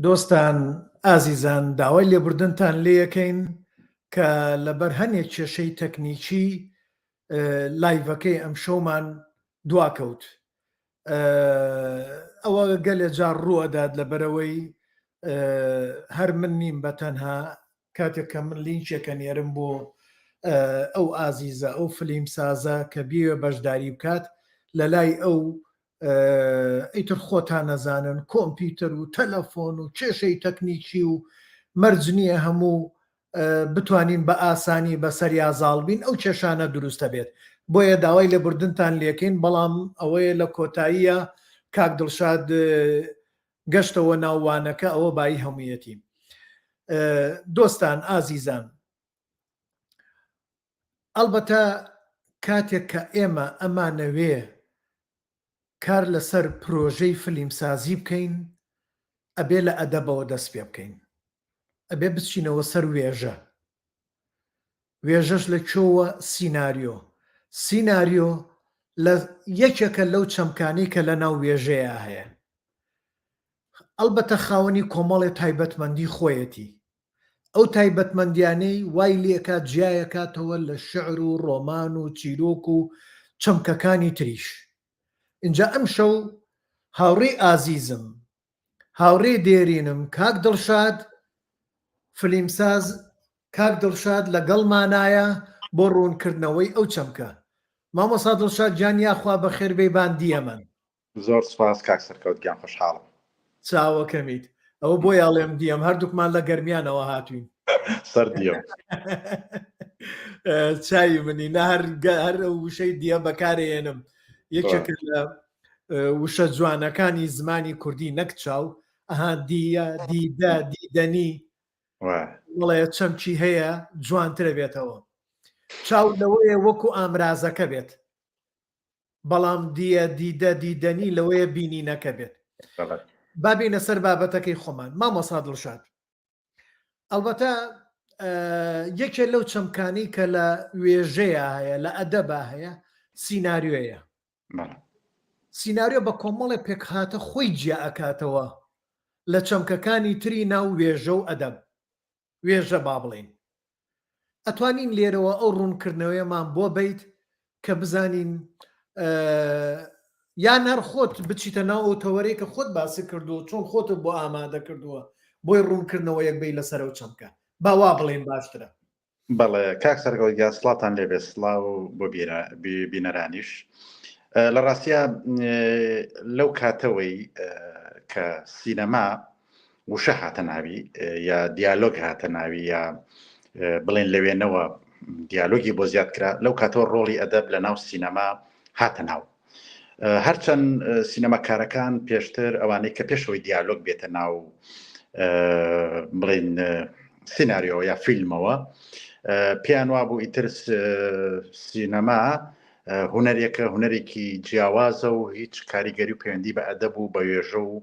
دۆستان ئازیزان داوای لێبوردنتان لێیەکەین کە لەبەر هەنێک کێشەی تەکنیکی لایڤەکەی ئەمشەومان دواکەوت. ئەوە گەلێ جار ڕووئەدات لەبەرئەوەی هەر من نیم بە تەنها کاتێک کە من لینکێکە نێرم بۆ ئەو ئازیزە ئەو فلیم سازە کە بیەوێ بەشداری بکات لە لای ئەو ئیتر خۆتان نەزانن کۆمپیوتەر و تەلەفۆن و کێشەی تەکنیکی و مەرج نییە هەموو بتوانین بە ئاسانی بەسەریا زاڵ بین ئەو کێشانە دروستە بێت بۆیە داوای لێبوردنتان لێکەین بەڵام ئەوەیە لە کۆتاییە کاک دڵشاد گەشتەوە ناو وانەکە ئەوە بایی هەموویەتی دۆستان ئازیزان ئەڵبەتە کاتێک کە ئێمە ئەمانەوێ کار لەسەر پرۆژەی فلیمسازی بکەین ئەبێ لە ئەدەبەوە دەست پێ بکەین ئەبێ بچینەوە سەر وێژە وێژەش لە کوێوە سیناریۆ سیناریۆ لە یەکێکە لەو چەمکانەی کە لە ناو وێژەیە هەیە ئەڵبەتە خاوەنی کۆمەڵێ تایبەتمەندی خۆیەتی ئەو تایبەتمەندیانەی وای لێکات جیایەکاتەوە لە شعر و ڕۆمان و چیرۆک و چەمکەکانی تریش. ئینجا ئەمشەو هاوڕێی ئازیزم، هاوڕێی دێرینم کاک دڵشاد فلیمساز کاک دڵشاد لەگەڵمانایە بۆ ڕوونکردنەوەی ئەو چەمکە. مامۆستا دڵشاد گیان یاخوا بەخێربێی بان دیەمەن. زۆر سوپاس کاک سەرکەوت گیان خۆشحاڵم. چاوەکەمیت. ئەوە بۆیە ئەڵێم دیەم هەردووکمان لە گەرمیانەوە هاتوین. سەر دیەم. چاوی منی نە هەر هەر ئەو وشەی دیە بەکارێنم یەکێکە لە وشە جوانەکانی زمانی کوردی نەک چاو ئەها دیە دیدە دیدەنی بڵێ چەمکی هەیە جوانترە بێتەوە چاو لەوەیە وەکو ئامرازەکە بێت بەڵام دیە دیدە دیدەنی لەوەیە بینینەکە بێت. با بێینە سەر بابەتەکەی خۆمان مامۆستا دڵشاد. ئەڵبەتە یەکێ لەو چەمکانی کە لە وێژەیە هەیە لە ئەدەبا هەیە سیناریۆیە. سیناریۆ بە کۆمەڵێ پێکهاتە خۆی جیا ئەکاتەوە لە چەمکەکانی تری ناو وێژە و ئەدەب. وێژە با بڵێین. ئەتوانین لێرەوە ئەو ڕوونکردنەوەیەمان بۆ بەیت کە بزانین یان هەر خۆت بچیتە ناو ئەو تەوەرەی کە خۆت باسی کردووە چۆن خۆتت بۆ ئامادە کردووە بۆی ڕوونکردنەوەیەک بی لەسەر ئەو چەمکە با وا بڵێین باشترە. بەڵێ کاک سەرکەوت گیان سڵاتان لێبێ سڵاو بۆ بینەرانیش لە ڕاستیا لەو کاتەوەی کە سینەما وشە هاتە ناوی یا دیالۆگ هاتە ناوی یا بڵێن لەوێنەوە دیالۆگی بۆ زیاد کرا لەو کاتەوە ڕۆڵی ئەدەب لە ناو سینەما هاتە ناو هەرچەند سینەماکارەکان پێشتر ئەوانەی کە پێشەوەی دیالۆگ بێتە ناو بڵین سیناریۆ یا فیلمەوە پێیان وابوو ئیتر سینەما هونەرێکە هونەرێکی جیاوازە و هیچ کاریگەری و پەیوەندی بە ئەدەب و بە وێژە و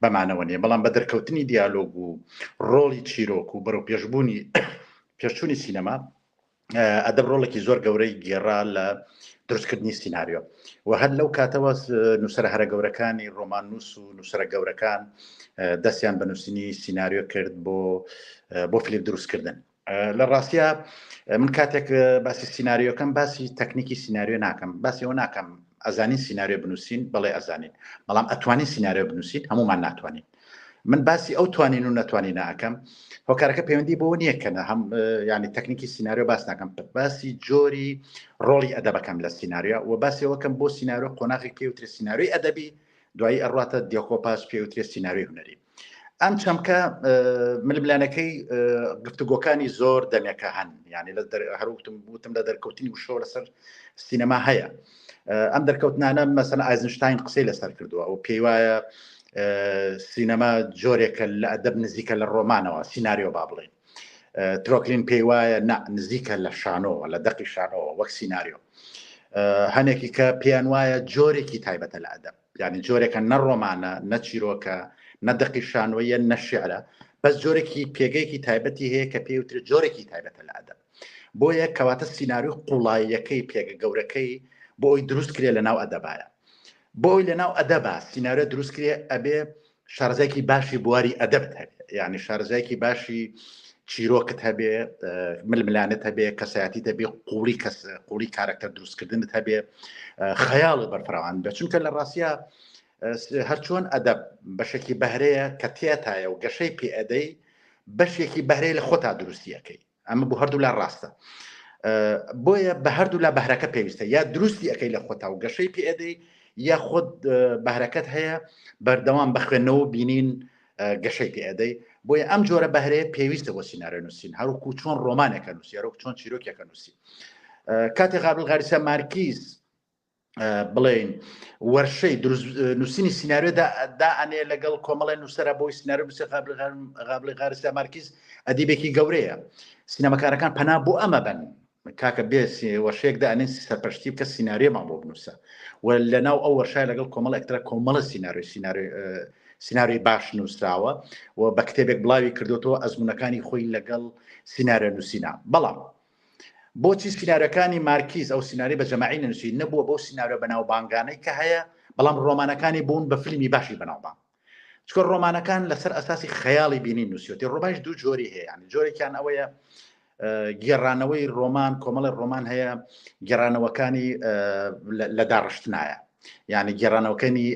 بەمانەوە نیە بەڵام بە دەرکەوتنی دیالۆگ و ڕۆڵی چیرۆک و بەرەو پێشبوونی پێشچوونی سینەما ئەدەب ڕۆڵێکی زۆر گەورەی گێڕا لە دروستکردنی سیناریۆ و هەر لەو کاتەوە نووسرە هەرە گەورەکانی ڕۆماننووس و نووسرە گەورەکان دەستیان بە نووسینی سیناریۆ کرد بۆ بۆ فلیپ دروستکردن لە ڕاستیا من کاتێک باسی سیناریۆکەم باسی تەکنیکی سیناریۆ ناکەم باسی ئەوە ناکەم ئەزانین سیناریۆ بنووسین بەڵێ ئەزانین بەڵام ئەتوانین سیناریۆ بنووسین هەمومان ناتوانین من باسی ئەو توانین و نەتوانین ناکەم هۆکارەکە پەیوەندی بۆ نییە کە هەم ینی تەکنیکی سیناریۆ باس ناکەم باسی جۆری ڕۆڵی ئەدەبەکەم لە سیناریۆ و باسی ئەوەکەم بۆ سیناریۆ قۆناغی پێوترێ سیناریۆی ئەدەبی دوایی ئەڕاتە دیۆکۆپاس پێوترێ سیناریۆی هونەری ئەم چەمکە ململانەکەی گفتوگۆکانی زۆر دەمێکە هەن یعنی لە هەروتم وتم لە دەرکەوتنی وشەوە لەسەر سینەما هەیە ئەم دەرکەوتنانە مەسەن ئایزنشتاین قسەی لەسەر کردووە ئەو پێی وایە سینەما جۆرێکە لە ئەدەب نزیکە لە ڕۆمانەوە سیناریۆ با بڵێن ترۆکلین پێی وایە نا نزیکە لە شانۆوە لە دەقی شانۆوە وەک سیناریۆ هەنێکی کە پێیان وایە جۆرێکی تایبەتە لە ئەدەب یعنی جۆرێکە نە ڕۆمانە نە چیرۆکە نە دەقی شانۆیە نە شعرە بەس جۆرێکی پێگەیەکی تایبەتی هەیە کە پێوترێت جۆرێکی تایبەتە لە ئەدەب بۆیە کەواتە سیناریۆ قوڵاییەکەی پێگە گەورەکەی بۆ ئەوی دروست کرێ لە ناو ئەدەبایە بۆ ئەوی لە ناو ئەدەبا سیناریۆ دروست کرێ ئەبێ. شارەزایەکی باشی بواری ئەدەبت هەبێ یعنی شارەزایەکی باشی چیرۆکت هەبێ ململانێت هەبێ کەسایەتی هەبێ قوڵی کەس قوڵی کارەکتەر دروستکردنت هەبێ خەیاڵی بەرفراوان بێ چونکە لە ڕاستە هەرچۆن ئەدەب بەشێکی بەهرەیە کە تێتایە و گەشەی پێ ئەدەی بەشێکی بەهرەی لە خۆتا دروستیەکەی ئەمە بۆ هەردوو لا ڕاستە بۆیە بە هەردوو لا بەهرەکە پێویستە یا دروستی ئەەکەی لە خۆتا و گەشەی پێ ئەدەی یا خۆت بەهرەکەت هەیە بەردەوام بە خوێندنەوە بینین گەشەی پێ ئەدەی بۆیە ئەم جۆرە بەهرەیە پێویستە بۆ سیناریۆ نووسین هەروکو چۆن ڕۆمانێکە نووسی هەروک چۆن چیرۆکێکە نووسی کاتێ گابریل گارسیا مارکیز بڵێین وەرشەی نووسینی سیناریۆ دا ئەنێ لەگەڵ کۆمەڵی نووسرە بۆی سیناریۆ بچێ گابریل گارسیا مارکیز ئەدیبێکی گەورەیە سینەمەکارەکان پەنا بۆ ئەمە بن کاکە بێ وەرشەیەک دانێن سەرپەرشتی بکە سیناریۆمان بۆ بنووسە و لە ناو ئەو وەرشای لەگەڵ کۆمەڵ ئەکتەرە کۆمەڵە سیناریۆ سیناریۆ سیناریۆی باش نووسراوە و بە کتێبێک بڵاوی کردوتەوە ئەزمونونەکانی خۆی لەگەڵ سیناریۆ نووسینە بەڵام بۆچی سیناریۆکانی مارکیز ئەو سیناریۆی بە جەماعی نەنووسی نەبووە بەو سیناریۆ بەناوبانگانەی کە هەیە بەڵام ڕۆمانەکانی بوون بە فیلمی باشی بەناوبانگ چکە ڕۆمانەکان لەسەر ئەساسی خەیاڵی بینین نووسیوەتی ڕۆمانش دوو جۆری هەیە ینی جۆرێکیان ئەوەیە گێڕانەوەی ڕۆمان کۆمەڵی ڕۆمان هەیە گێڕانەوەکانی لە داڕشتنایە یعنی گێڕانەوەکانی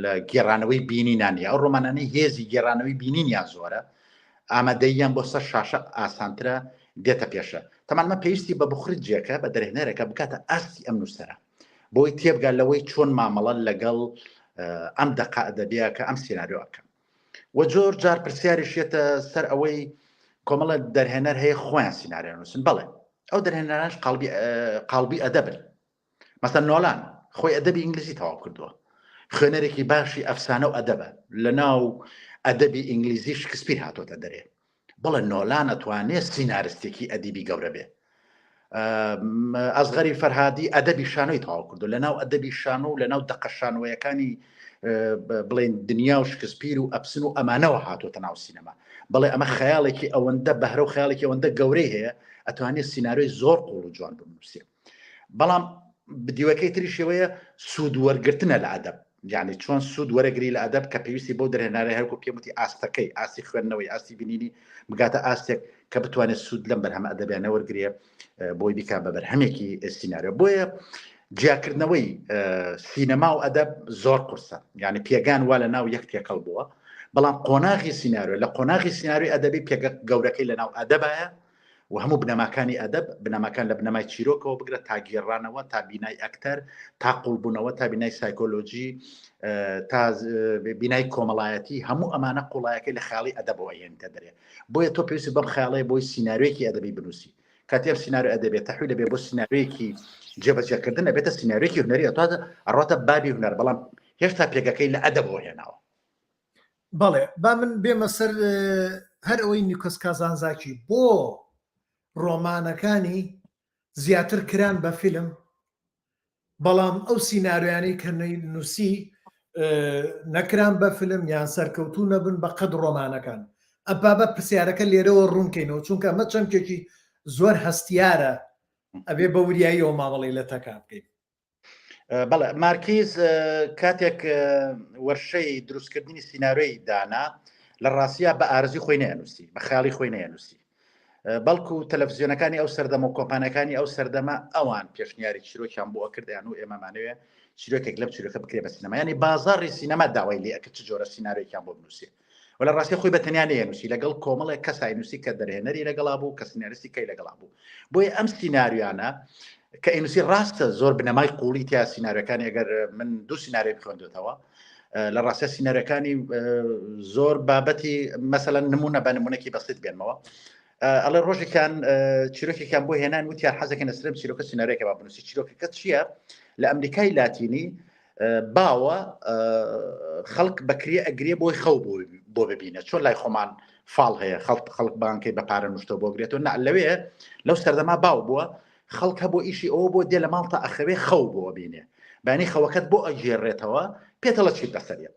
لە گێڕانەوەی بینینانی ئەو ڕۆمانانەی هێزی گێڕانەوەی بینینیان زۆرە ئامادەییان بۆ سەر شاشە ئاسانترە دێتە پێشە. تەمان ئەمە پێویستی بە بخرجێکە بە دەرهێنەرێکە بکاتە ئاستی ئەم نووسەرە بۆی تێبگا لەوەی چۆن مامەڵە لەگەڵ ئەم دەقە ئەدەبیە کە ئەم سیناریۆ ئەکەن و زۆر جار پرسیاریش یەتە سەر ئەوەی کۆمەڵە دەرهێنەر هەیە خۆیان سیناریۆ نووسن بەڵێ ئەو دەرهێنەرانش قاڵبی قاڵبی ئەدەبن مەسەن نۆلان خۆی ئەدەبی ئینگلیزی تەواو کردووە خوێنەرێکی باشی ئەفسانە و ئەدەبە لە ناو ئەدەبی ئینگلیزی شکسپیر هاتۆتە دەرێ بەڵێ نۆلان ئەتوانێ سینارستێکی ئەدیبی گەورە بێ ئەزغەری فەرهادی ئەدەبی شانۆی تەواو کردو لە ناو ئەدەبی شانۆ و لە ناو دەقە شانۆیەکانی بڵێن دنیا و شکسپیر و ئەپسن و ئەمانەوە هاتۆتە ناو سینەما بەڵێ ئەمە خەیاڵێکی ئەوەندە بەهرە و خەیاڵێکی ئەوەندە گەورەی هەیە ئەتوانێت سیناریۆی زۆر قوڵ و جوان بنووسێ بەڵام دیوەکەی تری شێوەیە سوود وەرگرتنە لە ئەدەب یعنی چۆن سوود وەرەگری لە ئەدەب کە پێویستی بۆ دەرهێنارە هەرکو پێم وتی ئاستەکەی ئاستی خوێندنەوەی ئاستی بینینی بگاتە ئاستێک کە بتوانێت سوود لەم بەرهەمە ئەدەبیانە وەرگێ بۆی بیکا بە بەرهەمێکی سیناریۆ بۆیە جیاکردنەوەی سینەما و ئەدەب زۆر قورسە یعنی پێگان وا لە ناو یەک تێکەڵ بووە بەڵام قۆناغی سیناریۆ لە قۆناغی سیناریۆی ئەدەبی پێگە گەورەکەی لە ناو ئەدەبایە و هەموو بنەماکانی ئەدەب، بنەماکان لە بنەمای چیرۆکەوە بگرە تا گێڕانەوە، تا بینای ئەکتەر، تا قوڵبوونەوە، تا بینای سایکۆلۆجی، تا بینای کۆمەڵایەتی، هەموو ئەمانە قوڵایەکەی لە خەیاڵی ئەدەبەوە ئەهێنیتە دەرێ. بۆیە تۆ پێویستت بەم خەیاڵەیە بۆی سیناریۆیەکی ئەدەبی بنووسی. کاتێ ئەم سیناریۆ ئەدەبیە تەحویل ئەبێ بۆ سیناریۆیەکی جێبەجێکردن، ئەبێتە سیناریۆیەکی هونەری، ئەتواتە ئەڕواتە بابی هونەر، بەڵام هێشتا پێگەکەی لە ئەدەبەوە هێناوە. بەڵێ با من بێمە سەر هەر ئەوەی نیکۆس کازانزاکی بۆ ڕۆمانەکانی زیاتر کران بە فیلم بەڵام ئەو سیناریۆیانەی کە نووسی نەکران بە فیلم یان سەرکەوتوو نەبن بە قەد ڕۆمانەکان ئەم بابە پرسیارەکە لێرەوە ڕوونکەینەوە چونکە ئەمە چەمکێکی زۆر هەستیارە ئەبێ بە وریاییەوە مامەڵەی لە تەکا بکەین بەڵێ مارکیز کاتێک وەرشەی دروستکردنی سیناریۆی دانا لە ڕاستیا بە ئارزی خۆی نەیەنووسی بە خیاڵی خۆی نەیەنووسی بەڵکو تەلەڤزیۆنەکانی ئەو سەردەمە و کۆمپانیەکانی ئەو سەردەمە ئەوان پێشنیاری چیرۆکیان بۆ ئەکردیان و ئێمەمانەوێ چیرۆکێک لەم چیرۆکە بکرێ بە سینەما ینی بازاڕی سینەما داوای لێ ئەکرد چ جۆرە سیناریۆیەکیان بۆ بنووسێ و لە ڕاستی خۆی بە تەنیا نەیەنووسی لەگەڵ کۆمەڵێک کەسای نووسی کە دەرهێنەری لەگەڵا بوو کە سیناریستی کەی لەگەڵا بوو بۆیە ئەم سیناریۆیانە کە ئەینوسی ڕاستە زۆر بنەمای قوڵی تیا سیناریۆکانی ئەگەر من دوو سیناریۆ بخوێندێتەوە لە ڕاستە سیناریۆکانی زۆر بابەتی مەسەلەن نمونە بە نمونەکی بەسیت بێنمەوە ئەڵێ ڕۆژێکیان چیرۆکێکیان بۆ هێنان وتیان حەزەکەن لەسەرم چیرۆکە سیناریۆکە با بنووسی چیرۆکەکە چییە لە ئەمریکای لاتینی باوە خەڵک بەکرێ ئەگرێ بۆی خەو بۆ ببینە چۆن لای خۆمان فاڵ هەیە خەڵک خەڵک بانکەی بە پارە نوشتە بۆ گرێتەوە نا لەوێ لەو سەردەما باو بووە خەڵک هەبوو ئیشی ئەوە بۆ دێ لە ماڵتا ئەخەوێ خەو بۆ بینێ بانی خەوەکەت بۆ ئەگێڕێتەوە پێتەڵە چیت بەسەریە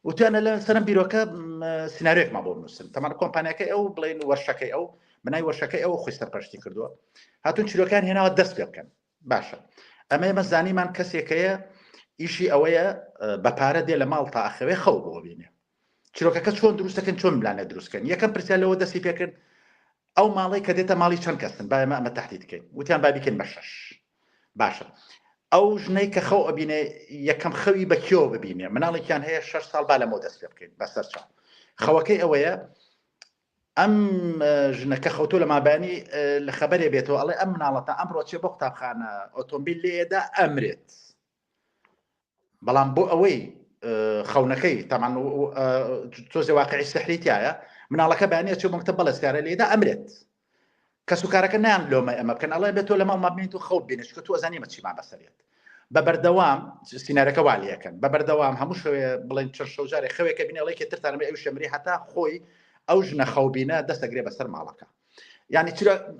وتیانە لە سەرم بیرۆکە سناریۆکمان بۆ بنووسن تەمان کۆمپانیەکەی ئەو بڵێن وەرشەکەی ئەو بنای وەرشەکەی ئەو خۆی سەرپەرشتی کردووە هاتون چیرۆکان هێناوە دەست پێ بکەن باشە ئەمە ئێمە زانیمان کەسێکەیە ئیشی ئەوەیە بە پارە دێ لە ماڵ تا ئەخەوێ خەو بۆ بینێ. چیرۆکەکە چۆن دروستەکەن چۆن ملانە دروستکەن یەکەم پرسیار لەوە دەستی پێکرد ئەو ماڵەی کە دێتە ماڵی چەند کەسن با ئێمە ئەمە تهدید کەین وتیان با بیکەین بە شەش باشە ئەو ژنەی کە خەو ئەبینێ یەکەم خەوی بە کێوە ببینێ مناڵێکیان هەیە شەش ساڵ با لەمەوە دەست پێ بکەین بەسەر چاو خەوەکەی ئەوەیە ئەم ژنەکە خەوتۆ لە مابانی لە خەبەرێ بێتەوە ئەڵێ ئەم مناڵەتە ئەمڕۆ چێ بۆ قوتابخانە ئۆتۆمبیل لێدا ئەمرێت بەڵام بۆ ئەوەی خەونەکەی تامان تۆزێ واقعی سحری تایە مناڵەکە بەیانە چێ مەکتەب بەڵێ سیارە لێدا ئەمرێت کەس و کارەکە نیان لۆمە ئەمە بکەن ئەڵێ بێت تۆ لە ماڵ مابێن تو خەو بینێت چکە تو ئەزانی ئەمە چیمان بەسەرێت بە بەردەوام سینارەکە والیەکەن بە بەردەوام هەموو شەوێ بڵێن چەند شەو جارێ خەوێکە بینێ ئەڵێ کە ترتانە بێ ئەو شەمری هەتا خۆی ئەو ژنە خەوبینە دەستەگرێ بەسەر ماڵەکە یعنی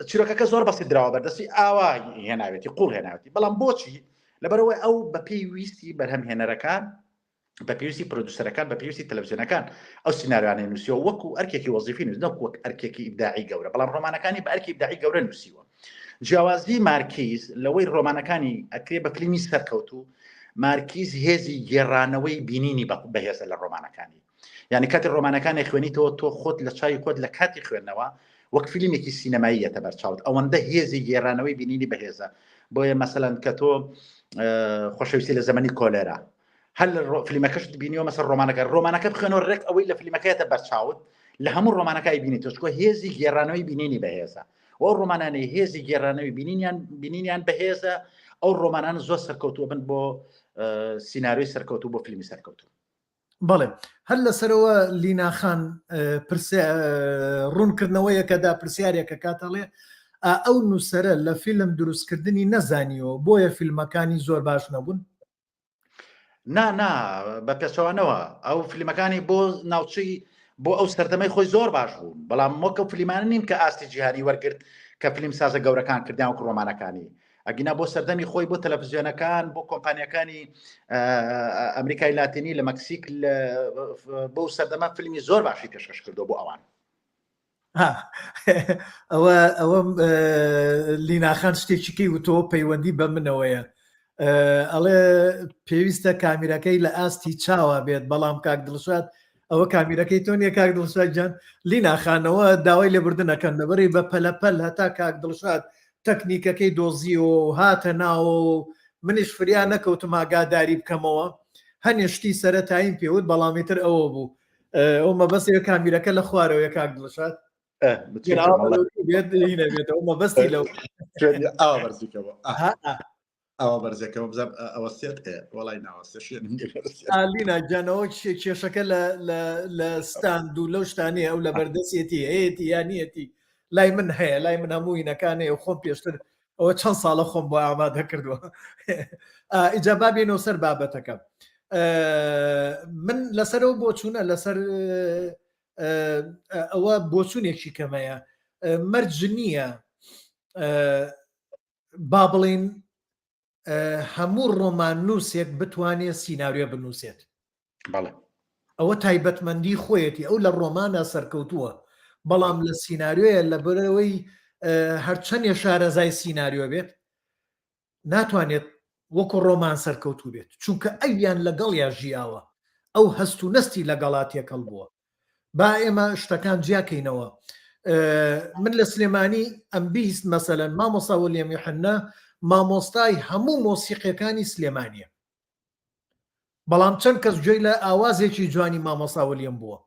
چیرۆکەکە زۆر بەسی دراوە بەردەستی ئاوا هێناوێتی قوڵ هێناوێتی بەڵام بۆچی لەبەرەوەی ئەو بە پێی ویستی بەرهەم هێنەرەکان بە پێویستی پرۆدوسەرەکان بە پێویستی تەلەڤزیۆنەکان ئەو سیناریۆانەی نووسیوە وەکو ئەرکێکی وەزیفی نووس نەک وەک ئەرکێکی ئیبداعی گەورە بەڵام ڕۆمانەکانی بە ئەرکی ئیبداعی گەورە نووسیوە جیاوازی مارکیز لەوەی ڕۆمانەکانی ئەکرێ بە فیلمی سەرکەوتوو مارکیز هێزی گێڕانەوەی بینینی بەهێزە لە ڕۆمانەکانی یعنی کاتی ڕۆمانەکانی خوێنیتەوە تۆ خۆت لە چاوی خۆت لە کاتی خوێندنەوە وەک فیلمێکی سینەمایی یەتە بەرچاوت ئەوەندە هێزی گێڕانەوەی بینینی بەهێزە بۆیە مەسەلەن کە تۆ خۆشەویستی لە زەمەنی کۆلێرا هەر لە فیلمەکەشت بینیوە مەسەر ڕۆمانەکە ڕۆمانەکە بخوێنەوە ڕێک ئەوەی لە فیلمەکەیەتە بەرچاوت لە هەموو ڕۆمانەکە بینی تۆ هێزی گێڕانەوەی بینینی بەهێزە ئەو ڕۆمانانەی هێزی گێڕانەوەی بینینیان بینینیان بەهێزە ئەو ڕۆمانان زۆر سەرکەوتووە بن بۆ سیناریۆی سەرکەوتوو بۆ فیلمی سەرکەوتوو بەڵێ هەر لەسەرەوە لینا خان ڕوونکردنەوەیەکەدا پرسیارێکە کاتەڵێ ئەو نووسەرە لە فیلم دروستکردنی نەزانیەوە بۆیە فیلمەکانی زۆر باش نەبوون نا نا بە پێچەوانەوە ئەو فیلمەکانی بۆ ناوچەی بۆ ئەو سەردەمەی خۆی زۆر باش بوون بەڵام وەکە فلیمانە نین کە ئاستی جیهانی وەرگرت کە فیلم سازە گەورەکان کردیان و ڕۆمانەکانی ئەگینا بۆ سەردەمی خۆی بۆ تەلەفزیۆنەکان بۆ کۆمپانیەکانی ئەمریکای لاتینی لە مەکسیک بۆ سەردەمە فیلمی زۆر باشی پێشکەش کردو بۆ ئەوان ئەوە ئەوە لیناخان شتێکی کەی وتەوە پەیوەندی بە منەوەیە ئەڵێ پێویستە کامیرەکەی لە ئاستی چاوە بێت بەڵام کاک دڵشاد ئەوە کامیرەکەی تۆ نیە کاک دڵشاد گیان لینا خانەوە داوای لێبوردن ئەکەن لەبەری بە پەلەپەل هەتا کاک دڵشاد تەکنیکەکەی دۆزیەوە و هاتە ناوە و منیش فریا نەکەوتم ئاگاداری بکەمەوە هەنێ شتی سەرەتاییم پێوت بەڵام ئیتر ئەوە بوو ئەو مەبەستی کامیرەکە لە خوارەوەیە کاک دڵشاد بێت مەبەستی لەو ئاوا بەرزیکەوە ئەوە بەرزەکەەوە بزانم ئەوەستێت وەڵای ناوەستێ شوێنم لینا گیانەوە کێشەکە لە ستاند و لەو شتانەیە ئەو لە بەردەستێتی هەیەتی یانیەتی لای من هەیە لای من هەموو هینەکانەیە و خۆم پێشتر ئەوە چەند ساڵە خۆم بۆ ئامادە کردووە ئیجا با بێنەوە سەر بابەتەکە من لەسەرەوە بۆچوونە لەسەر ئەوە بۆچوونێکی کەمەیە مەرج نییە با بڵێین هەموو ڕۆماننووسێک بتوانێت سیناریۆ بنووسێت. بەڵێ. ئەوە تایبەتمەندی خۆیەتی ئەو لە ڕۆمانە سەرکەوتووە بەڵام لە سیناریۆیە لە بەرەوەی هەرچەندێ شارەزای سیناریۆ بێت ناتوانێت وەکو ڕۆمان سەرکەوتوو بێت چونکە ئەویان لەگەڵیا ژیاوە ئەو هەست و نەستی لەگەڵا تێکەڵ بووە با ئێمە شتەکان جیاکەینەوە من لە سلێمانی ئەم بیست مەسەلەن مامۆستا وەلیەم یوحەنا مامۆستای هەموو مۆسیقیەکانی سلێمانیە بەڵام چەند کەس گوێی لە ئاوازێکی جوانی مامۆستا وەلیەم بووە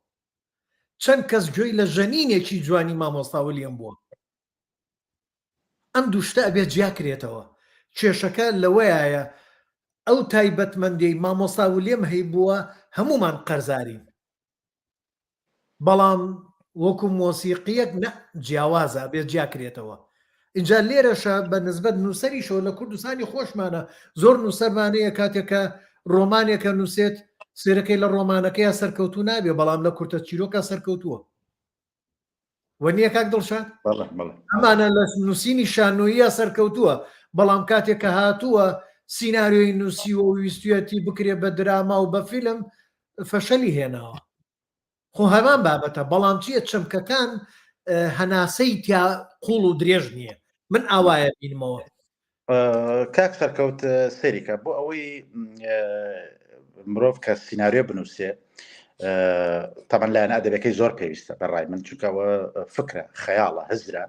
چەند کەس گوێی لە ژەنینێکی جوانی مامۆستا وەلیەم بووە ئەم دوو شتە ئەبێت جیاکرێتەوە کێشەکە لەوەیە ئەو تایبەتمەندیەی مامۆستا ولێم هەیبووە هەموومان قەرزارین بەڵام وەکو مۆسیقیەک نە جیاوازە بێت جیاکرێتەوە اینجا لێرەشە بە نسبەت نووسەریشەوە لە کوردستانی خۆشمانە زۆر نووسەرمانەیە کاتێکە ڕۆمانێکە نووسێت سێرەکەی لە ڕۆمانەکەی سەرکەوتو نابێ بەڵام لە کورتە چیرۆکە سەرکەوتووە وە نییە کاک دڵشاد ئەمانە لە نووسینی شانۆییە سەرکەوتووە بەڵام کاتێک کە هاتووە سیناریۆی نووسیوە و ویستویەتی بکرێ بە دراما و بە فیلم فەشەلی هێناوە خۆ هەمان بابەتە بەڵام چییە چەمکەکان هەناسەی تیا قوڵ و درێژ نییە من ئاوایە بینمەوە کاک سەرکەوت سەیریکە بۆ ئەوەی مرۆڤ کە سیناریۆ بنووسێ. تەبەن لایەن ئەدەبەکەی زۆر پێویستە بەڕای من چونکەوە فکرە خەیاڵە هزرە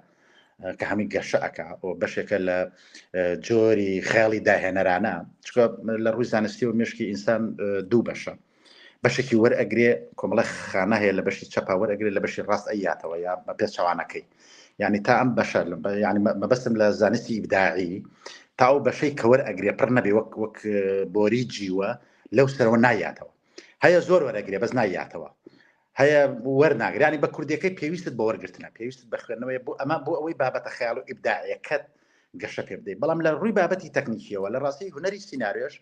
کە هەمی گەشە ئەک و بەشێکە لە جۆری خەیاڵی داهێنەرانە چکە لە ڕووی زانستی و مشکی ئینسان دوو بەشە بەشێکی وەرئەگرێ کۆمەڵە خانە هەیە لە بەشی چەپا وەرئەگرێ لە بەشی ڕاست ئەیاتەوە یا بە پێچەوانەکەی یعنی تا ئەم بەشە یعنی مەبەستم لە زانستی ئیبداعی تا ئەو بەشەی کە وەرئەگرێ پڕ نەبێ وەک وەک بۆری جیوە لەو سەرەوە نایاتەوە هەیە زۆر وەرەگرێ بەس نایاتەوە هەیە وەرناگرانی بە کوردیەکەی پێویستت بە وەرگرتنە پێویستت بە خوێندنەوەی بۆ ئەمە بۆ ئەوەی بابەتە خەیاڵ و ئیبداعیەکەت گەشە پێ بدەیت بەڵام لە ڕووی بابەتی تەکنیکیەوە لە ڕاستی هونەری سیناریۆش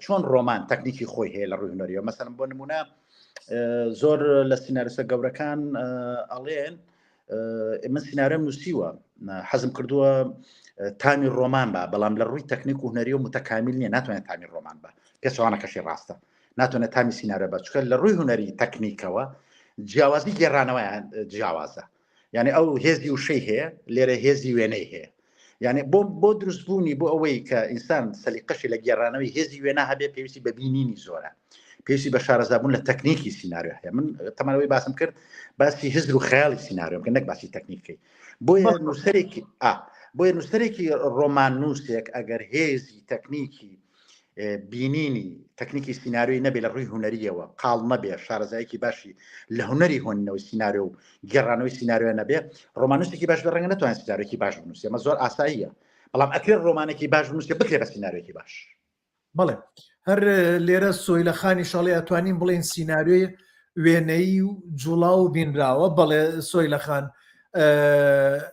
چۆن ڕۆمان تەکنیکی خۆی هەیە لە ڕووی هونەریەوە مەسەلەن بۆ نمونە زۆر لە سیناریستە گەورەکان ئەڵێن من سیناریۆم نووسیوە حەزم کردووە تامی ڕۆمان بە بەڵام لە ڕووی تەکنیک و هونەری و متەکامیل نییە ناتوانێت تامی ڕۆمان بە پێچەوانەکەشی ڕاستە ناتوانێت تامی سیناریۆ بە چکە لە ڕووی هونەری تەکنیکەوە جیاوازی گێڕانەوەیان جیاوازە یعنی ئەو هێزی وشەی هەیە لێرە هێزی وێنەی هەیە یعنی بۆ بۆ دروستبوونی بۆ ئەوەی کە ئینسان سەلیقەشی لە گێڕانەوەی هێزی وێنا هەبێ پێویستی بە بینینی زۆرە پێویستی بە شارەزابوون لە تەکنیکی سیناریۆ هەیە من تەمانەوەی باسم کرد باسی هزر و خەیاڵی سیناریۆم کە نەک باسی تەکنیکەکەی بۆیە نووسەرێکی ئا بۆیە نووسەرێکی ڕۆمان نووسێک ئەگەر هێزی تەکنیکی بینینی تەکنیکی سیناریۆی نەبێ لە ڕووی هونەریەوە قاڵ نەبێ شارەزایەکی باشی لە هونەری هۆنینەوەی سیناریۆ و گێڕانەوەی سیناریۆ نەبێ ڕۆمانوسێکی باش بە ڕەنگە نتوانێت سیناریۆکی باش بنووسێ ئەمە زۆر ئاساییە بەڵام ئەکرێت ڕۆمانێکی باش بنووسێ بکرێ بە سیناریۆکی باش. بەڵێ هەر لێرە سۆیلە خانی شەڵێ ئەتوانین بڵێن سیناریۆی وێنەیی و جوڵاو و بینراوە بەڵێ سۆیلە خان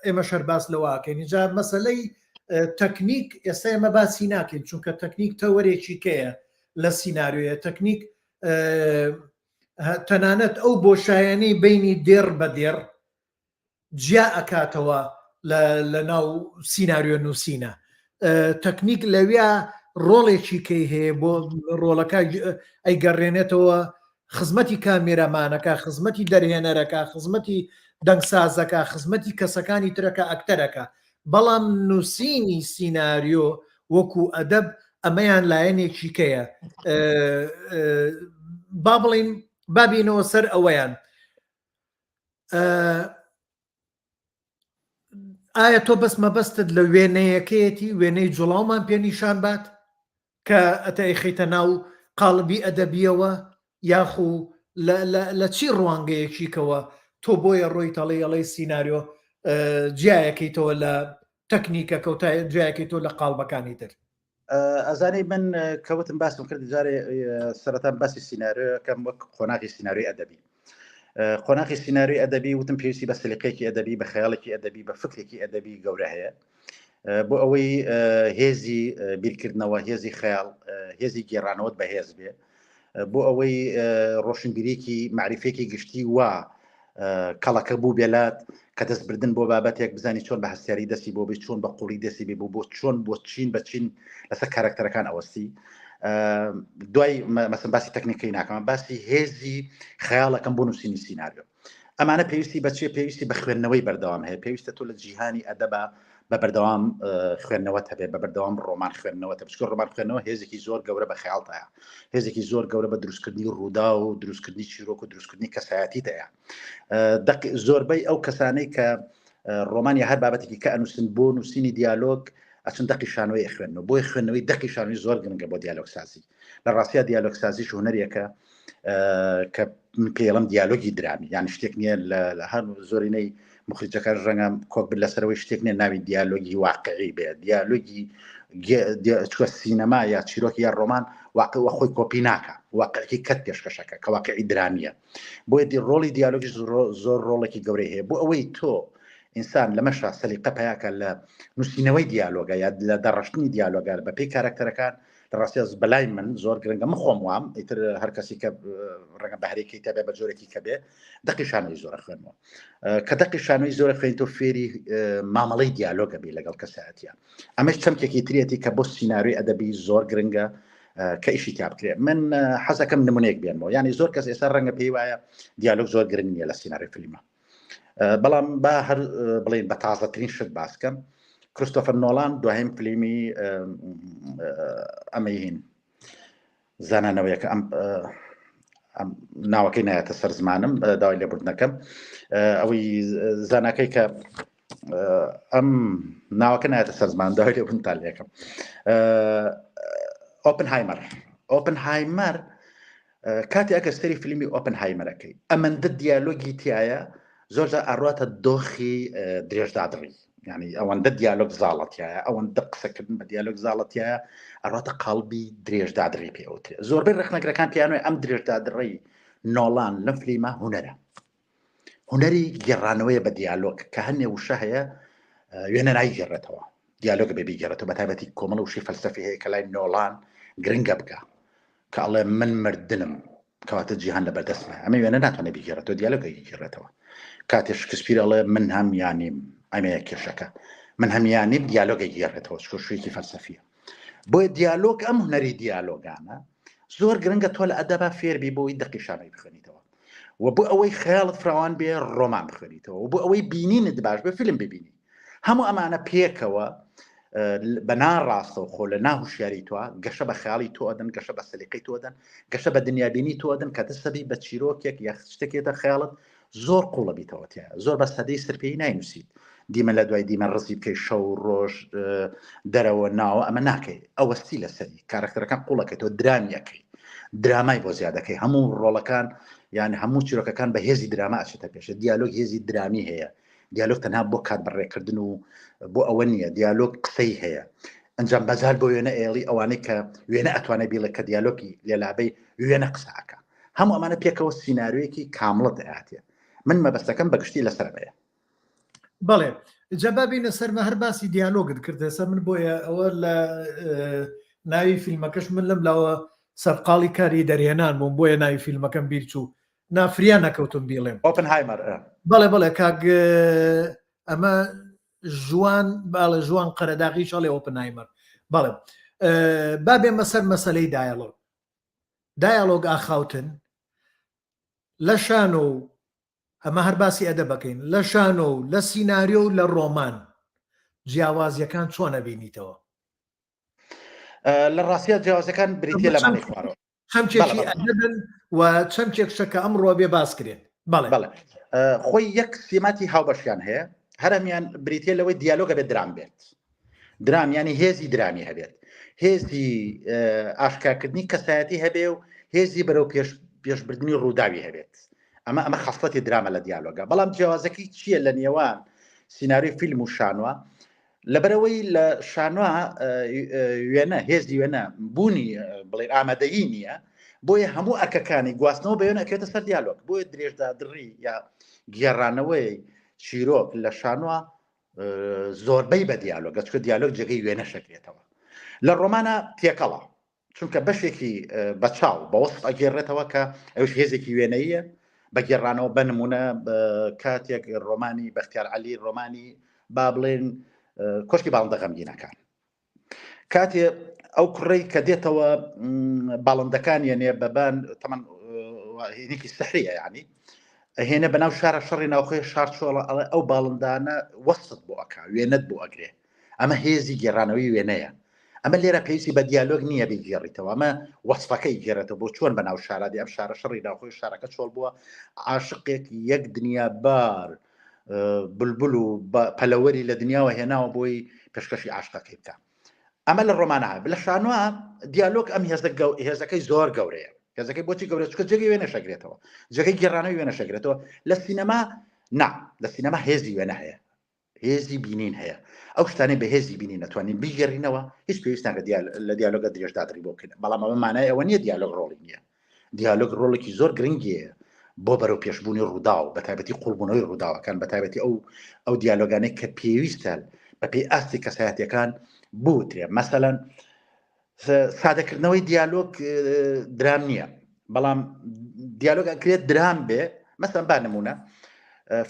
ئێمە شەر باس لەوەکەین جا مەسلەی تەکنیک ئێستا ئێمە باسی ناکەین چونکە تەکنیک تەوەرێکی کەیە لە سیناریۆیە تەکنیک تەنانەت ئەو بۆشایانەی بینی دێڕ بە دێڕ جیا ئەکاتەوە لە ناو سیناریۆ نووسینە تەکنیک لەویا ڕۆڵێکی کەی هەیە بۆ ڕۆڵەکە ئەیگەڕێنێتەوە خزمەتی کامێرامانەکە خزمەتی دەرهێنەرەکە خزمەتی دەنگسازەکە خزمەتی کەسەکانی ترەکە ئەکتەرەکە بەڵام نووسینی سیناریۆ وەکو ئەدەب ئەمەیان لایەنێکی کەیە با بڵین بابینەوە سەر ئەوەیان ئایا تۆ بەس مەبەستت لە وێنەیەکەیەتی وێنەی جوڵاومان پێ نیشان بات کە ئەتە ئەیخەیتە ناو قاڵبی ئەدەبیەوە یاخو لە چی ڕوانگەیەکیکەوە تۆ بۆیە ڕۆی تەڵی ئەڵەی سیناریۆ جیایەکەیتەوە لە تەکنیکەکە و تا جیایەکەیتەوە لە قاڵبەکانی تر؟ ئەزانی من کەوتم باسم کرد جارێ سەرەتا باسی سیناریۆکەم وەک قۆناغی سیناریۆی ئەدەبی قۆناغی سیناریۆی ئەدەبی وتم پێویستی بە سلیقەیەکی ئەدەبی بە خەیاڵێکی ئەدەبی بە فکرێکی ئەدەبی گەورە هەیە بۆ ئەوەی هێزی بیرکردنەوە هێزی خەیاڵ هێزی گێڕانەوەت بەهێز بێ بۆ ئەوەی ڕۆشنبیرێکی معریفێکی گشتی وا کەڵەکە بوو بێلات کە دەست بردن بۆ بابەتێک بزانی چۆن بە هەستیاری دەستی بۆ بی چۆن بە قوڵی دەستی بێ بۆ بۆ چۆن بۆ چین بە چین لەسەر کارکتەرەکان ئەوەستی دوای مەسم باسی تەکنیکی ناکەم باسی هێزی خەیاڵەکەم بۆ نووسینی سیناریۆ ئەمانە پێویستی بە چیە پێویستی بە خوێندنەوەی بەردەوام هەیە پێویستە تۆ لە جیهانی ئەدەبا بە بەردەوام خوێندنەوەت هەبێ بە بەردەوام ڕۆمان خوێندنەوە بچکە ڕۆمان خوێندنەوە هێزێکی زۆر گەورە بە خەیاڵتایە هێزێکی زۆر گەورە بە دروستکردنی ڕوودا و دروستکردنی چیرۆک و دروستکردنی کەسایەتی هەیە زۆربەی ئەو کەسانەی کە ڕۆمانی هەر بابەتێکی کە ئەنووسن بۆ نووسینی دیالۆگ ئەچن دەقی شانۆی خوێندنەوە بۆی خوێندنەوەی دەقی شانۆی زۆر گرنگە بۆ دیالۆگ سازی لە ڕاستیا دیالۆگ سازیش هونەرێکە کە من پێڵم دیالۆگی درامی یان شتێک نییە لە هەر زۆرینەی مخرجەکان ڕەنگە کۆک بن لەسەرەوەی شتێک نییە ناوی دیالۆگی واقعی بێ دیالۆگی چوە سینەما یا چیرۆکی یا ڕۆمان واقع وە خۆی کۆپی ناکە واقعی کەت پێشکەشەکە کە واقعی درامیە بۆیە دی ڕۆڵی دیالۆگی زۆر ڕۆڵێکی گەورەی هەیە بۆ ئەوەی تۆ ئینسان لەمەشا سەلیقە پیاکە لە نووسینەوەی دیالۆگە یا لە دەڕشتنی دیالۆگە بە پێی کارکتەرەکان لە ڕاستیا بەلای من زۆر گرنگە من خۆم وام ئیتر هەر کەسی کە ڕەنگە بەهرێکی تەبێ بە جۆرێکی کە بێ دەقی شانۆی زۆرە خوێنەوە کە دەقی شانۆی زۆرە خوێن تۆ فێری مامەڵەی دیالۆگە بی لەگەڵ کەسایەتە ئەمەش چەمکێکی ترەتی کە بۆ سیناریۆی ئەدەبی زۆر گرنگە کە ئیشی تیا بکرێت من حەزەکەم نمونەیەک بێنمەوە یعنی زۆر کەس ئێستا ڕەنگە پێی وایە دیالۆگ زۆر گرنگ نییە لە سیناریۆی فیلمە بەڵام با هەر بڵین بە تازەترین شت باسکەم کریستۆفەر نۆڵان دوایین فلیمی ئەمەی هین زانانەوەیەکە ئەم ناوەکەی نایەتە سەر زمانم داوای لێبوردنەکەم ئەوەی زاناکەی کە ئەم ناوەکە نایەتە سەر زمان داوای لێبوردنتان لێکەم ئۆپنهایمەر ئۆپنهایمەر کاتی ئەگەر سەری فیلمی ئۆپنهایمەرەکەی ئەمەندە دیالۆگی تایە زۆر جار ئەڕاتە دۆخی درێژدادڕی یعنی ئەوەندە دیالۆگ زاڵەتیایە ئەوەندە قسەکردن بە دیالۆگ زاڵەتیایە ئەڕاتە قاڵبی درێژدادڕی پێوترێ زۆربەی ڕخنەگرەکان پیانوێ ئەم درێژدادڕی نۆڵان لەم فلیمە هونەرە هونەری گێڕانەوەیە بە دیالۆگ کە هەنێ وشە هەیە وێنە نایگێڕێتەوە دیالۆگ بێ بیگێڕێتەوە بە تایبەتی کۆمەڵە وشەی فەلسەفی هەیە کە لای نۆڵان گرنگە بگا کە ئەڵێ من مردنم کەواتە جیهان لە بەردەستمە ئەمە وێنە ناتوانێت بیگێڕێتەوە دیالۆگە گێڕێتەوە کاتێ شکسپیر ئەڵێ من هەم یانیم ئەمەیە کێشەکە من هەم یانیم دیالۆگە گێڕێتەوە چکۆشوێکی فەلسەفیە بۆیە دیالۆگ ئەم هونەری دیالۆگانە زۆر گرنگە تۆ لە ئەدەبا فێربی بۆی دەقی شانۆی بخوێنیتەوە و بۆ ئەوەی خەیاڵت فراوان بێ ڕۆمان بخوێنیتەوە و بۆ ئەوەی بینینت باش بێ فیلم ببینی هەموو ئەمانە پێکەوە بە ناڕاستەوە خۆ لە ناهوشیاری تۆ گەشە بە خیاڵی تۆ ئەدەن گەشە بە سەلیقەی تۆ دەن گەشە بە دنیابینی تۆ ئەدەن کە دەسەبی بە چیرۆکێک یا شتێکێتە خەیاڵت زۆر قوڵە بیتەوە تیا زۆر بە سەدەی سرپێی ناینووسیت دیمەن لە دوای دیمەن ڕزی بکەی شەو ڕۆژ دەرەوە ناوە ئەمە ناکەی ئەوەستی لەسەری کارکتەرەکان قوڵەکەی تۆ درامیەکەی درامای بۆ زیادەکەی هەموو ڕۆڵەکان یان هەموو چیرۆکەکان بە هێزی دراما ئەچێتە پێشە دیالۆگ هێزی درامی هەیە دیالۆگ تەنها بۆ کات بەڕێکردن و بۆ ئەوە نییە دیالۆگ قسەی هەیە ئەنجام بەزار بۆ وێنە ئێڵی ئەوانەی کە وێنە ئەتوانێت بیڵێ کە دیالۆگی لێلابەی وێنە قسەکە هەموو ئەمانە پێکەوە سیناریۆیەکی کامڵە دەهاتێ من مەبەستەکەم بەگشتی لەسەر ئەمەیە. بەڵێ جا با بینە سەرمە هەر باسی دیالۆگت کردە سەر من بۆیە ئەوە لە ناوی فیلمەکەش من لەم لاوە سەرقاڵی کاری دەرهێنان بووم بۆیە ناوی فیلمەکەم بیرچوو نافریا نەکەوتم بیڵێم ئۆپنهایمەر بەڵێ بەڵێ کاک ئەمە ژوان باڵێ ژوان قەرەداغی شەڵێ ئۆپنهایمەر بەڵێ با بێمە سەر مەسلەی دایەڵۆگ دایەڵۆگ ئاخاوتن لە شانۆ و ئەمە هەر باسی ئەدەبەکەین لە شانۆ و لە سیناریۆ و لە ڕۆمان جیاوازیەکان چۆن ئەبینیتەوە؟ لە ڕاستیا جیاوازەکان بریتە لە مانی خوارەوە چەمکێکی ئەدەبن و چەمکێک شەکە ئەمڕۆ بێ باس کرێت بەڵێ بەڵێ خۆی یەک سیماتی هاوبەشیان هەیە هەرمیان بریتە لەوەی دیالۆگە بێت درام بێت درام یانی هێزی درامی هەبێت هێزی ئاشکاکردنی کەسایەتی هەبێ و هێزی بەرەو پێش پێشبردننی ڕووداوی هەبێت ئەمە ئەمە خەسڵەتی درامە لە دیالۆگە بەڵام جیاوازەکەی چییە لە نێوان سیناریۆی فیلم و شانوە لەبەرەوەی لە شانوە وێنە هێزی وێنە بوونی بڵێ ئامادەیی نییە بۆیە هەموو ئەرکەکانی گواستنەوە بەێن ئەکرێتە سەر دیالۆگ بۆیە درێژدادڕی یا گێڕانەوەی چیرۆک لە شانوە زۆربەی بە دیالۆگە چکە دیالۆگ جێگەی وێنە شەکرێتەوە لە ڕۆمانە تێکەڵە چونکە بەشێکی بەچاو بە وەسف ئەگێڕێتەوە کە ئەوش هێزێکی وێنەیە بە گێڕانەوە بە نمونە کاتێک ڕۆمانی بەختیار علی ڕۆمانی با بڵێن کۆشکی باڵندە غەمگینەکان کاتێ ئەو کوڕەی کە دێتەوە باڵندەکان یەنێ بەبان تەمەن هینێکی سحریە ینی هێنە بەناو شارە شەڕی ناوخۆی شار چۆڵە ئەڵێ ئەو باڵندانە وەسفت بۆ ئەکا وێنەت بۆ ئەگرێ ئەمە هێزی گێڕانەوەی وێنەیە ئەمە لێرە پێویستی بە دیالۆگ نییە بیگێڕیتەوە ئەمە وەسفەکەی گێڕێتەوە بۆ چۆن بەناو شارادی ئەم شارە شەڕی ناوخۆی شارەکە چۆڵ بووە عاشقێک یەک دنیا بار بلبل و پەلەوەری لە دنیاوە هێناوە بۆی پێشکەشی عاشقەکەی بکە ئەمە لە ڕۆمانە لە شانوە دیالۆگ ئەم هێزە هێزەکەی زۆر گەورەیە هێزەکەی بۆچی گەورە چکە جێگەی وێنە شەگرێتەوە جێگەی گێڕانەوەی وێنە شەگرێتەوە لە سینەما نا لە سینەما هێزی وێنە هەیە هێزی بینین هەیە ئەو شتانەی بە هێزی بینین نەتوانین بیگەڕینەوە هیچ پێویست ناکە لە دیالۆگە درێژدادڕی بۆ بکەین بەڵام ئەمە مانای ئەوە نییە دیالۆگ ڕۆڵی نییە دیالۆگ ڕۆڵێکی زۆر گرنگی هەیە بۆ بەرەو پێشبوونی ڕووداو بە تایبەتی قوڵبوونەوەی ڕووداوەکان بە تایبەتی ئەو ئەو دیالۆگانەی کە پێویستە بە پێی ئاستی کەسایەتەکان بوترێ مەسەلەن سادەکردنەوەی دیالۆگ درام نییە بەڵام دیالۆگ ئەکرێت درام بێ مەسەن با نمونە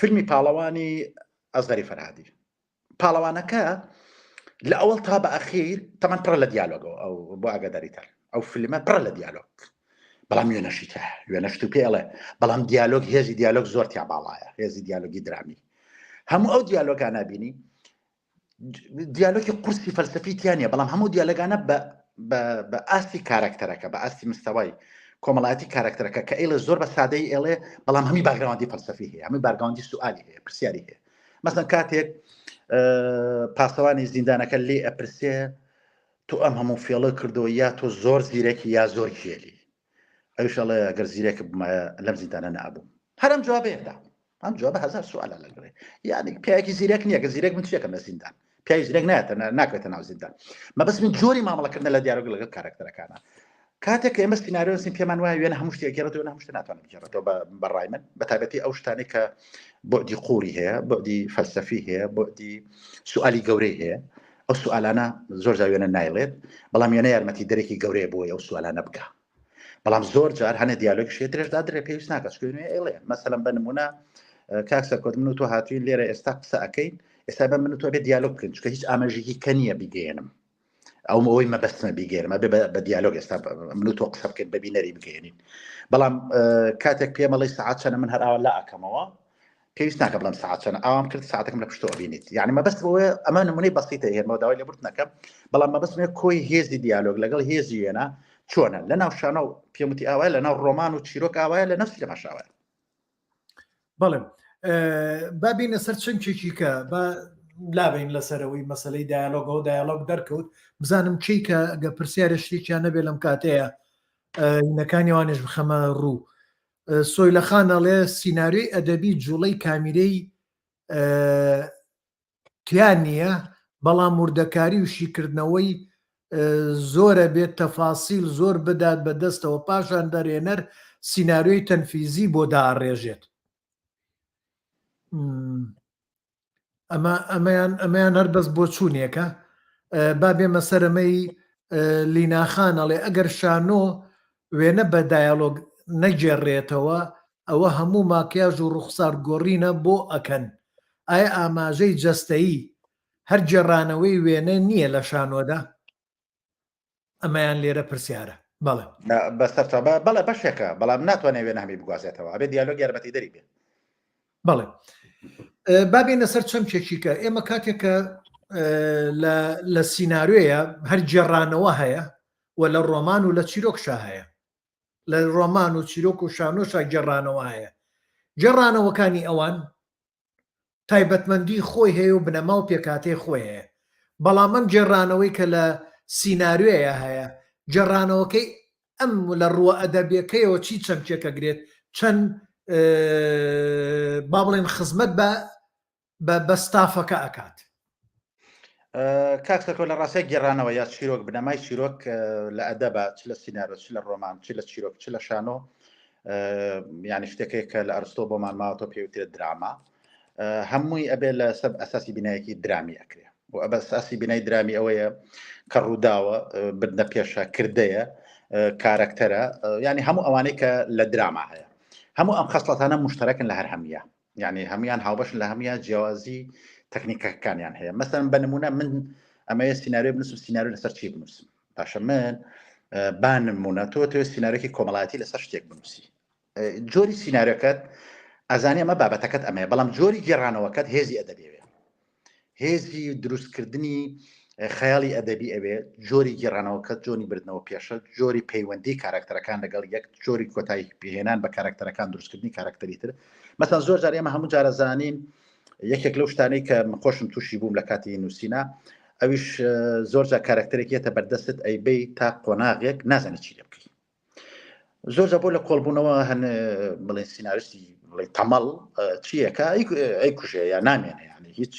فیلمی پاڵەوانی ئەزغەری فەرهادی پاڵەوانەکە لە ئەوەڵ تا بە ئەخیر تەمان پڕە لە دیالۆگەوە ئەو بۆ ئاگاداریتان ئەو فیلمە پڕە لە دیالۆگ بەڵام وێنەشی تە وێنەشت و پێڵێ بەڵام دیالۆگ هێزی دیالۆگ زۆر تیا باڵایە هێزی دیالۆگی درامی هەموو ئەو دیالۆگانە بینی دیالۆکی قورسی فەلسفی تیانە بەڵام هەموو دیالۆگانە بە بە ئاستی کارکتەرەکە بە ئاستی مستەوای. کۆمەڵایەتی کارکتەرەکە کە ئێڵێ زۆر بە سادەی ئێڵێ بەڵام هەمی background ی فەلسەفی هەیە هەمی background ی سوئالی هەیە پرسیاری هەیە مەسەن کاتێک پاسەوانی زیندانەکە لێ ئەپرسێ تۆ ئەم هەموو فێڵە کردەوە یا تۆ زۆر زیرەکی یا زۆر گێلی ئەویش ئەڵێ ئەگەر زیرەک بمایە لەم زیندانە نابووم هەر ئەم جوابەیەدا ئەم جوابە هەزار سوالە لەگەڵێ یعنی پیاوێکی زیرەک نییە کە زیرەک من چیەکەم لە زیندان پیاوی زیرەک نایەتە ناکەوێتە ناو زیندان مەبەست من جۆری مامەڵەکردنە لە دیالۆگ لەگەڵ کارکتەرەکانە کاتێک کە ئێمە سیناریۆنووسین پێمان وایە وێنە هەموو شتێک گێڕێتەوە وێنە هەموو شتێک ناتوانێت بگێڕێتەوە بە ڕای من بە تایبەتی ئەو شتانەی کە بۆدی قوڵی هەیە بۆدی فەلسەفی هەیە بۆدی سوالی گەورەی هەیە ئەو سوالانە زۆر جار وێنە نایڵێت بەڵام وێنە یارمەتی دەرێکی گەورەیە بۆی ئەو سوالانە بکە بەڵام زۆر جار هەنێ دیالۆگ شێ درێژدا درێ پێویست ناکە چکە ئێڵێ مەسەلەن بە نمونە کاک سەرکۆت من و تۆ هاتوین لێرە ئێستا قسە ئەەکەین ئێستا بە من و تۆ بێ دیالۆگ بکەین چکە هیچ ئاماژێکی کە نییە بیگەێنم ئەو ئەوەی مەبەستمە بیگەێنم ئەبێ بە دیالۆگ ئێستا من و تۆ قسە بکەین بە بینەری بگەێنین بەڵام کاتێک پێمەڵی سەعات چەنە من هەر ئاوا لا ئەەکەمەوە پێویست ناکە بڵێم سەعات چەنە ئاوام کرد ساعتەکەم لە پشتەوە بینیت یعنی مەبەست بەوەیە ئەمە نمونەی بەسیتە هێنمەوە داوای لێبوردن نەکەم بەڵام مەبەستم کۆی هێزی دیالۆگ لەگەڵ هێزی وێنە چۆنە لە ناو شانۆ پێم وتی ئاوایە لە ناو ڕۆمان و چیرۆک ئاوایە لە ناو سینەماش ئاوایە. بەڵێ با بینە سەر چەمکێکی کە با لابین لەسەرەوەی مەسلەی دیالۆگەوە دیالۆگ دەرکەوت بزانم چی کە گە پرسیارە شتێکیان نەبێ لەم کاتەیە هینەکانی وانش بخەمە ڕوو سۆیلە خان ئەڵێ سیناریۆی ئەدەبی جوڵەی کامیرەی تیا نییە بەڵام وردەکاری و شیکردنەوەی زۆرە بێت تەفاسیل زۆر بدات بە دەستەوە پاشان دەرێنەر سیناریۆی تەنفیزی بۆ داڕێژێت. ئەمە ئەمەیان ئەمەیان هەر بەس بۆچوونێکە با بێمە سەرەمەی لیناخان ئەڵێ ئەگەر شانۆ وێنە بە دایەلۆگ نەگێڕێتەوە ئەوە هەموو ماکیاژ و ڕوخسار گۆڕینە بۆ ئەکەن ئایا ئاماژەی جەستەیی هەر گێڕانەوەی وێنە نییە لە شانۆدا؟ ئەمەیان لێرە پرسیارە بەڵێ. بەسەر چاو بەڵێ بەشێکە بەڵام ناتوانێت وێنە هەمی بگوازێتەوە ئەبێ دیالۆگ یارمەتی دەری بێ. بەڵێ با بێینە سەر چەمکێکی کە ئێمە کاتێک کە لە سیناریۆیە هەر گێڕانەوە هەیە و لە ڕۆمان و لە چیرۆکشا هەیە لە ڕۆمان و چیرۆک و شانۆشا گێڕانەوە هەیە گێڕانەوەکانی ئەوان تایبەتمەندی خۆی هەیە و بنەما و پێکهاتەی خۆی هەیە، بەڵام ئەم گێڕانەوەی کە لە سیناریۆیا هەیە، گێڕانەوەکەی ئەم لە ڕووە ئەدەبیەکەیەوە چی چەمکێک ئەگرێت، چەند با بڵێن خزمەت بە بە ستافەکە ئەکات؟ کاک سەرکۆ لە ڕاستیا گێڕانەوە یا چیرۆک بنەمای چیرۆک لە ئەدەبە چ لە سیناریۆ چ لە ڕۆمان چ لە چیرۆک چ لە شانۆ یعنی شتێکێک کە لە ئەرستۆ بۆمان ماوەتەوە پێوترێت دراما هەمووی ئەبێ لە سەر ئەساسی بینایەکی درامی ئەکرێ و ئەبە ئەساسی بینای درامی ئەوەیە کە ڕووداوە بردنە پێشە کردەیە کارەکتەرە ینی هەموو ئەوانەی کە لە دراما هەیە هەموو ئەم خەسڵەتانە مشتەرەکن لە هەر هەمیە یعنی هەمویان هاوبەشن لە هەمویان جیاوازی تەکنیکەکانیان هەیە مەسەن بە نمونە من ئەمەیە سیناریۆ بنووسم سیناریۆ لەسەر چی بنووسم باشە من با نمونە تۆ تۆ سیناریۆکی کۆمەڵایەتی لەسەر شتێک بنووسی جۆری سیناریۆکەت ئەزانی ئەمە بابەتەکەت ئەمەیە بەڵام جۆری گێڕانەوەکەت هێزی ئەدەبیێ هێزی دروستکردنی خەیاڵی ئەدەبی ئەوێ جۆری گێڕانەوەکە جۆنی بردنەوە پێشە جۆری پەیوەندی کارکتەرەکان لەگەڵ یەک جۆری کۆتایی پێهێنان بە کارکتەرەکان دروستکردنی کارکتەری تر مەسەن زۆر جار ئێمە هەموو جارە زانین یەکێک لەو شتانەی کە من خۆشم تووشی بووم لە کاتی نووسینە ئەویش زۆر جار کارکتەرێک یەتە بەردەستت ئەیبەی تا قۆناغێک نازانێت چی لێ بکەی زۆر جا بۆ لە کۆڵبوونەوە هەن بڵێن سیناریستی بڵێ تەمەڵ چیەکە ئەی کوژێ یا نامێنێ یعنی هیچ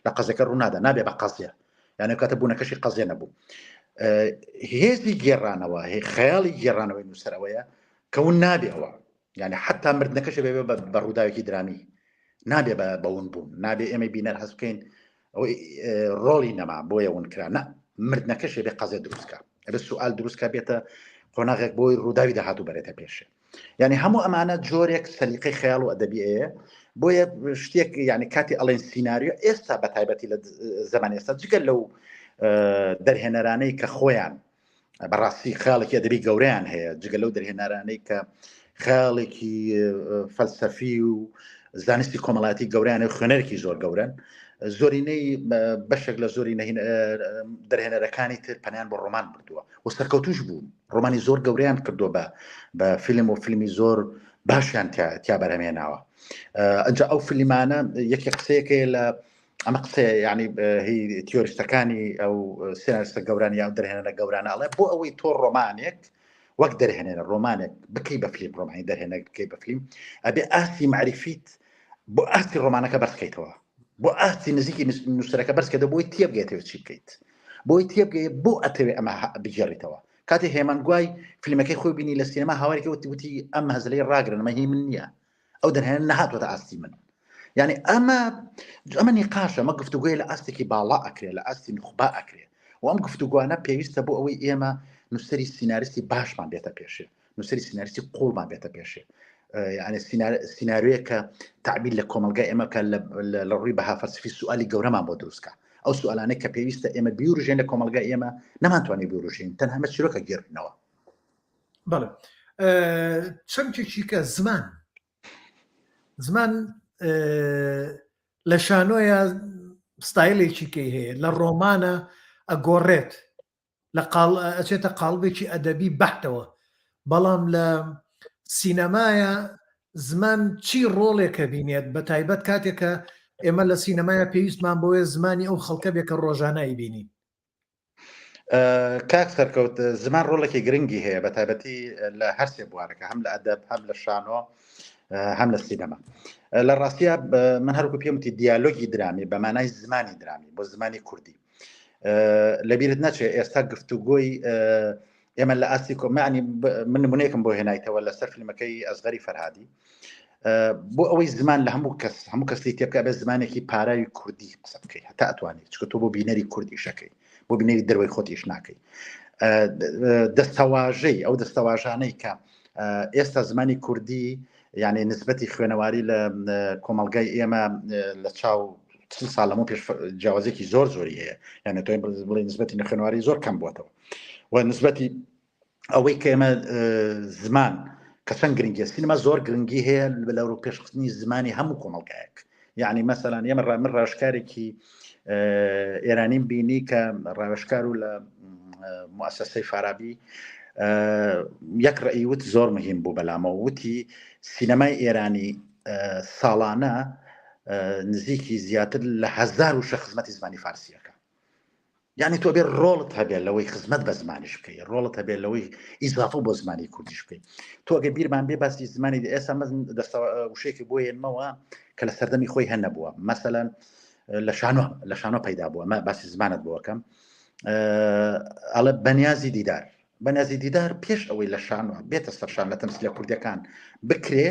لە قەزەکە ڕوونادا نابێ بە قەزیە یعنی کاتە بوونەکەشی قەزیە نەبوو هێزی گێڕانەوە خەیاڵی گێڕانەوەی نووسەرەوەیە کە ون نابێ ئەوە یعنی حتا مردنەکەش بێ بە ڕووداوێکی درامی نابێ بە بەون بوون نابێ ئێمەی بینەر هەست بکەین ئەوەی ڕۆڵی نەما بۆیە ون کرا نە مردنەکەشێ بێ قەزێ دروستکە ئەبێ سوال دروستکە بێتە قۆناغێک بۆی ڕووداوی داهاتوو بەرێتە پێشێ یعنی هەموو ئەمانە جۆرێک سەلیقەی خەیاڵ و ئەدەبیەیە بۆیە شتێک یعنی کاتی ئەڵێن سیناریۆ ئێستا بە تایبەتی لە زمان ئێستا جگەل لەو دەرهێنەرانەی کە خۆیان بەڕاستی خەیاڵێکی ئەدەبی گەورەیان هەیە جگە لەو دەرهێنەرانەی کە خەیاڵێکی فەلسەفی و زانستی کۆمەڵاتی گەوریان و خوێنەرێکی زۆر گەورن. زۆرینەی بەشێک لە زۆری دەرهێنەرەکانی تر پەنیان بۆ ڕۆمان بردووە و سەرکەوتوش بوون ڕۆمانی زۆر گەورەیان کردووە بە بە فیلم و فیلمی زۆر باشیان تیا بەرهەمێناوە ئەجا ئەو فیلمانە یەکێک قسەیەکەیە لە ئەمە قسەیە یعنی هی تیۆریستەکانی ئەو سێناریستە گەورانی یا دەرهێنەرە گەورانە ئەڵێ بۆ ئەوەی تۆ ڕۆمانێک وەک دەرهێنەرە ڕۆمانێک بکەی بە فیلم ڕۆمانی دەرهێنەر بکەی بە فیلم ئەبێ ئاستی معریفیت بۆ ئاستی ڕۆمانەکە بەرزکەیتەوە بۆ ئاستی نزیکی نووسەرەکە بەرزکەیتەوە بۆی تێبگەیتەوە چی بکەیت بۆی تێبگەیت بۆ ئەتەوێ ئەمە بگێڕیتەوە کاتێ هێمان گوای فیلمەکەی خۆی بینی لە سینەما هاوارێکی وتی وتی ئەم هەزلەی ڕاگرن ئەمە هی من نییە ئەو دەرهێنەر نەهاتوەتە ئاستی من یعنی ئەمە ئەمە نیقاشە ئەمە گفتوگۆی لە ئاستێکی باڵا ئەکرێ لە ئاستی نوخبا ئەکرێ و ئەم گفتوگوانە پێویستە بۆ ئەوەی ئێمە نووسەری سیناریستی باشمان بێتە پێشێ نووسری سیناریستی قوڵمان بێتە پێشێ یعنی سیناریۆیە کە تعبیر لە کۆمەلگای ئێمە کە لە ڕووی بەها فەلسفی سوالی گەورەمان بۆ دروستکە ئەو سوالانەی کە پێویستە ئێمە بیوروژێن لە کۆمەلگای ئێمە نەمانتوانانی بیوروژین تەنها مە چیرۆکە گێڕینەوە بەڵێ چەمکێکی کە زمان زمان لە شانۆیە ستایلێکی کەی هەیە لە ڕۆمانە ئەگۆڕێت لە قاڵ ئەچێتە قاڵبێکی ئەدەبی بەحتەوە بەڵام لە سینەمایە زمان چی ڕۆڵێکە بینێت بە تایبەت کاتێک کە ئێمە لە سینەمایە پێویستمان بۆیە زمانی ئەو خەڵکە بێ کە ڕۆژانە ئەیبینین. کاک سەرکەوت زمان ڕۆڵێکی گرنگی هەیە بە تایبەتی لە هەرسێ بوارەکە هەم لە ئەدەب هەم لە شانۆ هەم لە سینەما لە ڕاستە من هەرکو پێمتی دیالۆگی درامی بە مانای زمانی درامی بۆ زمانی کوردی لەبیرت نەچێ ئێستا گفتوگۆی ئێمە لە ئاستی کۆمانی من نمونەیەکم بۆ هێنایتەوە لەسەر فیلمەکەی ئەزغەری فەرهادی بۆ ئەوەی زمان لە هەموو کەس هەموو کەسی تێبکە بە زمانێکی پاراوی کوردی قسە بکەی هەتا ئەتوانیت چکە تۆ بۆ بینەری کوردیشەکەی بۆ بینەری دەروی خۆتیش ناکەی دەستەواژەی ئەو دەستەواژانەی کە ئێستا زمانی کوردی یعنی نسبەتی خوێنەواری لە کۆمەلگای ئێمە لە چاو چل ساڵ لەمە پێش جیاوازێکی زۆر زۆری هەیە یعنی تۆ بڵێ نسبەتی نەخوێنەواری زۆر کەم بووەتەوە و نسبەتی ئەوەی کە ئێمە زمان کە چەند گرنگیە سینەما زۆر گرنگی هەیە لە ڕوو پێشخستنی زمانی هەموو کۆمەڵگایەک یعنی مەسەلەن ئێمە من ڕاوێژکارێکی ئێرانیم بینی کە ڕاوێژکار و لە موسسەی فارابی یەک ڕێی وت زۆر مهم بوو بەلامەوە وتی سینەمای ئێرانی ساڵانە نزیکی زیاتر لە هزار وشە خزمەتی زمانی فارسیەکە یعنی تۆ بێ ڕۆڵت هەبێت لەوەی خزمەت بە زمانیش بکەی ڕۆڵت هەبێت لەوەی ئیزافە بۆ زمانی کوردیش بکەی تۆ ئەگە بیرمان بێ باسی زمانی ئێستا مەزن دەستە وشێکی بۆ هێنمەوە کە لە سەردەمی خۆی هەر نەبووە مەسەەن لە شانۆ لە شانۆ پەیدا بووە مە باسی زمانت بۆکەم ئەڵێ بەنیازی دیدار بەنیازی دیدار پێش ئەوەی لە شانۆ بێتە سەر شان لە تەمسیلە کوردیەکان بکرێ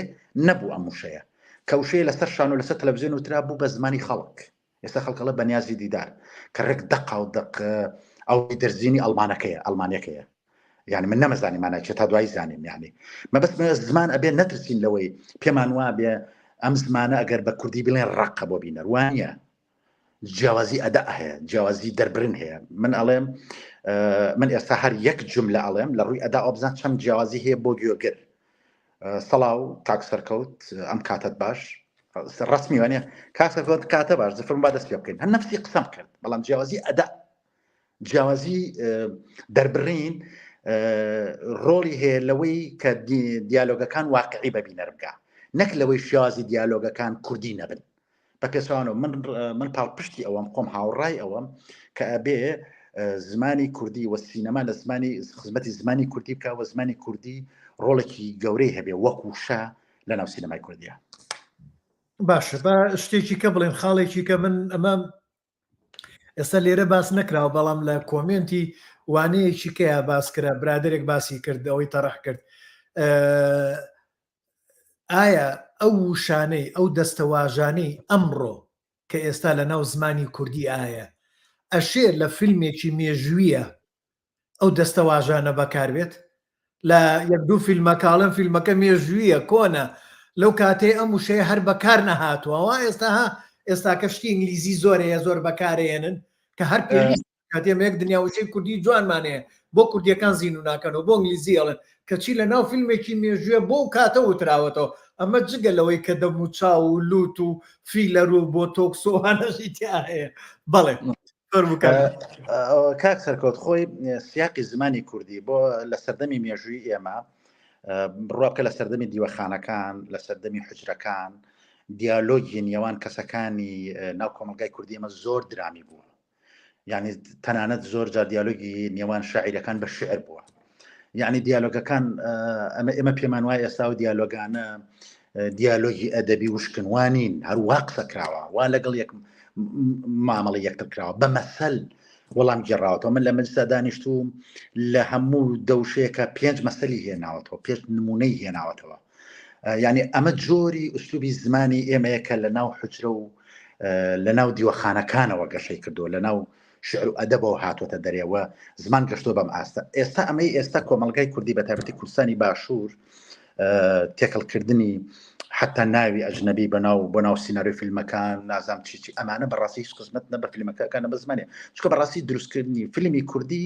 نەبوو ئەم وشەیە کە وشەیە لەسەر شانۆ لەسەر تەلەڤزیۆن وترا بوو بە زمانی خەڵک ئێستا خەڵک ئەڵێ بەنیازی دیدار کە ڕێک دەقا و دەق ئەو دەرزینی ئەڵمانەکەیە ئەڵمانیەکەیە یعنی من نەمەزانی مانای چیە تا دوایی زانیم یعنی مەبەست من زمان ئەبێ نەترسین لەوەی پێمان وابێ ئەم زمانە ئەگەر بە کوردی بڵێن ڕەقە بۆ بینەر وانە جیاوازی ئەدا هەیە جیاوازی دەربرن هەیە من ئەڵێم من ئێستا هەر یەک جملە ئەڵێم لە ڕووی ئەدا ئەوبزان چەند جیاوازی هەیە بۆ گوێگر سڵاو کاک سەرکەوت ئەم کاتت باش ڕسمی وانە کاک سەرکەوت کاتە باش زفرم با دەست پێ بکەین هەر نفسی قسەم کرد بەڵام جیاوازی ئەدا جیاوازی دەربڕین ڕۆڵی هەیە لەوەی کە دیالۆگەکان واقعی بەبینەر بکە نەک لەوەی شێوازی دیالۆگەکان کوردی نەبن بە پێچەوانەوە من من پاڵپشتی ئەوەم خۆم هاوڕای ئەوەم کە ئەبێ زمانی کوردی و سینەما لە زمانی خزمەتی زمانی کوردی بکە و زمانی کوردی ڕۆڵێکی گەورەی هەبێ وەکو شە لە ناو سینەمای کوردیە باشە با شتێکی کە بڵێن خاڵێکی کە من ئەمە ئێستا لێرە باس نەکراوە بەڵام لە کۆمێنتی وانەیەکی کەیا باس کرا برادێک باسی کرد ئەوەی تەڕح کرد ئایا ئەو وشانەی ئەو دەستەواژانەی ئەمڕۆ کە ئێستا لە ناو زمانی کوردی ئایا ئەشێ لە فیلمێکی مێژوویە ئەو دەستەواژانە بەکاربێت؟ لە یەک دوو فیلمە کاڵێن فیلمەکە مێژوویە کۆنە لەو کاتەی ئەم وشەیە هەر بەکار نەهاتووە وا ئێستا ها ئێستاکە شتی ئینگلیزی زۆر هەیە زۆر بەکارێنن کە هەر پێویست. کاتێ ئێمە یەک دنیا وشەی کوردی جوانمان هەیە بۆ کوردیەکان زینو ناکەنەوە بۆ ئینگلیزی ئەڵێن کەچی لە ناو فیلمێکی مێژوویە بۆ ئەو کاتە وتراوەتەوە ئەمە جگە لەوەی کە دەم و چاو و لوت و فیلەر و بۆتۆکس و ئەوانەشی تیا هەیە بەڵێ فەرموو کاک کاک سەرکەوت خۆی سیاقی زمانی کوردی بۆ لە سەردەمی مێژووی ئێمە بڕوا بکە لە سەردەمی دیوەخانەکان لە سەردەمی حجرەکان دیالۆگی نێوان کەسەکانی ناو کۆمەلگای کوردی ئێمە زۆر درامی بووە یعنی تەنانەت زۆر جار دیالۆگی نێوان شاعیرەکان بە شعر بووە یعنی دیالۆگەکان ئەمە ئێمە پێمان وایە ئێستا و دیالۆگانە دیالۆگی ئەدەبی وشکن وانین هەروە قسە کراوە وا لەگەڵ یەک مامەڵی یەکتر کراوە بە مەسەل وەڵام گێڕاوەتەوە من لە مەجلسا دانیشتوم لە هەموو دەوشەیەکە پێنج مەسەلی هێناوەتەوە پێش نمونەی هێناوەتەوە یعنی ئەمە جۆری ئوسلوبی زمانی ئێمەیە کە لە ناو حجرە و لە ناو دیوەخانەکانەوە گەشەی کردو لە ناو شعر و ئەدەبەوە هاتوۆتە دەرێوە زمان گەشتۆ بەم ئاستە ئێستا ئەمەی ئێستا کۆمەلگای کوردی بە تایبەتی کوردستانی باشوور تێکەڵکردنی حتا ناوی ئەجنەبی بەناو بۆ ناو سیناریۆی فیلمەکان نازام چی چی ئەمانە بەڕاستی هیچ خزمەت نە بە فیلمەکەکان نە بە زمانێ چونکە بەڕاستی دروستکردنی فیلمی کوردی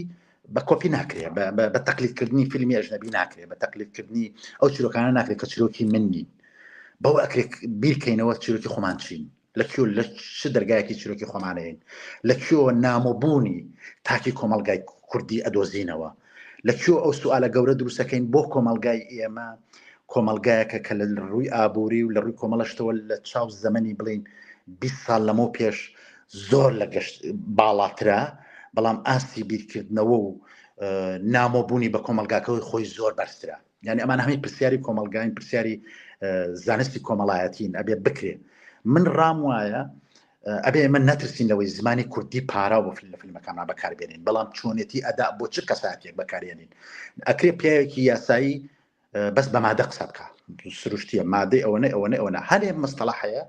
بە کۆپی ناکرێ بە تەقلیدکردنی فیلمی ئەژنەبی ناکرێ بە تەقلیدکردنی ئەو چیرۆکانە ناکرێت کە چیرۆکی من نین بەوە ئەکرێت بیرکەینەوە چیرۆکی خۆمان چین لە کوێ لە چ دەرگایەکی چیرۆکی خۆمانەیەین لە کوێوە نامۆبوونی تاکی کۆمەڵگای کوردی ئەدۆزینەوە لە کوێ ئەو سوالە گەورە دروستەکەین بۆ کۆمەڵگای ئێمە کۆمەڵگایەکە کە لە ڕووی ئابووری و لە ڕووی کۆمەڵەشتەوە لە چاو زەمەنی بڵین 20 ساڵ لەمەو پێش زۆر لە گەشت باڵاترە بەڵام ئاستی بیرکردنەوە و نامۆبوونی بە کۆمەلگاکەەوەی خۆی زۆر بەرزترە یعنی ئەمان هەمی پرسیاری کۆمەلگاین پرسیاری زانستی کۆمەڵایەتین ئەبێ بکرێ من ڕام وایە ئەبێ ئێمە نەترسین لەوەی زمانی کوردی پارا بۆ فیلم لە فیلمەکانمان بەکاربێنین بەڵام چۆنێتی ئەدا بۆ چ کەساتێک بەکارێنین ئەکرێ پیاوێکی یاسایی بەس بە مادە قسە بکە سروشتیە مادەی ئەوەنە ئەوەنە ئەوەنە هەرێ مستەڵە هەیە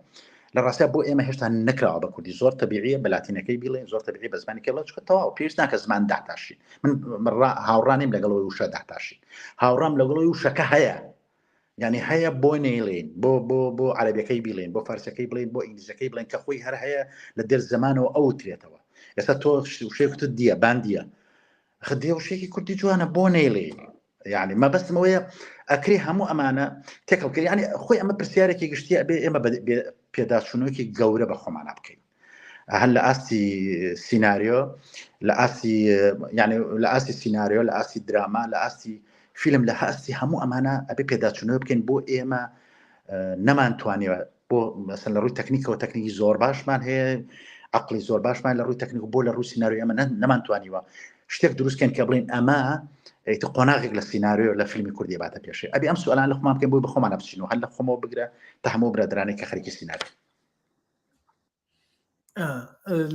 لە ڕاستیا بۆ ئێمە هێشتا نەکراوە بە کوردی زۆر تەبیعیە بە لاتینەکەی بیڵێن زۆر تەبیعی بە زمانی کێڵە چکە تەواو پێویست ناکە زمان داتاشین من هاوڕانیم لەگەڵەوەی وشە داتاشین هاوڕام لەگەڵەوەی وشەکە هەیە یعنی هەیە بۆ نەیڵێن بۆ بۆ بۆ عربیەکەی بیڵێن بۆ فارسەکەی بڵێن بۆ ئینگلیزەکەی بڵێن کە خۆی هەر هەیە لە دێر زمانەوە ئەوترێتەوە ئێستا تۆ وشەیەکت دیە باندیە خدێ وشەیەکی کوردی جوانە بۆ نەیڵێ یعنی مەبەستم ئەوەیە ئەکرێ هەموو ئەمانە تێکەڵ کرد یعنی خۆی ئەمە پرسیارێکی گشتیە ئەبێ ئێمە پێداچوونەوەکی گەورە بە خۆمانە بکەین هەر لە ئاستی سیناریۆ لە ئاستی یعنی لە ئاستی سیناریۆ لە ئاستی دراما لە ئاستی فیلم لە هەستی هەموو ئەمانە ئەبێ پێداچوونەوە بکەین بۆ ئێمە نەمانتوانیوە بۆ مەسەن لە ڕووی تەکنیکەوە تەکنیکی زۆر باشمان هەیە عقلی زۆر باشمان لە ڕووی تەکنیک بۆ لە ڕووی سیناریۆ ئەمە نەمانتوانیوە شتێک دروستکەن کە بڵین ئەمە ئیتر قۆناغێک لە سیناریۆ لە فیلمی کوردی باتە پێشێ ئەبی ئەم سوالان لە خۆمان بکەین بۆی بەخۆمانە بچین و هەر لە خۆمەوە بگرە تا هەموو برادرانێک کە خەریکی سیناریۆ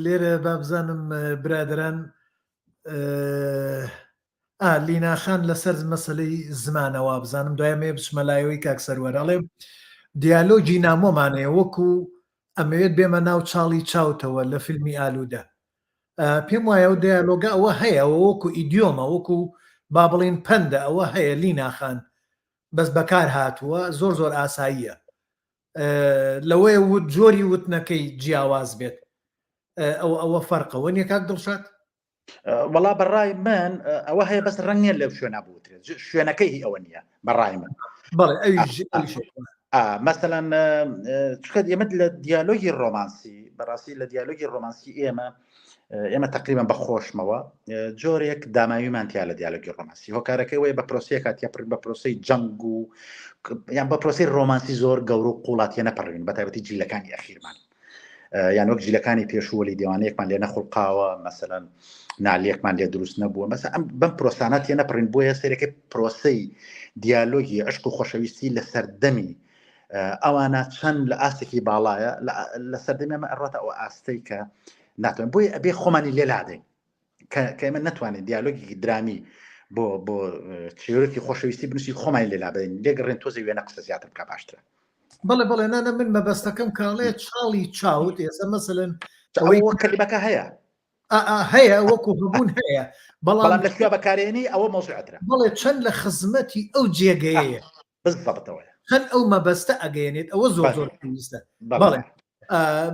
لێرە بابزانم برادران ئا لینا خان لەسەر مەسەلەی زمانە وابزانم دوای مێ بچمە لایەوەی کاک سەروەر ئەڵێ دیالۆگی نامۆمان هەیە وەکو ئەمەوێت بێمە ناو چاڵی چاوتەوە لە فیلمی ئالوودە پێم وایە ئەو دیالۆگە ئەوە هەیە ئەوە وەکو ئیدیۆمە وەکو با بڵین پەندە ئەوە هەیە لینا خان بەس بەکار هاتووە زۆر زۆر ئاساییە لەوەیە جۆری وتنەکەی جیاواز بێت ئەوە ئەوە فەرقەوە نیە کاک دڵشاد وەڵا بەڕای من ئەوە هەیە بەس ڕەنگ نیە لەو شوێنە بوترێت شوێنەکەی هی ئەوە نییە بەڕای من بەڵێ مەسەەن چکە ئێمە لە دیالۆگی ڕۆمانسی بەڕاستی لە دیالۆگی ڕۆمانسی ئێمە ئێمە تقریبا بە خۆشمەوە جۆرێک داماویمان تیا لە دیالۆگی ڕۆمانسی هۆکارەکەی وەیە بە پرۆسیەکە تێپڕ بە پرۆسی جەنگ و یان بە پرۆسی ڕۆمانسی زۆر گەور و قوڵاتیە نەپەڕین بە تایبەتی جیلەکانی ئەخیرمان یان وەک جیلەکانی پێشوو وەلی دێوانەیەکمان لێ نەخوڵقاوە مەسەلەن نالیەکمان لێ دروست نەبووە مەسە ئەم بەم پرۆسانە تێ نەپڕین بۆیە سەرەکە پرۆسەی دیالۆگی عشق و خۆشەویستی لە سەردەمی ئەوانە چەند لە ئاستێکی باڵایە لە سەردەمی ئەمە ئەڕاتە ئەو ئاستەی کە ناتوان بۆیە ئەبێ خۆمانی لێ لادەین کە ئێمە نەتوانین دیالۆگێکی درامی بۆ بۆ چیرۆکی خۆشەویستی بنووسی خۆمانی لێ لابدەین لێگەڕێن تۆزێ وێنە قسە زیاتر بکە باشترە بەڵێ بەڵێ نانە من مەبەستەکەم کاڵێ چاڵی چاوت ئێستا مەسەلەن ئەوەی وەک کەلیمەکە هەیە هەیە وەکو هەبوون هەیە بەڵام لە کوێ بەکارێنی ئەوە مەوزوعترە بەڵێ چەند لە خزمەتی ئەو جێگەیە بالضبطەوەیە چەند ئەو مەبەستە ئەگەیەنێت ئەوە زۆر زۆر پێویستە بەڵێ.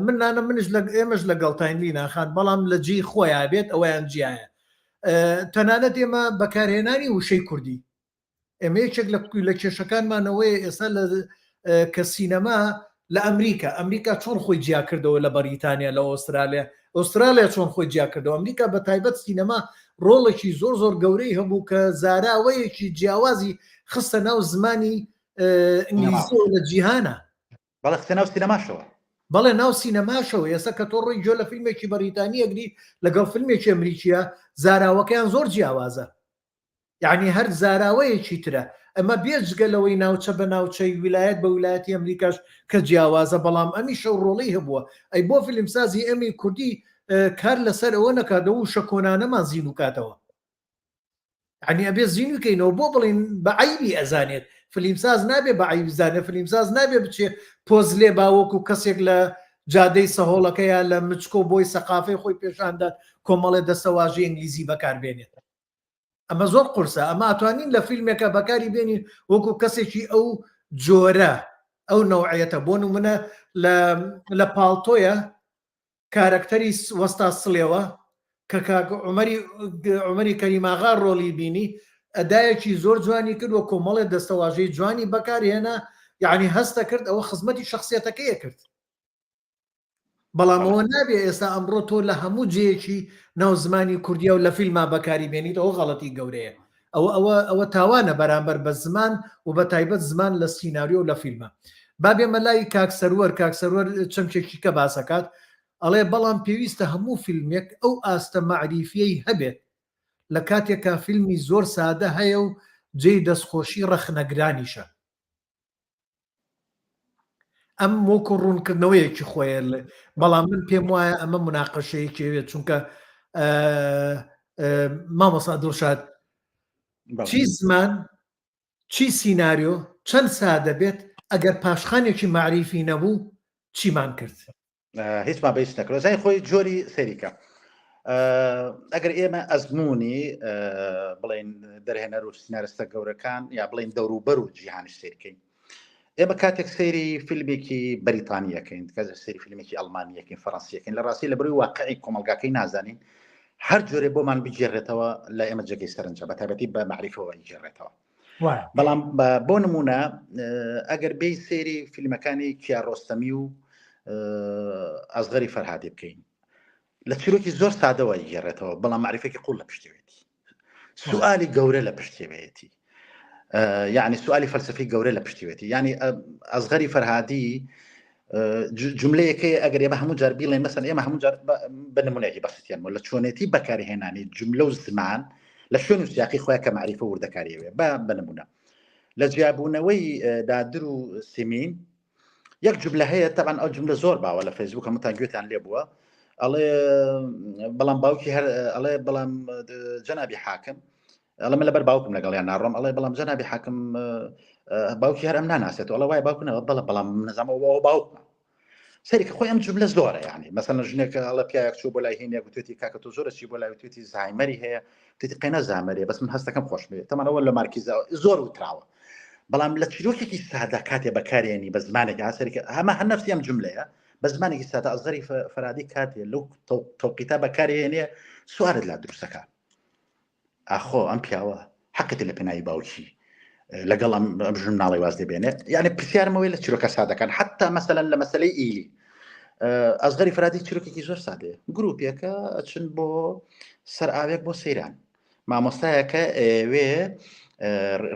من نانە منش لە ئێمەش لەگەڵتاین لینا خان بەڵام لە جێی خۆیان بێت ئەویان جیایە تەنانەت ئێمە بەکارهێنانی وشەی کوردی ئێمە یەکێک لە لە کێشەکانمانەوەی ئێستا لە کە سینەما لە ئەمریکا ئەمریکا چۆن خۆی جیاکردەوە لە بەریتانیا لە ئۆسترالیا ئۆسترالیا چۆن خۆی جیاکردەوە ئەمریکا بە تایبەت سینەما ڕۆڵێکی زۆر زۆر گەورەی هەبوو کە زاراوەیەکی جیاوازی خستە ناو زمانی ئینگلیزیەوە لە جیهانە بەڵێ خستە ناو سینەماشەوە. بەڵێ ناو سینەماشەوە ئێستا کە تۆ ڕۆی گوێ لە فیلمێکی بەریتانی ئەگری لەگەڵ فیلمێکی ئەمریکیە زاراوەکەیان زۆر جیاوازە یعنی هەر زاراوەیەکی ترە ئەمە بێجگە لەوەی ناوچە بە ناوچەی ویلایەت بە ویلایەتی ئەمریکاش کە جیاوازە بەڵام ئەمیشە و ڕۆڵی هەبووە ئەی بۆ فیلمسازی ئەمی کوردی کار لەسەر ئەوە نەکاتەوە و شەکۆنانەمان زیندوو کاتەوە یعنی ئەبێ زیندوو کەینەوە بۆ بڵین بە عیبی ئەزانێت فلیمساز نابێ بە عیب زانێ فلیمساز نابێ بچێ پۆز لێ باوەکو کەسێک لە جادەی سەهۆڵەکەیە لە مچکۆ بۆی سەقافەی خۆی پێشاندات کۆمەڵێ دەستەواژەی ئینگلیزی بەکاربێنێت ئەمە زۆر قورسە ئەمە ئەتوانین لە فیلمێکە بەکاری بێنین وەکو کەسێکی ئەو جۆرە ئەو نەوعەتە بۆ نمونە لە پاڵتۆیە کارەکتەری وەستا سڵێوە کە کاک عومەری عومەری کەریماغا ڕۆڵی بینی ئەدایەکی زۆر جوانی کرد و کۆمەڵێ دەستەواژەی جوانی بەکارهێنا یعنی هەستە کرد ئەوە خزمەتی شخصیەتەکەیە کرد بەڵام ئەوە نابێ ئێستا ئەمڕۆ تۆ لە هەموو جێیەکی ناو زمانی کوردیا و لە فیلما بەکاری بێنیت ئەوە غەڵەتی گەورەیە ئەوە ئەوە ئەوە تاوانە بەرامبەر بە زمان و بە تایبەت زمان لە سیناریۆ و لە فیلمە با بێمە لای کاک سەروەر کاک سەروەر چەمکێکی کە باسەکات ئەڵێ بەڵام پێویستە هەموو فیلمێک ئەو ئاستە مەعریفیەی هەبێت لە کاتێکا فیلمی زۆر سادە هەیە و جێی دەستخۆشی ڕەخنەگرانیشە ئەم وەکو ڕوونکردنەوەیەکی خۆیە بەڵام من پێم وایە ئەمە مناقەشەیەکی هەیە چونکە مامۆسا دڵشاد چی زمان چی سیناریۆ چەند سادە بێت ئەگەر پاشخانێکی معریفی نەبوو چیمان کرد هیچمان بە هیچ نەکرد زای خۆی جۆری سەریکە ئەگەر ئێمە ئەزمموی بڵین دەرهێنەر و سینارستە گەورەکان یا بڵین دەوروبەر و جیهانی سیرکەین ئێمە کاتێک سەیری فیلمێکی بەریتانیەکەین کە سەیری فیلمێکی ئەڵمانیەکەین فەڕەنسیەکەین لە ڕاستی لە بەروی واقعی کۆمەلگاکەی نازانین هەر جۆرێ بۆمان بگێڕێتەوە لە ئێمە جێگەی سەرنجە بە تایبەتی بە معریفەوە گێڕێتەوە بەڵام بۆ نمونە ئەگەر بێی سێری فیلمەکانی کیاڕۆستەمی و ئەزغەری فەرهادی بکەین لە چیرۆکی زۆر سادەوە گێڕێتەوە بەڵام معریفێکی قوڵ لە پشتێتی سوالی گەورە لە پشتێوێتی یعنی سوالی فەلسفی گەورە لە پشتێتی یعنی ئەزغەری فەرهادی جملەیەکەی ئەگەر ئێمە هەموو جار بیڵێن مەسەن ئێمە هەموو جار بە نمونەیەکی بەسیتیان لە چۆنێتی بەکارهێنانی جملە و زمان لە شوێن و سیاقی خۆیان کە معریفە وردەکاریەوێ بە بە نمونە لە جیابوونەوەی دادر و سیمین یەک جملە هەیە تەبان ئەو جملە زۆر باوە لە فەیسبوک هەمووتان گوێتان لێ بووە ئەڵێ بەڵام باوکی هەر ئەڵێ بەڵام جەنابی حاکم ئەڵێ من لەبەر باوکم لەگەڵیان ناڕۆم ئەڵێ بەڵام جەنابی حاکم باوکی هەر ئەم ناناسێت ئەڵێ وای باوک نەوە بەڵێ بەڵام نەزانم ئەوە باوکمە سەری کە خۆی ئەم جملە زۆرە یعنی مەسەلەن ژنێکە ئەڵێ پیاوێک چوو بۆ لای هینێک وتێتی کاکە تۆ زۆرە چی بۆ لای وتێتی زایمەری هەیە وتێتی قەینا زامەریە بەس من هەستەکەم خۆش بێت تەمانەوە لە مارکیزا زۆر وتراوە بەڵام لە چیرۆکێکی سادە کاتێ بەکارێنی بە زمانێک ئاسەری کە هەمە هەر نەفسی ئەم جملەیە بە زمانێکی سادە ئەزغەری فەرادی کاتێ لەو تەوقیتا بەکارێنێ سوارت لا دروستەکە ئاخۆ ئەم پیاوە حەقێتی لە پێناوی باوکی لەگەڵ ئەم ئەم ژن مناڵی واز دەبێنێ یعنی پرسیارمەوەی لە چیرۆکە سادەکان حتا مەسەلەن لە مەسلەی ئیلی ئەزغەری فرادی چیرۆکێکی زۆر سادەیە گروپێکە ئەچن بۆ سەر ئاوێک بۆ سەیران مامۆستایەکە ئەوێ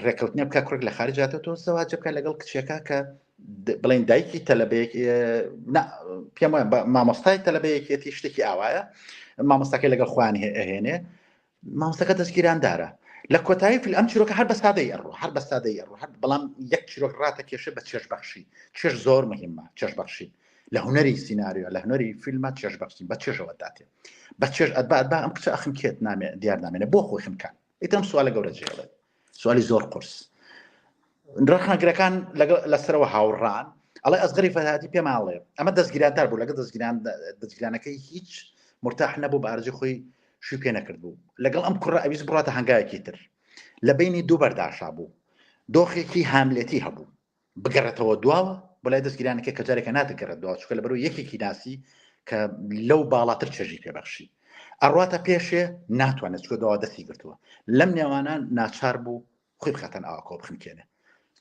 ڕێککەوتنە بکە کوڕێک لە خارجاتە تۆ زەواجە بکە لەگەڵ کچێکە کە بڵین دایکی تەلەبەیەک پێم وایە مامۆستای تەلەبەیەکێتی شتێکی ئاوایە مامۆستاکەی لەگەڵ خۆیان ئەهێنێ مامۆستاکە دەستگیراندارە لە کۆتایی فیل ئەم چیرۆکە هەر بە سادەی ئەڕۆ هەر بە سادەی ئەڕۆ هەر بەڵام یەک چیرۆک ڕاتە کێشە بە چێژ بەخشی چێژ زۆر مهمە چێژ بەخشی لە هونەری سیناریۆ لە هونەری فیلمە چێژ بەخشین بە چێژەوە داتێ بە چێژ ئەدبا ئەدبا ئەم کچە ئەخنکێت نامێ دیار نامێنێ بۆ خۆی خنکان ئیترم سوالە گەورە جێڵێت سوالی زۆر قورس ڕەخنەگرەکان لەگەڵ لەسەرەوە هاوڕان ئەڵێ ئەزغەری فەرهادی پێماڵێ ئەمە دەستگیراندار بوو لەگەڵ دەستگیران دەستگیرانەکەی هیچ مرتاح نەبوو بە ئارزی خۆی شوی پێ نەکرد بوو لەگەڵ ئەم کوڕە ئەویست بڕاتە هەنگاوێکی تر لە بینی دوو بەرداشا بوو دۆخێکی هاملێتی هەبوو بگەڕێتەوە دواوە. بۆ لای دەستگیرانەکە کە جارێکە ناتگەڕێت دوا چکە لە بەرو یەکێکی ناسی کە لەو باڵاتر چێژی پێبەخشی ئەڕواتە پێشێ ناتوانێت چکە دوا دەستی گرتووە لەم نێوانە ناچار بوو خۆی بخاتەن ئاوەکەەوە بخنکێنێ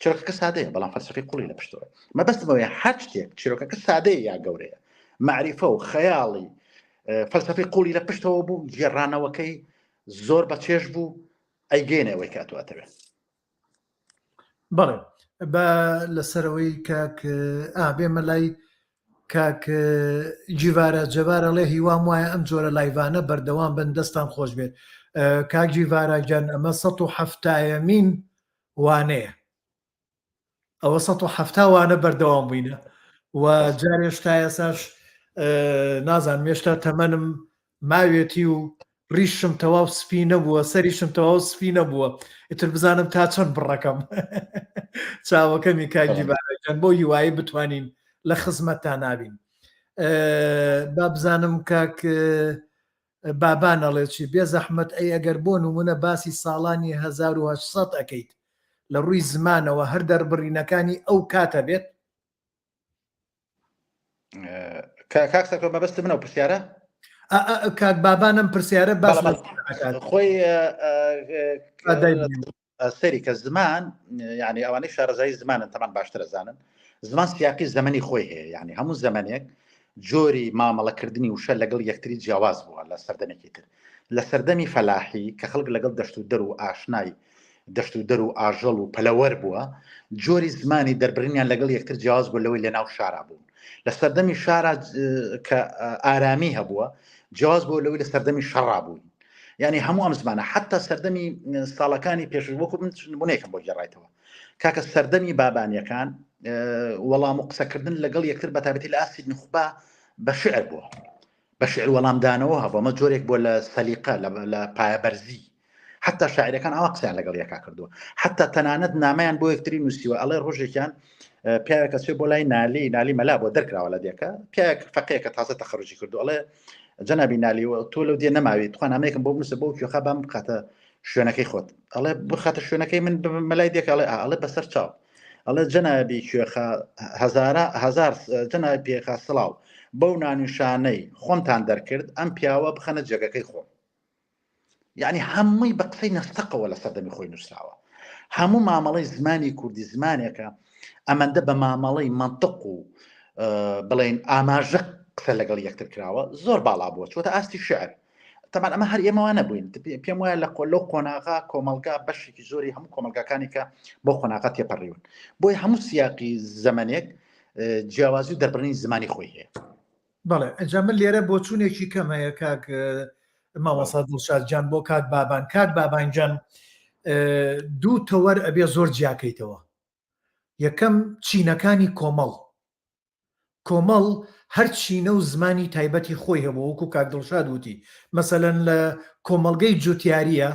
چیرۆکەکە سادەیە بەڵام فەلسفەی قوڵی لە پشتەوە مەبەستمەوەی هەر شتێک چیرۆکەکە سادەیە یا گەورەیە معریفە و خەیاڵی فەلسفەی قوڵی لە پشتەوە بوو گێڕانەوەکەی زۆر بە چێژ بوو ئەیگەێنێ ئەوەی کە ئەتۆ ئەتەوێت. بەڵێ بە لەسەرەوەی کاک ئا بێمە لای کاک جیڤارە جەبار ئەڵێ هیوام وایە ئەم جۆرە لایڤانە بەردەوام بن دەستان خۆش بێت کاک جیڤارا گیان ئەمە 170مین وانەیە ئەوە 170 وانە بەردەوام بووینە و جارێش تا ئێساش نازانم هێشتا تەمەنم ماوێتی و ڕیشم تەواو سپی نەبووە سەریشم تەواو سپی نەبووە ئیتر بزانم تا چەند بڕەکەم چاوەکەمی کاکی بارەکەن بۆ هیوایی بتوانین لە خزمەتتا نابین با بزانم کاک بابان ئەڵێ چی؟ بێ زەحمەت ئەی ئەگەر بۆ نموونە باسی ساڵانی 1800 ئەکەیت لە ڕووی زمانەوە هەر دەربڕینەکانی ئەو کاتە بێت؟ کاک سەرکەوت مەبەست منە و پرسیارە؟ کاک بابان ئەم پرسیارە باس خۆی سەیری کە زمان یعنی ئەوانەی شارەزایی زمانن تەمان باشتر ئەزانن زمان سیاقی زەمەنی خۆی هەیە یعنی هەموو زەمەنێک جۆری مامەڵەکردنی وشە لەگەڵ یەکتری جیاواز بووە لە سەردەمێکی تر لە سەردەمی فەلاحی کە خەڵک لەگەڵ دەشت و دەر و ئاشنای دەشت و دەر و ئاژەڵ و پەلەوەر بووە جۆری زمانی دەربڕینیان لەگەڵ یەکتر جیاواز بوو لەوەی لە ناو شارا بوون لە سەردەمی شارا کە ئارامی هەبووە جیاواز بوو لەوەی لە سەردەمی شەڕا بوون یعنی هەموو ئەم زمانە حتا سەردەمی ساڵەکانی پێش وەکو من نمونەیەکم بۆ گێڕایتەوە کاکە سەردەمی بابانیەکان وەڵام و قسەکردن لەگەڵ یەکتر بە تایبەتی لە ئاستی نوخبە بە شعر بووە بە شعر وەڵامدانەوە هەبوو ئەمە جۆرێک بووە لە سەلیقە لە پایەبەرزی حتا شاعرەکان ئەوە قسەیان لەگەڵ یەکا کردووە حتا تەنانەت نامیان بۆ یەکتری نووسیوە ئەڵێ ڕۆژێکیان پیاوێکە چێ بۆ لای نالی نالی مەلا بۆ دەرکراوە لە دێکە پیاوێک فەقەیەکە تازە تەخەرجی کردو ئەڵێ جەنابی نالی تۆ لەو دێ نەماوی تخوا نامەیەکم بۆ بنووسە بۆ کوێخا بام بخاتە شوێنەکەی خۆت ئەڵێ بخاتە شوێنەکەی من مەلای دێکە ئەڵێ ئەڵێ بەسەر چاو ئەڵێ جەنابی کوێخا هەزارە هەزار جەنابی پێخا سڵاو بەو نانیشانەی خۆمتان دەرکرد ئەم پیاوە بخەنە جێگەکەی خۆم یعنی هەمووی بە قسەی نەستەقەوە لە سەردەمی خۆی نووسراوە هەموو مامەڵەی زمانی کوردی زمانێکە ئەمەندە بە مامەڵەی منطق و بڵین ئاماژە قسە لەگەڵ یەکتر کراوە زۆر باڵا بووە چۆتە ئاستی شعر تەمان ئەمە هەر ئێمەوە نەبووین پێم وایە لە لەو قۆناغا کۆمەلگا بەشێکی زۆری هەموو کۆمەلگاکانی کە بۆ قۆناغا تێپەڕیون بۆی هەموو سیاقی زەمنێک جیاوازی و دەربڕینی زمانی خۆی هەیە بەڵێ ئەجا من لێرە بۆچوونێکی کەم هەیە کاک مامۆستا دڵشاد جان بۆ کاک بابان کاک بابان جان دوو تەوەر ئەبێ زۆر جیاکەیتەوە یەکەم چینەکانی کۆمەڵ کۆمەڵ هەر چینە و زمانی تایبەتی خۆی هەبوو وەکو کاک دڵشاد وتی مەسەلەن لە کۆمەڵگەی جوتیاریە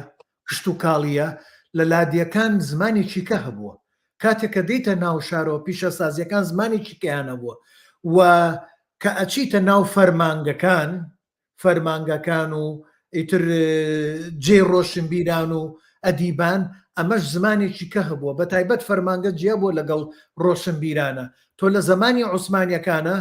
کشتوکاڵییە، لە لادێکان زمانێکی کە هەبووە. کاتێک کە دێیتە ناو شارەوە پیشەسازییەکان زمانێکی کەیان هەبووە و کە ئەچیتە ناو فەرمانگەکان، فەرمانگەکان و ئیتر جێی ڕۆشنبیران و ئەدیبان ئەمەش زمانێکی کە هەبووە بە تایبەت فەرمانگە جیا بووە لەگەڵ ڕۆشنبیرانە تۆ لە زەمانی عوسمانیەکانە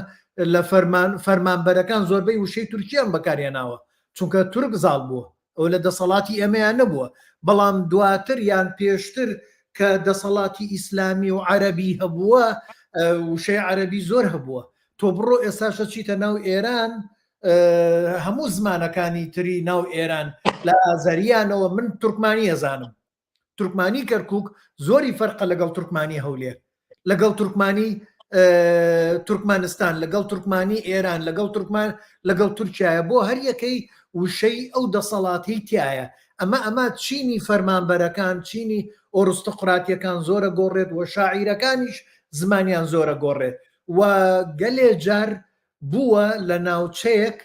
لە فەرمان فەرمانبەرەکان زۆربەی وشەی تورکیان بەکارهێناوە چونکە تورک زاڵ بووە ئەوە لە دەسەڵاتی ئێمەیان نەبووە، بەڵام دواتر یان پێشتر کە دەسەڵاتی ئیسلامی و عەرەبی هەبووە وشەی عەرەبی زۆر هەبووە تۆ بڕۆ ئێستاشە چیتە ناو ئێران هەموو زمانەکانی تری ناو ئێران لە ئازەریانەوە من تورکمانی ئەزانم تورکمانی کەرکک زۆری فەرقە لەگەڵ تورکمانی هەولێر لەگەڵ تورکمانی تورکمانستان لەگەڵ تورکمانی ئێران لەگەڵ تورکمان لەگەڵ تورکایە بۆ هەر یەکەی وشەی ئەو دەسەڵاتی تایە ئەمە ئەمە چینی فەرمانبەرەکان چینی ئۆرستۆقراتیەکان زۆرە گۆڕێت و شاعیرەکانیش زمانیان زۆرە گۆڕێت و گەلێ جار بووە لە ناوچەیەک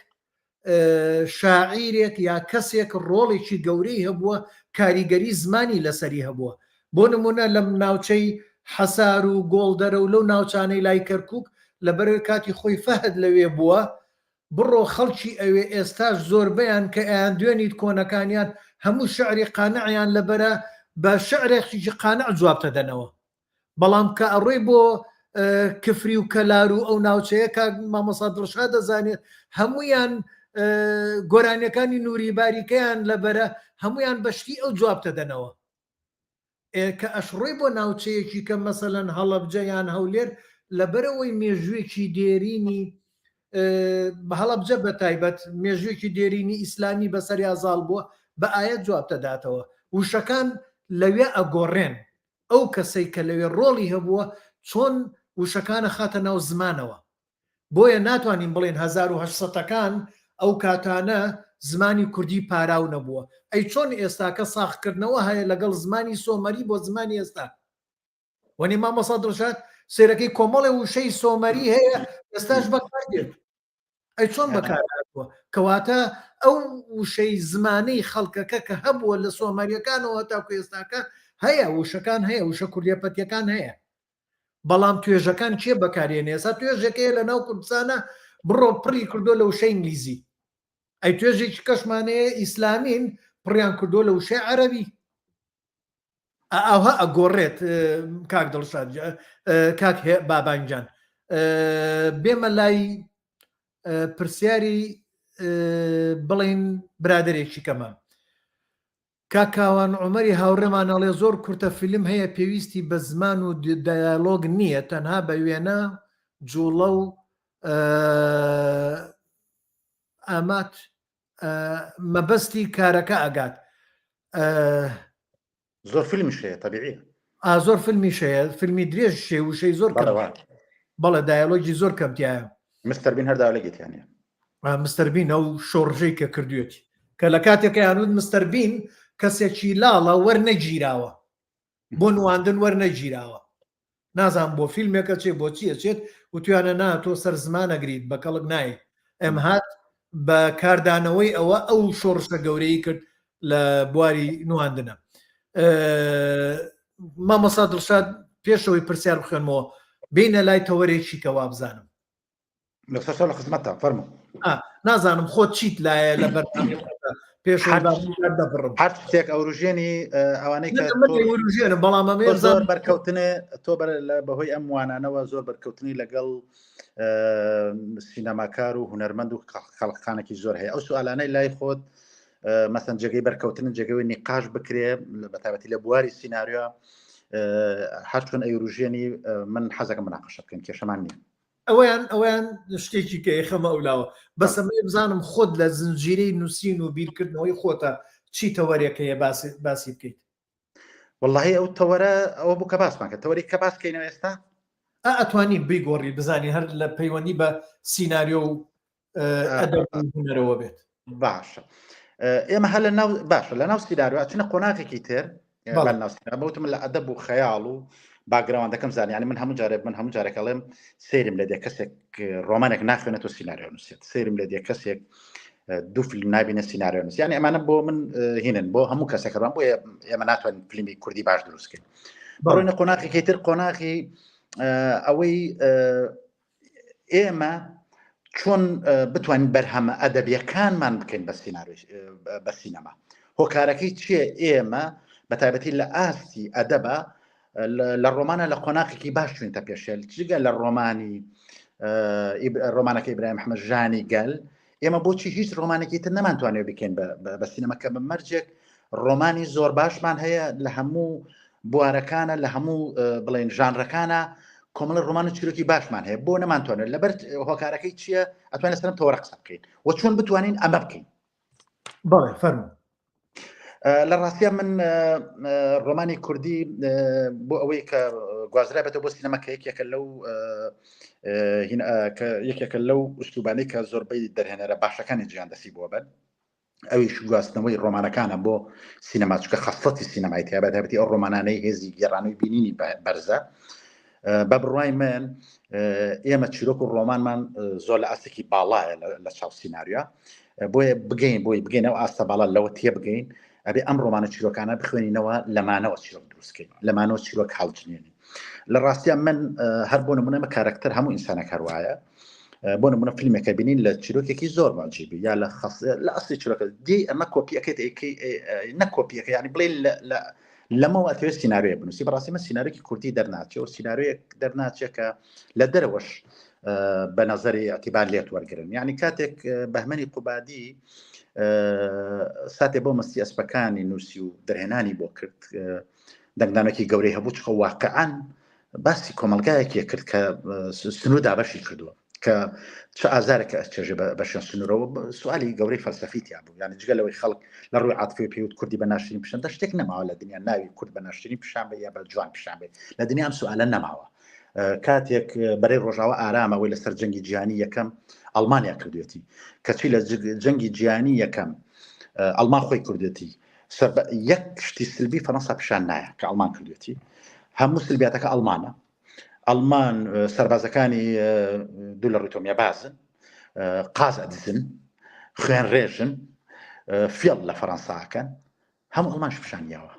شاعیرێک یا کەسێک ڕۆڵێکی گەورەی هەبووە کاریگەری زمانی لەسەری هەبووە بۆ نمونە لەم ناوچەی حەسار و گۆڵدەرە و لەو ناوچانەی لای کەرکک لەبەرەوەی کاتی خۆی فەهد لەوێ بووە بڕۆ خەڵکی ئەوێ ئێستاش زۆربەیان کە ئەیان دوێنیت کۆنەکانیان هەموو شعری قانعیان لەبەرە بە شعرێکی قانع جوابتە دەنەوە بەڵام کە ئەڕۆی بۆ. کفری و کەلار و ئەو ناوچەیە کاک مامۆسا دڵشاد دەزانێت هەمویان گۆرانیەکانی نوری باریکەیان لەبەرە هەمویان بەشتی ئەو جواب دەدەنەوە کە ئەشڕۆی بۆ ناوچەیەکی کە مەسەلەن هەڵەبجە یان هەولێر لەبەرئەوەی مێژوویەکی دێرینی هەڵەبجە بە تایبەت مێژوویەکی دێرینی ئیسلامی بەسەریا زاڵ بووە بە ئایەت جواب دەداتەوە وشەکان لەوێ ئەگۆڕێن ئەو کەسەی کە لەوێ ڕۆڵی هەبووە چۆن وشەکانە خاتە ناو زمانەوە بۆیە ناتوانین بڵێین 1800 ەکان ئەو کاتانە زمانی کوردی پاراو نەبووە. ئەی چۆن ئێستاکە ساغکردنەوە هەیە لەگەڵ زمانی سۆمەری بۆ زمانی ئێستا؟ وەنی مامۆستا دڵشاد سێرەکەی کۆمەڵێ وشەی سۆمەری هەیە ئێستاش بەکار دێت. ئەی چۆن بەکار هاتووە؟ کەواتە ئەو وشەی زمانەی خەڵکەکە کە هەبووە لە سۆمەریەکانەوە تاکو ئێستاکە هەیە وشەکان هەیە وشە کوردیە پەتیەکان هەیە. بەڵام توێژەکان کێ بەکارێنێ ئێستا توێژێک هەیە لە ناو کوردستانە بڕۆ پڕی کردو لە وشەی ئینگلیزی ئەی توێژێکی کەشمان هەیە ئیسلامین پڕیان کردو لە وشەی عەرەبی ئاوها ئەگۆڕێت کاک دڵشاد کاک بابانجان بێمە لای پرسیاری بڵین برادێکی کەمە کاک کاوان عومەری هاوڕێمان ئەڵێ زۆر کورتە فیلم هەیە پێویستی بە زمان و دایالۆگ نییە تەنها بە وێنە جوڵە و ئامات مەبەستی کارەکە ئەگات. زۆر فیلمیش هەیە تەبیعیە. ئا زۆر فیلمیش هەیە فیلمی درێژ شێ وشەی زۆر کەم بەڵێ دایالۆگی زۆر کەم تایە. مستەر بین هەر دایالۆگی تیا نییە. مستەر بین ئەو شۆڕژەی کە کردوێتی کە لە کاتێکیان وت مستەر بین کەسێکی لاڵە وەرنەگیراوە بۆ نواندن وەرنەگیراوە نازانم بۆ فیلمێکە چێ بۆ چی ئەچێت وتویانە نا تۆ سەر زمان ئەگریت بە کەڵک نایەیت ئەم هات بە کاردانەوەی ئەوە ئەو شۆڕشە گەورەی کرد لە بواری نواندنە مامۆسا دڵشاد پێشەوەی پرسیار بخوێنمەوە بینە لای تەوەرێکی کە وابزانم لەسەر لە خزمەتە فەرموو نازانم خۆت چیت لایە لە بەرنامەی پێش دەبڕم هەر شتێک ئەوروژێنی ئەوانەی کە وروژێنم بەڵام ئەمێ زۆر بەرکەوتنێ تۆ بەر بەهۆی ئەم وانانەوە زۆر بەرکەوتنی لەگەڵ سینەماکار و هونەرمەند و خەڵقانێکی زۆر هەیە ئەو سوالانەی لای خۆت مەسەن جێگەی بەرکەوتن جێگەوەی نیقاش بکرێ بە تایبەتی لە بواری سیناریۆ هەرچۆن ئەیروژێنی من حەزەکەم مناقەشە بکەین کێشەمان نییە ئەوەیان ئەوەیان شتێکی کە ئێخەمە ئەولاوە بەس ئەمەوێ بزانم خۆت لە زنجیرەی نووسین و بیرکردنەوەی خۆتە چی تەوەرێک هەیە باسی باسی بکەیت واللهی ئەو تەوەرە ئەوە بوو کە باسمان کرد تەوەری کە باس کەینەوە ئێستا ئەتوانی بیگۆڕی بزانی هەر لە پەیوەندی بە سیناریۆ و ئەدەب و هونەرەوە بێت باشە ئێمە هەر لە ناو باشە لە ناو سیناریۆ ئەچنە قۆناغێکی تر بەوتم لە ئەدەب و خەیاڵ و background ەکەم زانانی یعنی من هەموو جارێک من هەموو جارێک ئەڵێم سەیرم لە دێ کەسێک ڕۆمانێک ناخوێنێت و سیناریۆ نووسێت سەیرم لە دێ کەسێک دوو فیلم نابینە سیناریۆ نووس یعنی ئەمانە بۆ من هینن بۆ هەموو کەسێک ڕام بۆ ئێمە ناتوانین فیلمی کوردی باش دروستکەین بڕۆینە قۆناغێکی تر قۆناغی ئەوەی ئێمە چۆن بتوانین بەرهەمە ئەدەبیەکانمان بکەین بە سیناریۆ بە سینەما هۆکارەکەی چییە ئێمە بە تایبەتی لە ئاستی ئەدەبە لە ڕۆمانە لە قۆناخێکی باش چوینتە پێشێل جگە لە ڕۆمانی ڕۆمانەکە ئیبراهیم محەممەد ژانی گەل ئێمە بۆچی هیچ ڕۆمانێکی تر نەمانتوانێت بکەین بە سینەما کە بە مەرجێک ڕۆمانی زۆر باشمان هەیە لە هەموو بوارەکانە لە هەموو بڵێن ژانرەکانە کۆمەڵی ڕۆمان و چیرۆکی باشمان هەیە بۆ نەمانتوانێت لەبەر هۆکارەکەی چییە ئەتوانین لەسەرم تەوەرە قسە بکەین و چۆن بتوانین ئەمە بکەین بەڵێ فەرموو لە ڕاستە من ڕۆمانی کوردی بۆ ئەوەی کە گوازرابێتەوە بۆ سینەما کە یەکێکە لەو یەکێکە لەو ئوسلوبانەی کە زۆربەی دەرهێنەرە باشەکانی جیان دەسی بۆ بن ئەویش گواستنەوەی ڕۆمانەکانە بۆ سینەما چکە خەسڵەتی سینەمای تیا بەتایبەتی ئەو ڕۆمانانەی هێزی گێڕانەوەی بینینی بەرزە بە بڕوای من ئێمە چیرۆک و ڕۆمانمان زۆر لە ئاستێکی باڵایە لە چاو سیناریۆ بۆیە بگەین بۆی بگەین ئەو ئاستە باڵا لەوە تێ بگەین ئەبێ ئەم ڕۆمانە چیرۆکانە بخوێنینەوە لەمانەوە چیرۆک دروستکەین لەمانەوە چیرۆک هەڵجنێنین لە ڕاستیا من هەر بۆ نمونەمە کارکتەر هەموو ئینسانێک هەروایە بۆ نمونە فیلمێکە بینین لە چیرۆکێکی زۆر معجیبی یا لە خەس لە ئەسلی چیرۆکە دی ئەمە کۆپیەکەیت ئەیکەی نە کۆپیەکە ینی بڵێ لە. لەمەوە ئەتەوێت سیناریۆیەک بنووسی بەڕاستی من سیناریۆکی کوردی دەرناچێ و سیناریۆیەک دەرناچێ کە لە دەرەوەش بە نەزەری اعتبار لێت وەرگن یعنی کاتێک بەهمەنی قوبادی ساتێ بۆ مستی ئەسپەکانی نووسی و دەرهێنانی بۆ کرد دەنگدانێکی گەورەی هەبوو چکە واقعا باسی کۆمەلگایەکی کرد کە سنوور دابەشی کردووە کە چ ئازارێکە ئەچێژێ بە شوێن سنوورەوە سوالی گەورەی فەلسەفی تیا بوو یعنی جگە لەوەی خەڵک لە ڕووی عاتفی پێوت کوردی بە ناشرین پیشان دە شتێک نەماوە لە دنیا ناوی کورد بە ناشرین پیشان بێ یا بە جوان پیشان بێ لە دنیا ئەم سوالە نەماوە کاتێک بەرەی ڕۆژاوا ئارامەوەی لەسەر جەنگی جیهانی یەکەم ئەڵمانیا کردوێتی کەچی لە جەنگی جیهانی یەکەم ئەڵمان خۆی کردێتی یەک شتی سلبی فەرەنسا پیشان نایە کە ئەڵمان کردوێتی هەموو سلبیاتەکە ئەڵمانە ئەڵمان سەربازەکانی دوو لە ڕیتۆمیا بازن قاز ئەدزن خوێن ڕێژن فێڵ لە فەەنساکەن هەموو ئەڵمانش پیشانیاوە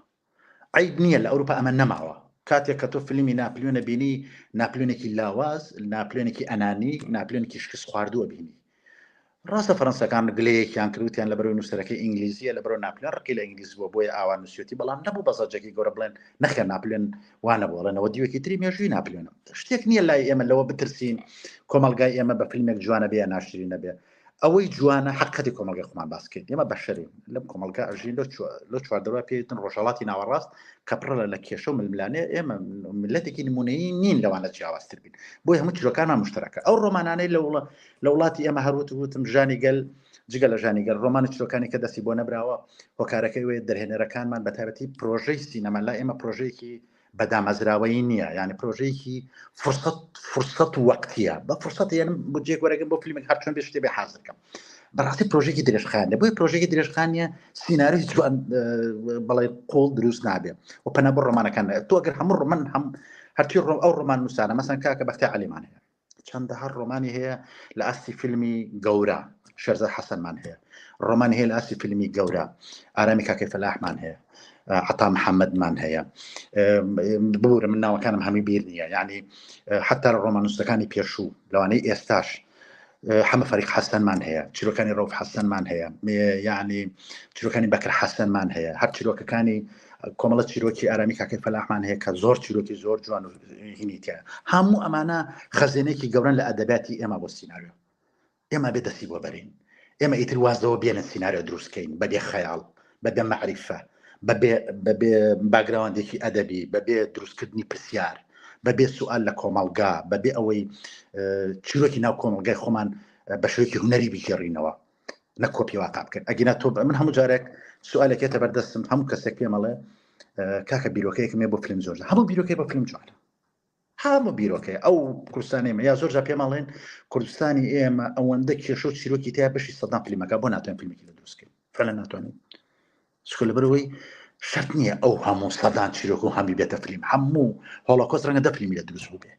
عیب نییە لە ئەوروپا ئەمە نەماوە کاتێک کە تۆ فیلمی ناپلیۆنە بینی ناپلیۆنێکی لاواز ناپلێنێکی ئەنانی ناپلێنێکی شکست خواردووە بینی ڕاستە فەرەنسەکان گلەیەکیان کرد وتیان لەبەرەوەی نووسەرەکەی ئینگلیزییە لەبەرەوە ناپلێن ڕقی لە ئینگلیز بووە بۆیە ئاوا نووسیوتی بەڵام نەبوو بە زەجەکی گەورە بڵێن نەخێر ناپلێن وا نەبوو ئەڵێنەوە دیوێکی تری مێژووی ناپلێنە شتێک نییە لای ئێمە لەوە بترسین کۆمەڵگای ئێمە بە فیلمێک جوانە بێ یا ناشرینە بێ ئەوەی جوانە حقەتی کۆمەڵگای خۆمان باس بکەین ئێمە بەشەرین لەم کۆمەڵگا ئەژین لۆ لۆ چواردەوە پێیتن ڕۆژهەڵاتی ناوەڕاست کە پڕە لە کێشە و ململانێ ئێمە ملەتێکی نمونەیی نین لەوانە جیاوازتر بین بۆی هەموو چیرۆکانمان مشتەرەکە ئەو ڕۆمانانەی لە وڵە لە وڵاتی ئێمە هەروت وتم ژانی گەل جگە لە ژانی گەل ڕۆمان و چیرۆکانی کە دەستی بۆ نەبراوە هۆکارەکەی وێ دەرهێنەرەکانمان بە تایبەتی پرۆژەی سینەما لا ئێمە پرۆژەیەکی بەدامەزراوەیی نییە یعنی پرۆژەیەکی فرسەت فرسەت و وەقتیە بە فرسەت یعنی بودجەیەک وەرەگرم بۆ فیلمێک هەر چۆن بێ شتێ بێ حازرکەم بەڕاستی پرۆژێکی درێژخایەنە بۆیە پرۆژێکی درێژخانە سیناریۆی جوان بەڵێ قۆڵ دروست نابێ و پەنا بۆ ڕۆمانەکان تۆ ئەگەر هەموو ڕۆمان هەم هەرچی ڕۆم ئەو ڕۆمان نووسانە مەسەن کاکە بەختی عەلیمان هەیە چەندەها ڕۆمانی هەیە لە ئاستی فیلمی گەورە شێرزاد حەسەنمان هەیە ڕۆمانی هەیە لە ئاستی فیلمی گەورە ئارامی کاکەی فەلاحمان هەیە عتا محەممەدمان هەیە ببورە من ناوەکانم هەمی بیر نییە یعنی حتا لە ڕۆمانووسەکانی پێشوو لەوانەی ئێستاش حەمە فەریق حەسەنمان هەیە چیرۆکانی ڕەوف حەسەنمان هەیە یعنی چیرۆکانی بەکر حەسەنمان هەیە هەر چیرۆکەکانی کۆمەڵە چیرۆکی ئارامی کاکەی فەلاحمان هەیە کە زۆر چیرۆکی زۆر جوان و هینی تیایە هەموو ئەمانە خەزێنێکی گەورەن لە ئەدەبیاتی ئێمە بۆ سیناریۆ ئێمە بێ دەستی بۆ بەرین ئێمە ئیتر وازەوە بێنە سیناریۆ دروستکەین بەبێ خەیاڵ بەبێ مەعریفە بەبێ بەبێ background ێکی ئەدەبی بەبێ دروستکردنی پرسیار بەبێ سوال لە کۆمەڵگا بەبێ ئەوەی چیرۆکی ناو کۆمەڵگای خۆمان بە شێوەیەکی هونەری بگێڕینەوە نە کۆپی واقع بکەن ئەگینا تۆ من هەموو جارێک سوالێک یەتە بەردەستم هەموو کەسێک پێمەڵێ کاکە بیرۆکەیەکم هەیە بۆ فیلم زۆر هەموو بیرۆکەی بۆ فیلم جوانە هەموو بیرۆکەی ئەو کوردستانی ئێمە یا زۆر جا پێمەڵێن کوردستانی ئێمە ئەوەندە کێشە و چیرۆکی تیا بەشی سەدان فیلمەکە بۆ ناتوانین فیلمێکی لە دروستکەین فعلا ناتوانین چونکە لەبەرەوەی شەرت نییە ئەو هەموو سەدان چیرۆک و هەمی بێتە فیلم هەموو هۆڵۆکۆست ڕەنگە دە فیلمی لە دروست بوو بێ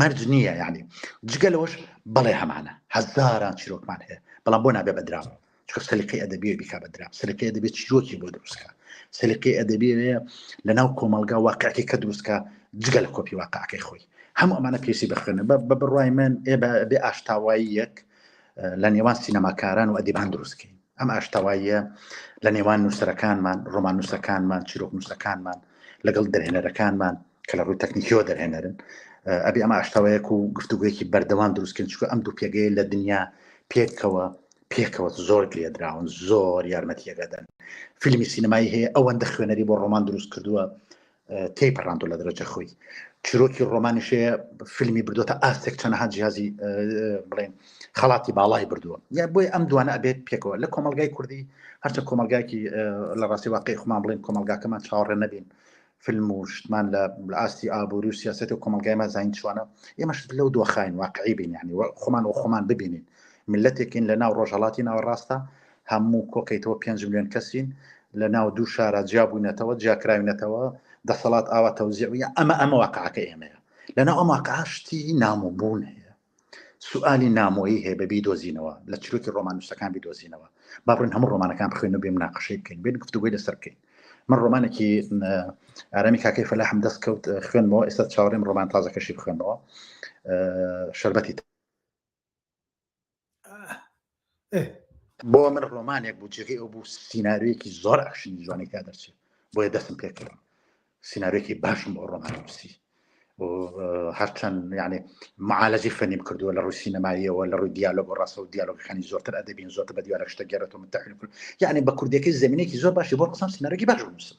مەرج نییە یعنی جگە لەوەش بەڵێ هەمانە هەزاران چیرۆکمان هەیە بەڵام بۆ نابێ بەدرام چونکە سەلیقەی ئەدەبیە بیکا بەدرام سەلیقەی ئەدەبی چیرۆکی بۆ دروستکە سەلیقەی ئەدەبی لە ناو کۆمەڵگا واقعەکەی کە دروستکە جگە لە کۆپی واقعەکەی خۆی هەموو ئەمانە پێویستی بە خوێندن بە بڕوای من ئێ بێ ئاشتاواییەک لە نێوان سینەماکاران و ئەدیبان دروستکەین ئەم ئاشتەواییە لە نێوان نووسەرەکانمان، ڕۆماننووسەکانمان، چیرۆکنووسەکانمان، لەگەڵ دەرهێنەرەکانمان کە لە ڕووی تەکنیکیەوە دەرهێنەرن، ئەبێ ئەم ئاشتەوایەک و گفتوگۆیەکی بەردەوام دروستکەین، چونکە ئەم دوو پێگەیە لە دنیا پێکەوە پێکەوە زۆر گرێدراون، زۆر یارمەتیەک ئەدەن. فیلمی سینەمایی هەیە ئەوەندە خوێنەری بۆ ڕۆمان دروست کردووە تێی پەڕاندو لە دەرەجە خۆی چیرۆکی ڕۆمانیش هەیە فیلمی بردوتە ئاستێک چەنەها جیازی بڵێن خەڵاتی باڵای بردووە یا بۆی ئەم دوانە ئەبێت پێکەوە لە کۆمەلگای کوردی هەرچە کۆمەلگاکی لە ڕاستی واقعی خۆمان بڵێن کۆمەلگاکەمان چاوەڕێ نەبین فیلم و شتمان لە ئاستی ئابووری و سیاست و کۆمەلگایمان زانین چوانە ئێمەش لەو دۆخین واقعی بین یعنی خۆمان و خۆمان ببینین ملەتێکین لە ناو ڕۆژهڵاتی ناوەڕاستە هەموو کۆکەیتەوە پێنج ملیۆن کەسین لە ناو دوو شارا جیا بووینەتەوە جیا کراوینەتەوە دەسەڵات ئاوا تەوزیع بووە ئەمە ئەمە واقعەکە ئێمەیە لە ناو ئەم واقعە شتی نامۆبوون هەیە سوالی نامۆیی هەیە بە بیدۆزینەوە لە چیرۆکی ڕۆماننووسەکان بیدۆزینەوە با بڕۆین هەموو ڕۆمانەکان بخوێن و بێ مناقەشەی بکەین بێن گفتوگۆی لەسەر بکەین من ڕۆمانێکی ئارامی کاکەی فەلاحم دەست کەوت خوێنمەوە ئێستا چاوەڕێم ڕۆمان تازەکەشی بخوێنمەوە شەربەتی بۆ من ڕۆمانێک بوو جێگەی ئەو بوو سیناریۆیەکی زۆر ئەکشنی جوانی تا دەرچێت بۆیە دەستم پێکرد. سیناریۆکی باشم بۆ ڕۆمان نووسی هەرچەند یعنی معالەجی فەنیم کردووە لە ڕووی سینەماییەوە لە ڕووی دیالۆگ و ڕاستە و دیالۆگەکانی زۆرتر ئەدەبین زۆرتر بە دیالۆگ شتە گێڕێتەوە من تەحلیل کرد یعنی بە کوردیەکەی زمینێکی زۆر باشی بۆ قسەم سیناریۆکی باش بنووسم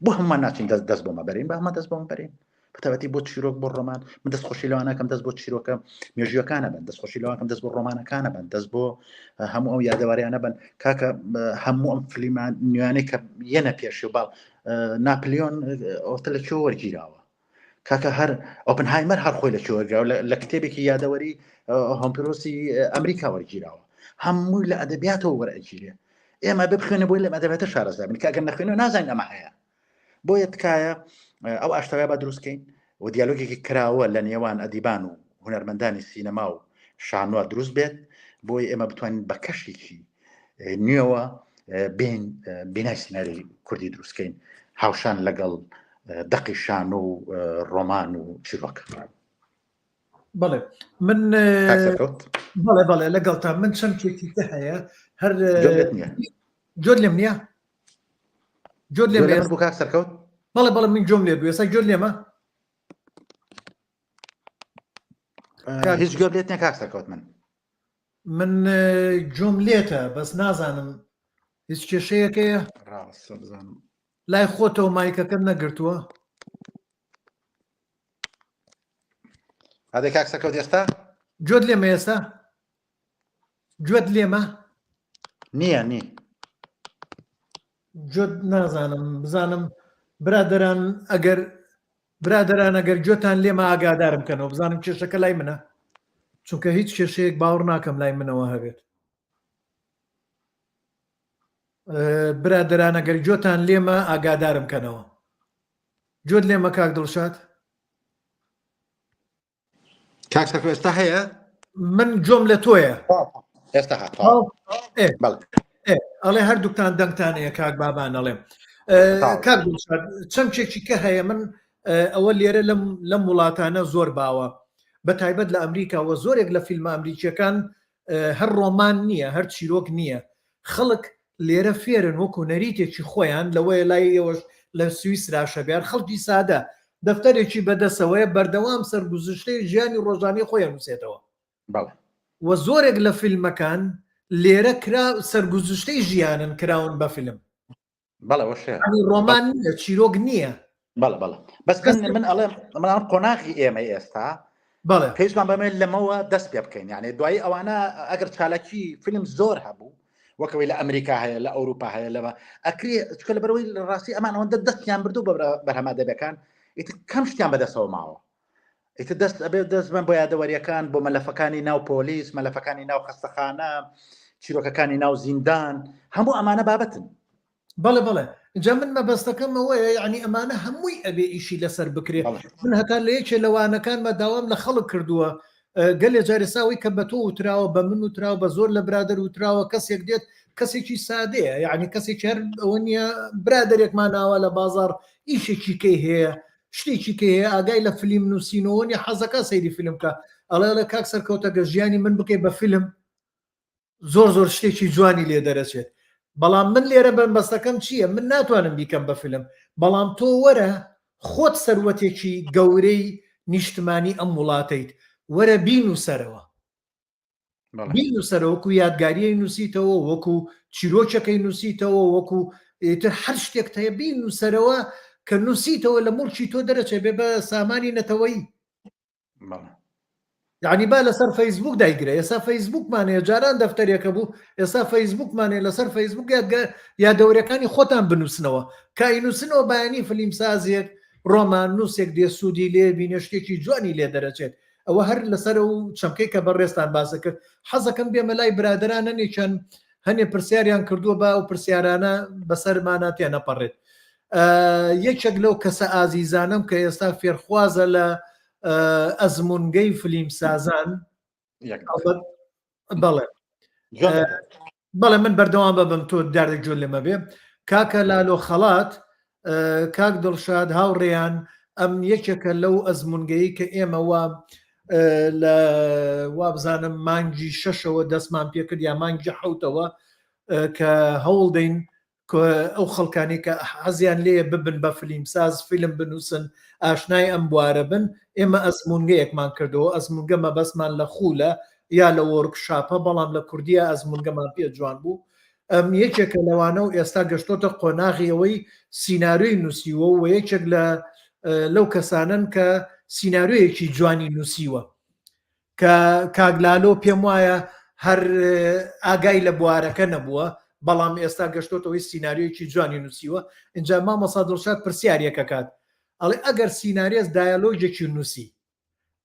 بۆ هەمومان ناچین دەست دەست بۆمە بەرین بە هەمومان دەست بۆمە بەرین بەتابەتی بۆ چیرۆک بۆ ڕۆمان من دەست خۆشی لەوانەکەم دەست بۆ چیرۆکە مێژووەکانە بن دەست خۆشی لەوانکەم دەست بۆ ڕۆمانەکانە بن دەست بۆ هەموو ئەو یادەواریانە بن کاکە هەموو ئەم فلیمان نوێیانەی کە یەنە پێشی و باڵ ناپلیۆن ئەوتە لە کوێ وەرگیراوە کاکە هەر ئۆپنهایمەر هەر خۆی لە کوێ وەرگراوە لە کتێبێکی یادەوەری هۆمپرۆسی ئەمریکا وەرگیراوە هەمووی لە ئەدەبیاتەوە وەرئەگیرێ ئێمە بخوێنە بۆی لە ئەدەبیاتە شارەزا بین کە ئەگەر نەخوێنەوە نازانین ئەمە هەیە بۆیە تکایە ئەو ئاشتەوای با دروستکەین و دیالۆگێکی کراوە لە نێوان ئەدیبان و هونەرمەندانی سینەما و شانوە دروست بێت بۆی ئێمە بتوانین بە کەشێکی نوێوە بین بینای سیناری کوردی دروستکەین هاوشان لەگەڵ دەقی شان و ڕۆمان و چیرۆک بەڵێ من بەڵێ بەڵێ لەگەڵتا من چەمکێکی تە هەیە هەر جۆر لێم نییە جۆر لێم بوو کاک سەرکەوت بەڵێ بەڵێ من جۆم لێ بوو ئێستا جۆر لێمە هیچ گوێم لێت نییە کاک سەرکەوت من من جۆم لێتە بەس نازانم هیچ کێشەیەکەیە ڕاستە بزانم لای خۆتەوە مایکەکەت نەگرتووە ئەدەی کاک سەرکەوت ئێستا گوێت لێمە ئێستا گوێت لێمە نییە نی گوێت نازانم بزانم برادران ئەگەر برادران ئەگەر گوێتان لێمە ئاگادارم کەنەوە بزانم کێشەکە لای منە چونکە هیچ کێشەیەک باوەڕ ناکەم لای منەوە هەبێت برادران ئەگەر گوێتان لێمە ئاگادارم کەنەوە گوێت لێمە کاک دڵشاد کاک سەرکەوت ئێستا هەیە من گوێم لە تۆیە ئێستا هات ئەڵێ هەردووکتان دەنگتان هەیە کاک بابان ئەڵێم کاک دڵشاد چەمکێکی کە هەیە من ئەوە لێرە لەم لەم وڵاتانە زۆر باوە بە تایبەت لە ئەمریکا وە زۆرێک لە فیلمە ئەمریکیەکان هەر ڕۆمان نییە هەر چیرۆک نییە خەڵک لێرە فێرن وەکو نەریتێکی خۆیان لەوەیە لای ئێوەش لە سویسراشە بیار خەڵکی سادە دەفتەرێکی بەدەسەوەیە بەردەوام سەرگوزشتەی ژیانی ڕۆژانەی خۆی ئەنووسێتەوە بەڵێ. وە زۆرێک لە فیلمەکان لێرە کرا سەرگوزشتەی ژیانن کراون بە فیلم. بەڵێ ئەوەش هەیە. یانی ڕۆمان نییە چیرۆک نییە. بەڵێ بەڵێ بەس من من ئەڵێم من ئەڵێم قۆناغی ئێمەی ئێستا بەڵێ پێویستمان بەمێ لەمەوە دەست پێ بکەین یانێ دوایی ئەوانە ئەگەر چالاکی فیلم زۆر هەبوو وەکەوەی لە ئەمریکا هەیە لە ئەوروپا هەیە لەوە ئەکرێ چکە لە بەرەوەی لە ڕاستی ئەمان ئەوەندە دەستیان بردو بە بەرهەمە دەبەکان ئیتر کەم شتیان بەدەستەوە ماوە ئیتر دەست ئەبێ دەست بن بۆ یادەوەریەکان بۆ مەلەفەکانی ناو پۆلیس مەلەفەکانی ناو خەستەخانە چیرۆکەکانی ناو زیندان هەموو ئەمانە بابەتن بەڵێ بەڵێ جا من مەبەستەکەم ئەوەیە یعنی ئەمانە هەمووی ئەبێ ئیشی لەسەر بکرێ من هەتا لە یەکێ لەوانەکانمە داوام لە خەڵک کردووە گەلێ جارێساوی کە بە تۆ وتراوە بە من وتراوە بە زۆر لە برادەر وتراوە کەسێک دێت کەسێکی سادەیە یعنی کەسێکی هەر ئەوە نییە برادێکمان ناوە لە بازار ئیشێکی کەی هەیە شتێکی کە هەیە ئاگای لە فلیم نووسینەوە نیە حەزەکە سەیری فیلم کە ئەڵێ ئەڵێ کاک سەرکەوتە گە ژیانی من بکەی بە فیلم زۆر زۆر شتێکی جوانی لێ دەرەچێت بەڵام من لێرە بەربەستەکەم چییە من ناتوانم بیکەم بە فیلم بەڵام تۆ وەرە خۆت سەروەتێکی گەورەی نیشتمانی ئەم وڵاتەیت وەرە بینوسەرەوە بینوسەرە وەکو یادگاریی نووسیتەوە وەکو چیرۆکەکەی نووسیتەوە وەکو ئیتر هەر شتێک تەیە بینوسەرەوە کە نووسیتەوە لە مڵکی تۆ دەرەچێ بێ بە سامانی نەتەوەیی یعنی با لەسەر فەیسبوک دایگرە ئێستا فەیسبوکمان هەیە جاران دەفتەرێکە بوو ئێستا فەیسبوکمان هەیە لەسەر فەیسبوک یادەوەرەکانی خۆتان بنووسنەوە کە ئەینووسنەوە بەیانی فلیمسازێک ڕۆمان نووسێک دێ سوودی لێ بینێ شتێکی جوانی لێ دەرەچێت ئەوە هەر لەسەر و چەمکەی کە بەڕێزتان باسە کرد حەزەکەم بێمە لای برادران هەنێکیان هەنێ پرسیاریان کردووە با ئەو پرسیارانە بەسەرمانە تێنەپەڕێت یەکێک لەو کەسە ئازیزانم کە ئێستا فێرخوازە لە ئەزمونگەی فلیم سازان بەڵێ بەڵێ من بەردەوام بەبم تۆ دیارە گوێ لێمە بێ کاکە لالۆ خەڵات کاک دڵشاد هاوڕێیان ئەم یەکێکە لەو ئەزمونگەی کە ئێمە وا لە وابزانم مانگی شەشەوە دەستمان پێکرد یا مانگی حوتەوە کە هەوڵ دەین. ئەو خەڵکانی کە حەزیان لێیە ببن بە فلیمساز فیلم بنووسن ئاشنای ئەم بوارە بن ئێمە ئەزمونگەیەکمان کردەوە ئەزمونگە مەبەستمان لە خولە یا لە workshop ە بەڵام لە کوردیە ئەزمونگەمان پێ جوان بوو ئەم یەکێکە لەوانە و ئێستا گەشتۆتە قۆناغی ئەوەی سیناریۆی نووسیوە و یەکێک لە لەو کەسانن کە سیناریۆیەکی جوانی نووسیوە کە کاک لالۆ پێم وایە هەر ئاگای لە بوارەکە نەبووە بەڵام ئێستا گەشتۆتەوەی سیناریۆیەکی جوانی نووسیوە اینجا مامۆسا دڵشاد پرسیارێکەکات ئەڵێ ئەگەر سیناریۆس دایالۆگێکی نووسی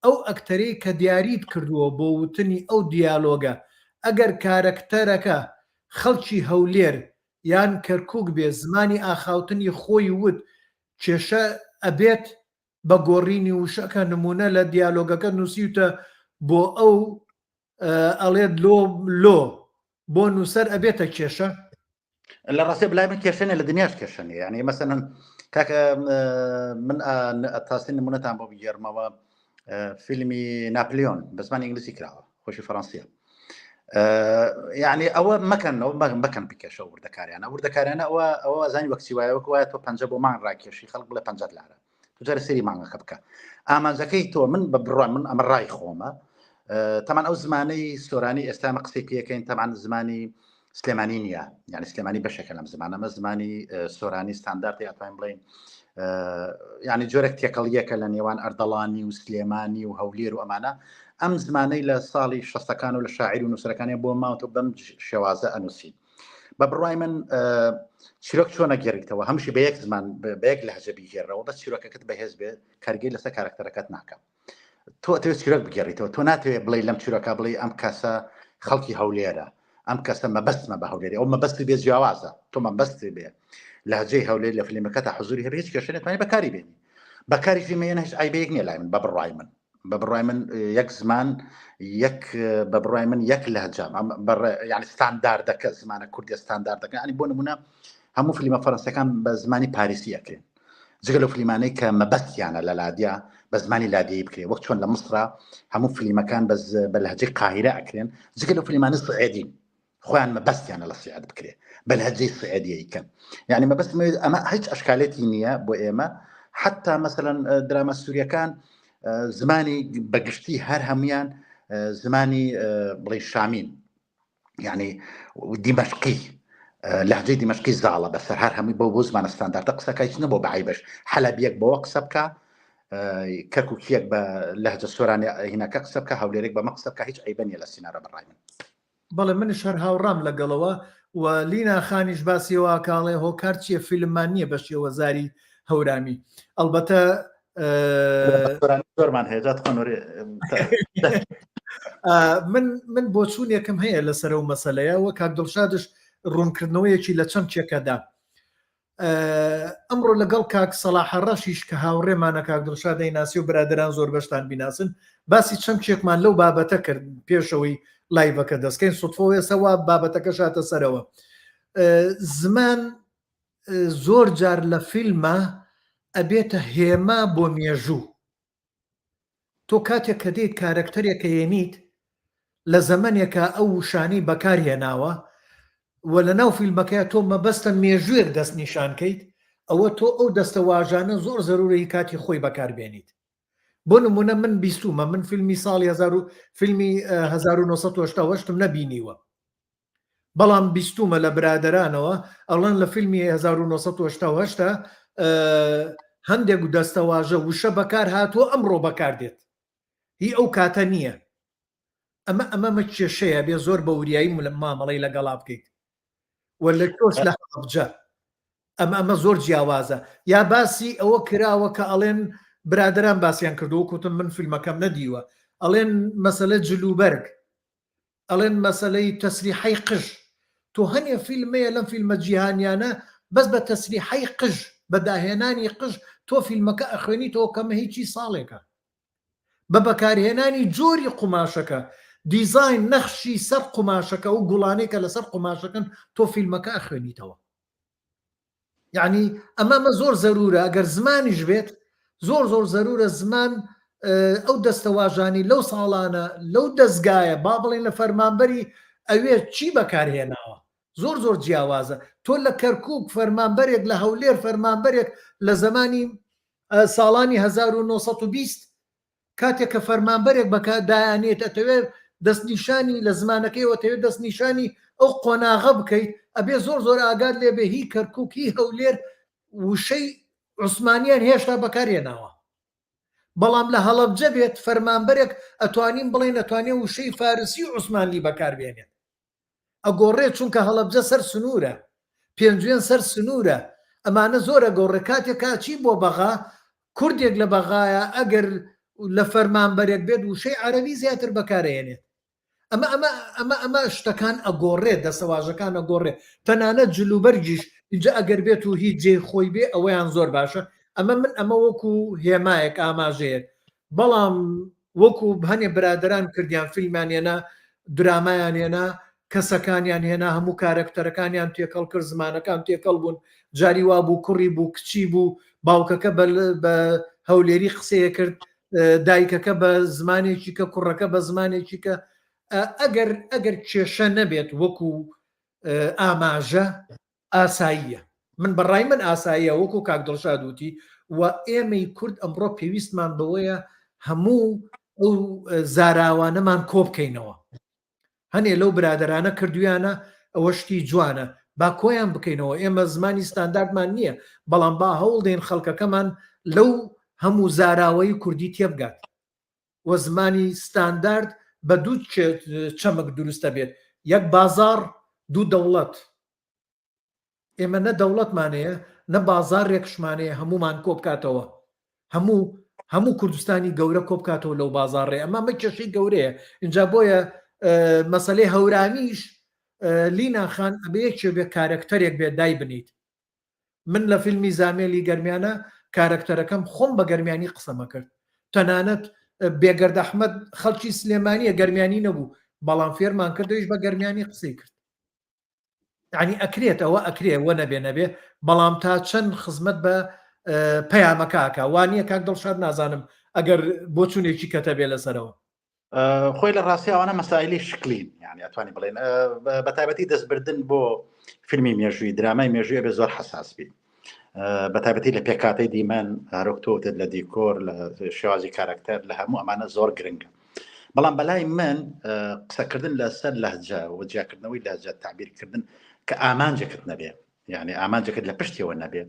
ئەو ئەکتەرەی کە دیاریت کردووە بۆ وتنی ئەو دیالۆگە ئەگەر کارەکتەرەکە خەڵکی هەولێر یان کەرکوک بێ زمانی ئاخاوتنی خۆی وت کێشە ئەبێت بە گۆڕینی وشەکە نمونە لە دیالۆگەکە نووسیوتە بۆ ئەو ئەڵێت لۆ لۆ بۆ نووسەر ئەبێتە کێشە؟ لە ڕاستێ بلای من کێشە نیە لە دنیاش کێشە نیە یعنی مەسەلەن کاکە من تاسی نمونەتان بۆ بگێڕمەوە فیلمی ناپلیۆن بە زمانی ئینگلیسی کراوە خۆشی فەڕەنسیە یعنی ئەوە مەکەنەوە بکەن بکێشە وردەکاریانە وردەکاریانە ئەوە ئەوە زانی وەکسی وایە وەک وایە تۆ پەنجە بۆ مان ڕاکێشی خەڵک بڵێ پەنجەت لارە تۆ جارە سەیری مانگەکە بکە ئامانجەکەی تۆ من بە بڕوا من ئەمە ڕای خۆمە تەمان ئەو زمانەی سۆرانی ئێستا مە قسەی پێەکەین تەمان زمانی سلێمانی نییە یعنی سلێمانی بەشێکە لەم زمانەمە زمانی سۆرانی ستاندارتی ئەتوانین بڵین یعنی جۆرێک تێکەڵیەکە لە نێوان ئەردەڵانی و سلێمانی و هەولێر و ئەمانە ئەم زمانەی لە ساڵی شەستەکان و لە شاعیر و نووسەرەکانی بۆ ماوەتەوە بەم شێوازە ئەنووسین بە بڕای من چیرۆک چۆنە گێڕیتەوە هەمشی بە یەک زمان بە یەک لەهجە بیگێڕەوە بەس چیرۆکەکەت بەهێز بێت کارگەی لەسەر کارکتەرەکەت ناکە تۆ ئەتەوێت چیرۆک بگێڕیتەوە تۆ ناتەوێت بڵێ لەم چیرۆکە بڵێ ئەم کەسە خەڵکی هەولێرە ئەم کەسە مەبەستمە بە هەولێری ئەو مەبەستی بێ جیاوازە تۆ مەبەستی بێ لەهجەی هەولێر لە فیلمەکە تا حزوری هەبێ هیچ کێشە نەتوانانی بەکاری بێنی بەکاری فیلمەیە هیچ عیبەیەک نییە لای من بە بڕای من بە بڕای من یەک زمان یەک بە بڕای من یەک لەهجە یعنی ستانداردەکە زمانە کوردیە ستانداردەکە ینی بۆ نمونە هەموو فیلمە فەرەنسەکان بە زمانی پاریسی ئەکرێن جگە لەو فلیمانەی کە مەبەستیانە لە لادیا بە زمانی لادێی بکرێ وەک چۆن لە مسرا هەموو فلیمەکان بە لەهجەی قاهیرە ئەکرێن جگە لەو فلیمانە سعێدین خۆیان مەبەستیانە لە سعێد بکرێ بە لەهجەی سعێدیەی کەن یعنی مەبەست ئەمە هیچ ئەشکالێتی نییە بۆ ئێمە حتا مەسەلەن دراما سووریەکان زمانی بەگشتی هەر هەمویان زمانی بڵێ شامین یعنی دیمەشقی لەهجەی دیمەشقی زاڵە بەسەر هەر هەمووی بۆ بۆ زمانە ستانداردە قسەکە هیچ نەبوو بە عیبەش حەلەبیەک بەوە قسە بکە کەرکوکیەک بە لەهجە سۆرانی هینەکە قسە بکە هەولێرێک بەمە قسە بکە هیچ عیبە نیە لە سینارە بەڕای من. بەڵێ منیش هەر هاوڕام لەگەڵەوە و لینا خانیش باسی ئەوە ئەکا ئەڵێ هۆکار چییە فیلممان نییە بە شێوەزاری هەورامی ئەڵبەتە زۆرمان هەیە جا تخوا نۆرێ من من بۆچوونێکم هەیە لەسەر ئەو مەسەلەیە وە کاک دڵشادش ڕوونکردنەوەیەکی لە چەمکێکەدا ئەمڕۆ لەگەڵ کاک سەڵاحە ڕەشیش کە هاوڕێمانە کاک دڵشاد دەیناسی و برادران زۆر بەشتان بیناسن باسی چەمکێکمان لەو بابەتە کرد پێشەوەی لایڤەکە دەستکەین سوتفۆ ئێستا وا بابەتەکە شاتە سەرەوە زمان زۆر جار لە فیلمە ئەبێتە هێما بۆ مێژوو تۆ کاتێک کە دێیت کارەکتەرێک ئەیەنیت لە زەمەنێکا ئەو وشانەی بەکار هێناوە و لە ناو فیلمەکەیا تۆ مەبەستە مێژووێک دەست نیشان کەیت ئەوە تۆ ئەو دەستەواژانە زۆر زەرورە هی کاتی خۆی بەکار بێنیت بۆ نمونە من بیستومە من فیلمی ساڵی هەزار و فیلمی 1970 نەبینیوە بەڵام بیستومە لە برادەرانەوە ئەڵێن لە فیلمی 1970 هەندێک دەستەواژە وشە بەکار هاتووە ئەمڕۆ بەکار دێت هی ئەو کاتە نییە ئەمە ئەمەمە کێشەیە بێ زۆر بە وریایی مامەڵەی لەگەڵا بکەیت و لە تۆش لە هەڵەبجە ئەمە ئەمە زۆر جیاوازە یا باسی ئەوە کراوە کە ئەڵێن برادران باسییان کردو کوتم من فیلمەکەم نەدیوە ئەڵێن مەسەلە جلوبەرگ ئەڵێن مەسەلەی تەسریحەی قژ تۆ هەنێ فیلم هەیە لەم فیلمە جیهانیانە بەس بە تەسریحەی قژ بە داهێنانی قژ تۆ فیلمەکە ئەخوێنیتەوە کەمە هیچی ساڵێکە بە بەکارهێنانی جۆری قوماشەکە دیزاین نەخشی سەر قوماشەکە و گوڵانەی کە لەسەر قوماشەکەن تۆ فیلمەکە ئەخوێنیتەوە یعنی ئەمەمە زۆر زەرورە ئەگەر زمانیش بێت زۆر زۆر زەرورە زمان ئەو دەستەواژانی لەو ساڵانە لەو دەستگایە با بڵێن لە فەرمانبەری ئەوێ چی بەکارهێناوە. زۆر زۆر جیاوازە تۆ لە کەرکک فەرمانبەرێک لە هەولێر فەرمانبەرێک لە زمانی ساڵانی 1920 کاتێک کە فەرمانبەرێک بەکە دایانێت ئەتەوێت دەستنیشانی لە زمانەکەیەوە تەوێت دەستنیشانی ئەو قۆناغە بکەیت ئەبێ زۆر زۆر ئاگات لێبێ هی کەرکک هی هەولێر وشەی عوسمانیان هێشتا بەکارهێناوە بەڵام لە هەڵەبجە بێت فەرمانبەرێک ئەتوانین بڵێین ئەتوانێ وشەی فارسی و عوسمانلی بەکاربێنێت ئەگۆڕێت چونکە هەڵەبجە سەر سنوورە پێنجوێن سەر سنوورە ئەمانە زۆر ئەگۆڕێ کاتێک کاچی بۆ بەغا کوردێک لە بەغایە ئەگەر لە فەرمانبەرێک بێت وشەی عەرەبی زیاتر بەکارێنێت ئەمە ئەمە ئەمە ئەمە شتەکان ئەگۆڕێت دەسەواژەکان ئەگۆڕێ تەنانەت جلوبەرگیش اینجا ئەگەر بێت و هیچ جێی خۆی بێ ئەوەیان زۆر باشە ئەمە من ئەمە وەکو هێمایەک ئاماژەیەک بەڵام وەکو هەنێ برادران کردیان فیلمیان هێنا درامایان هێنا کەسەکانیان هێنا هەموو کارەکتەرەکانیان تێکەڵ کرد زمانەکان تێکەڵ بوون جاری وا بوو کوڕی بوو کچی بوو باوکەکە بە هەولێری قسەیە کرد دایکەکە بە زمانێکی کە کوڕەکە بە زمانێکی کە ئەگەر ئەگەر کێشە نەبێت وەکو ئاماژە ئاساییە من بەڕای من ئاساییە وەکو کاک دڵشاد وتی و ئێمەی کورد ئەمڕۆ پێویستمان بەوەیە هەموو ئەو زاراوانەمان کۆبکەینەوە هەنێ لەو برادەرانە کردویانە ئەوە شتی جوانە با کۆیان بکەینەوە ئێمە زمانی ستانداردمان نییە بەڵام با هەوڵدەین خەڵکەکەمان لەو هەموو زاراوەی کوردی تێبگات و زمانی ستاندارد بە دوو چەمک دروستە بێت یەک بازار دوو دەوڵەت ئێمە نە دەوڵەتمان هەیە نە بازاڕێکشمان هەیە هەمومان کۆبکاتەوە هەموو هەموو کوردستانی گەورە کۆبکاتەوە لەو بازاڕێ ئەمە مە کێشەی گەورەیە اینجا بۆیە مەسلەی هەورامیش لینا خان ئەبێ یەکێ بێ کارەکتەرێک بێ دای بنیت من لە فیلمی زامێلی گەرمیانە کارەکتەرەکەم خۆم بە گەرمیانی قسەمە کرد تەنانەت بێگەرد ئەحمەد خەڵکی سلێمانیە گەرمیانی نەبوو بەڵام فێرمان کردەویش بە گەرمیانی قسەی کرد یعنی ئەکرێت ئەوە ئەکرێ وە نەبێ نەبێ بەڵام تا چەند خزمەت بە پەیامەکەکە وانە کاک دڵشاد نازانم ئەگەر بۆچونێکی کەتە بێ لەسەرەوە خۆی لە ڕاستی ئەوانە مەسایلی شکلین یعنی ئەتوانی بڵێن بە تایبەتی دەستبردن بۆ فیلمی مێژووی درامای مێژووی بێ زۆر حساس بی بە تایبەتی لە پێکاتەی دیمەن هەرۆک تۆتت لە دیکۆر لە شێوازی کارکتەر لە هەموو ئەمانە زۆر گرنگە بەڵام بەلای من قسەکردن لەسەر لەهجە و جیاکردنەوەی لەهجە تعبیرکردن کە ئامانجێکت نەبێ یعنی ئامانجەکەت لە پشتیەوە نەبێ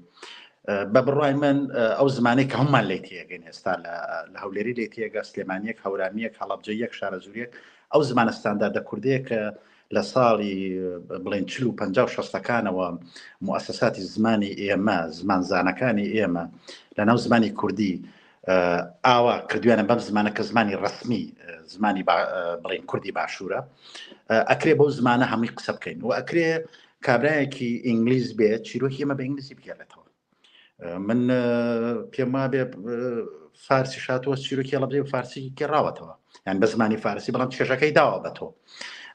بە بڕای من ئەو زمانەی کە هەمومان لی تێگەین ئێستا لە هەولێری لی تێگە سلێمانیەک هەورامیەک هەڵەبجە یەک شارەزوریەک ئەو زمانە ستانداردە کوردەیە کە لە ساڵی بڵێن چل و پەنجا و شەستەکانەوە موسەساتی زمانی ئێمە زمانزانەکانی ئێمە لە ناو زمانی کوردی ئاوا کردویانە بەم زمانە کە زمانی ڕسمی زمانی بڵین کوردی باشوورە ئەکرێ بەو زمانە هەمووی قسە بکەین و ئەکرێ کابرایەکی ئینگلیز بێت چیرۆکی ئێمە بە ئینگلیزی بگێڕێتەوە من پێم وابێ فارسی شاتەوە چیرۆکی هەڵەبجەی و فارسی گێڕاوەتەوە یان بە زمانی فارسی بەڵام چێژەکەی داوە بە تۆ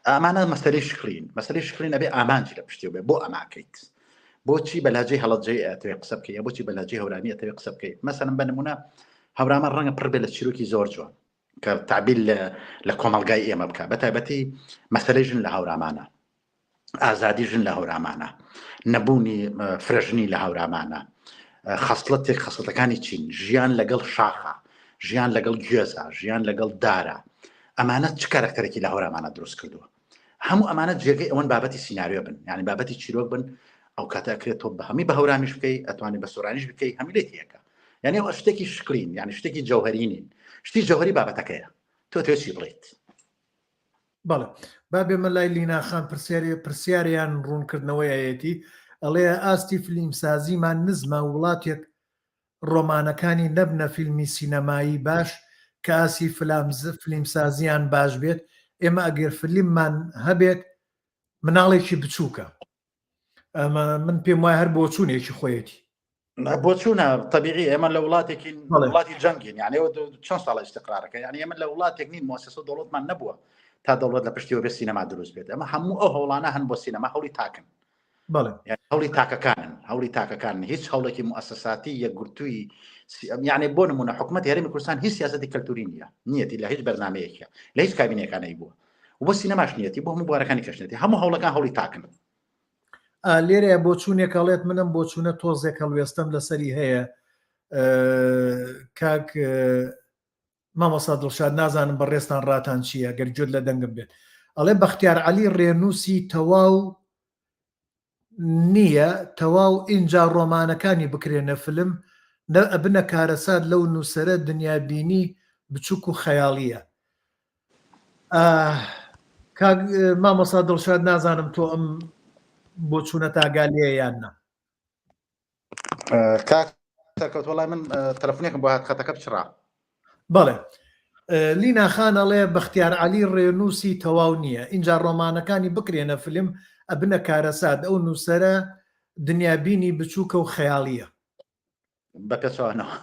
ئەمانە مەسەری شکلین مەسەری شکلین ئەبێ ئامانجی لە پشتی بێ بۆ ئەماکەیت بۆچی بەلاجەی هەڵەبجەی ئەتەوێ قسە بکەی بۆچی بەلاجەی هەورامی ئەتەوێ قسە بکەی مەسەلەن بە نمونە هەورامان ڕەنگە پڕ بێ لە چیرۆکی زۆر جوان کە تعبیر لە کۆمەڵگای ئێمە بکە بە تایبەتی مەسەلەی ژن لە هەورامانە ئازادی ژن لە هەورامانە نەبوونی فرەژنی لە هەورامانە خەسڵەتێک خەسڵەتەکانی چین ژیان لەگەڵ شاخە ژیان لەگەڵ گوێزە ژیان لەگەڵ دارە ئەمانە چ کارکتەرێکی لە هەورامانە دروست کردووە هەموو ئەمانە جێگەی ئەوەن بابەتی سیناریۆ بن یعنی بابەتی چیرۆک بن ئەو کاتە ئەکرێت تۆ بە هەمی بە هەورامیش بکەی ئەتوانی بە سۆرانیش بکەی هەمی لێت یەکە یعنی ئەو شتێکی شکلین یعنی شتێکی جەوهری نین شتی جەوهری بابەتەکەیە تۆ تێ چی بڵیت بەڵێ با بێمە لای لینا خان پرسیاری پرسیاریان ڕوونکردنەوەیەتی ئەڵێ ئاستی فلیمسازیمان نزمە وڵاتێک ڕۆمانەکانی نەبنە فیلمی سینەمایی باش کە ئاسی فلیمسازیان باش بێت ئێمە ئەگەر فلیممان هەبێت مناڵێکی بچووکە ئەمە من پێم وایە هەر بۆچوونێکی خۆیەتی بۆچوونە طبیعی ئێمە لە وڵاتێکی وڵاتی جەنگین یعنی چەند ساڵە استقرارەکە یعنی ئێمە لە وڵاتێک نین موسسە دەوڵەتمان نەبووە تا دەوڵەت لە پشتیەوە بێ سینەما دروست بێت ئەمە هەموو ئەو هەوڵانە هەن بۆ سینەما هەوڵی تاکن هەوڵی تاکەکانن هەوڵی تاکەکان هیچ هەوڵێکی موسساتی یەکگرتووی یعنی بۆ نمونە حکوومەت هەرێمی کوردستان هیچ سیاستی کەلتوری نییە نیەتی لە هیچ بەرنمەیەکە لە هیچ کابینەکانەی بووە بۆ سینەماش نیەتی بۆ هەموو بوارەکانی کەشنێتی هەموو هەوڵەکان هەوڵی تاکن. لێرەیە بۆچوونێک ئەڵێت منم بۆچوونە تۆزێک هەڵوێستەم لەسەری هەیە کاک مامۆستا دڵشاد نازانم بەڕێزتان ڕاتان چییە گەر گوێت لە دەنگم بێت ئەڵێ بەختیار عەلی ڕێنووسی تەواو نییە تەواو ئینجا ڕۆمانەکانی بکرێنە فلم نە ئەبنە کارەسات لەو نووسەرە دنیابینی بچوک و خەیاڵیە کاک مامۆستا دڵشاد نازانم تۆ ئەم بۆچوونە تاگا لێ یان نا کاک سەرکەوت وەڵای من تەلەفۆنێکم بۆ هات خەتەکە بچڕا. بەڵێ لینا خان ئەڵێ بەختیار عەلی ڕێنووسی تەواو نییە ئینجا ڕۆمانەکانی بکرێنە فلم ئەبنە کارەسات ئەو نووسەرە دنیابینی بچووکە و خەیاڵیە. بە پێچەوانەوە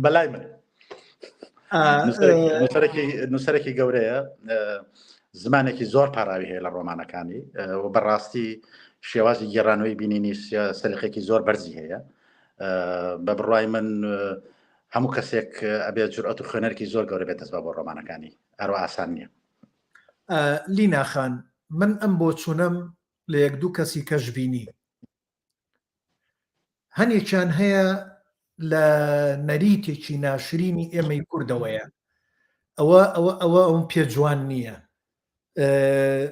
بەلای من نووسەرێکی گەورەیە زمانێکی زۆر پاراوی هەیە لە ڕۆمانەکانی و بەڕاستی شێوازی گێڕانەوەی بینینی سەلیقێکی زۆر بەرزی هەیە بە بڕای من هەموو کەسێک ئەبێ جورئەت و خوێنەرکی زۆر گەورە بێت دەست بە بۆ ڕۆمانەکانی ئەرۆ ئاسان نییە لینا خان من ئەم بۆچوونەم لە یەک دوو کەسی کەش بینی هەنێکیان هەیە لە نەریتێکی ناشرینی ئێمەی کوردەوەیە ئەوە ئەوە ئەوە ئەوم پێ جوان نییە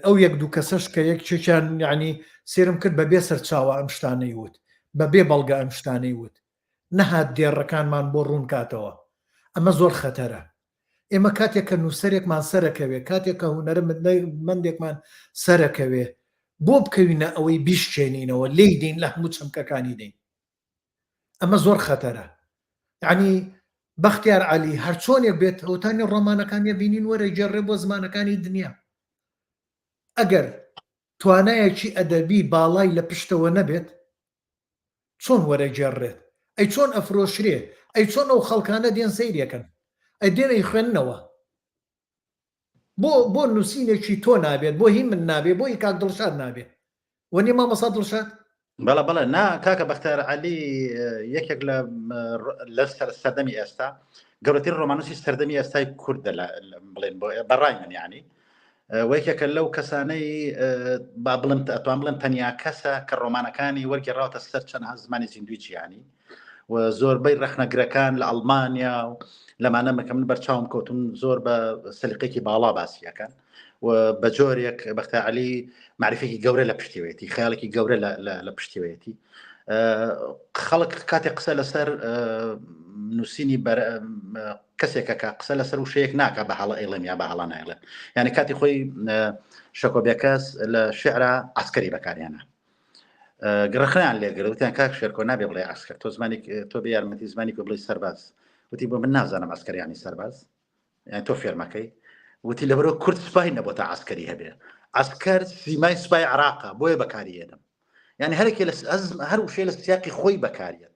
ئەو یەک دوو کەسەش کە یەک چێکیان یعنی سێرم کرد بەبێ سەرچاوە ئەم شتانەی وت بەبێ بەڵگە ئەم شتانەی وت نەهات دێڕەکانمان بۆ ڕوون کاتەوە ئەمە زۆر خەتەرە ئێمە کاتێک کە نووسەرێکمان سەرەکەوێ کاتێک کە هونەرمەندێکمان سەرەکەوێ بۆ بکەوینە ئەوەی بیشکێنینەوە لێی دێین لە هەموو چەمکەکانی دێین ئەمە زۆر خەتەرە یعنی بەختیار عەلی هەرچۆنێک بێت ئەوتانی ڕۆمانەکانی بینین وەرە گێڕێ بۆ زمانەکانی دنیا ئەگەر توانایەکی ئەدەبی باڵای لە پشتەوە نەبێت چۆن وەرەگێڕرێت؟ ئەی چۆن ئەفرۆشرێ؟ ئەی چۆن ئەو خەڵکانە دێن سەیرێکەن؟ ئەی دێن ئەیخوێننەوە؟ بۆ بۆ نووسینێکی تۆ نابێت بۆ هی من نابێ بۆ هی کاک دڵشاد نابێ وەنیە مامۆستا دڵشاد؟ بەڵێ بەڵێ نا کاکە بەختیار عەلی یەکێک لە لە سەردەمی ئێستا گەورەترین ڕۆمانوسی سەردەمی ئێستای کوردە بڵێن بۆ بەڕای من یعنی و یەکێکە لەو کەسانەی با بڵم ئەتوان بڵێم تەنیا کەسە کە ڕۆمانەکانی وەرگێڕاوەتە سەر چەندها زمانی زیندوی جیهانی و زۆربەی ڕەخنەگرەکان لە ئەڵمانیا و لەمانە مەکە من بەرچاوم کەوتون زۆر بە سەلیقێکی باڵا باسیەکەن و بە جۆرێک بەختە علی معرفێکی گەورە لە پشتیوەتی خیاڵێکی گەورە لە پشتیوەتی خەڵک کاتێک قسە لەسەر نووسینی کەسێکە کە قسە لەسەر وشەیەک ناکە بە هەڵە ئەیڵێم یا بە هەڵە نایڵێم یعنی کاتی خۆی شەکۆ بێکەس لە شعرا عسکەری بەکارهێنا گڕخیان لێگر وتیان کاک شێرکۆ نابێ بڵێ عسکەر تۆ زمانی تۆ بە یارمەتی زمانی کۆ بڵێ سەرباز وتی بۆ من نازانم عسکەریانی سەرباز یان تۆ فێرمەکەی وتی لەبەرەوە کورد سوپای نەبووە تا عسکەری هەبێ عسکەر سیمای سوپای عراقە بۆیە بەکاریێنم یعنی هەرێکی لە هەر وشەی لە سیاقی خۆی بەکاریێت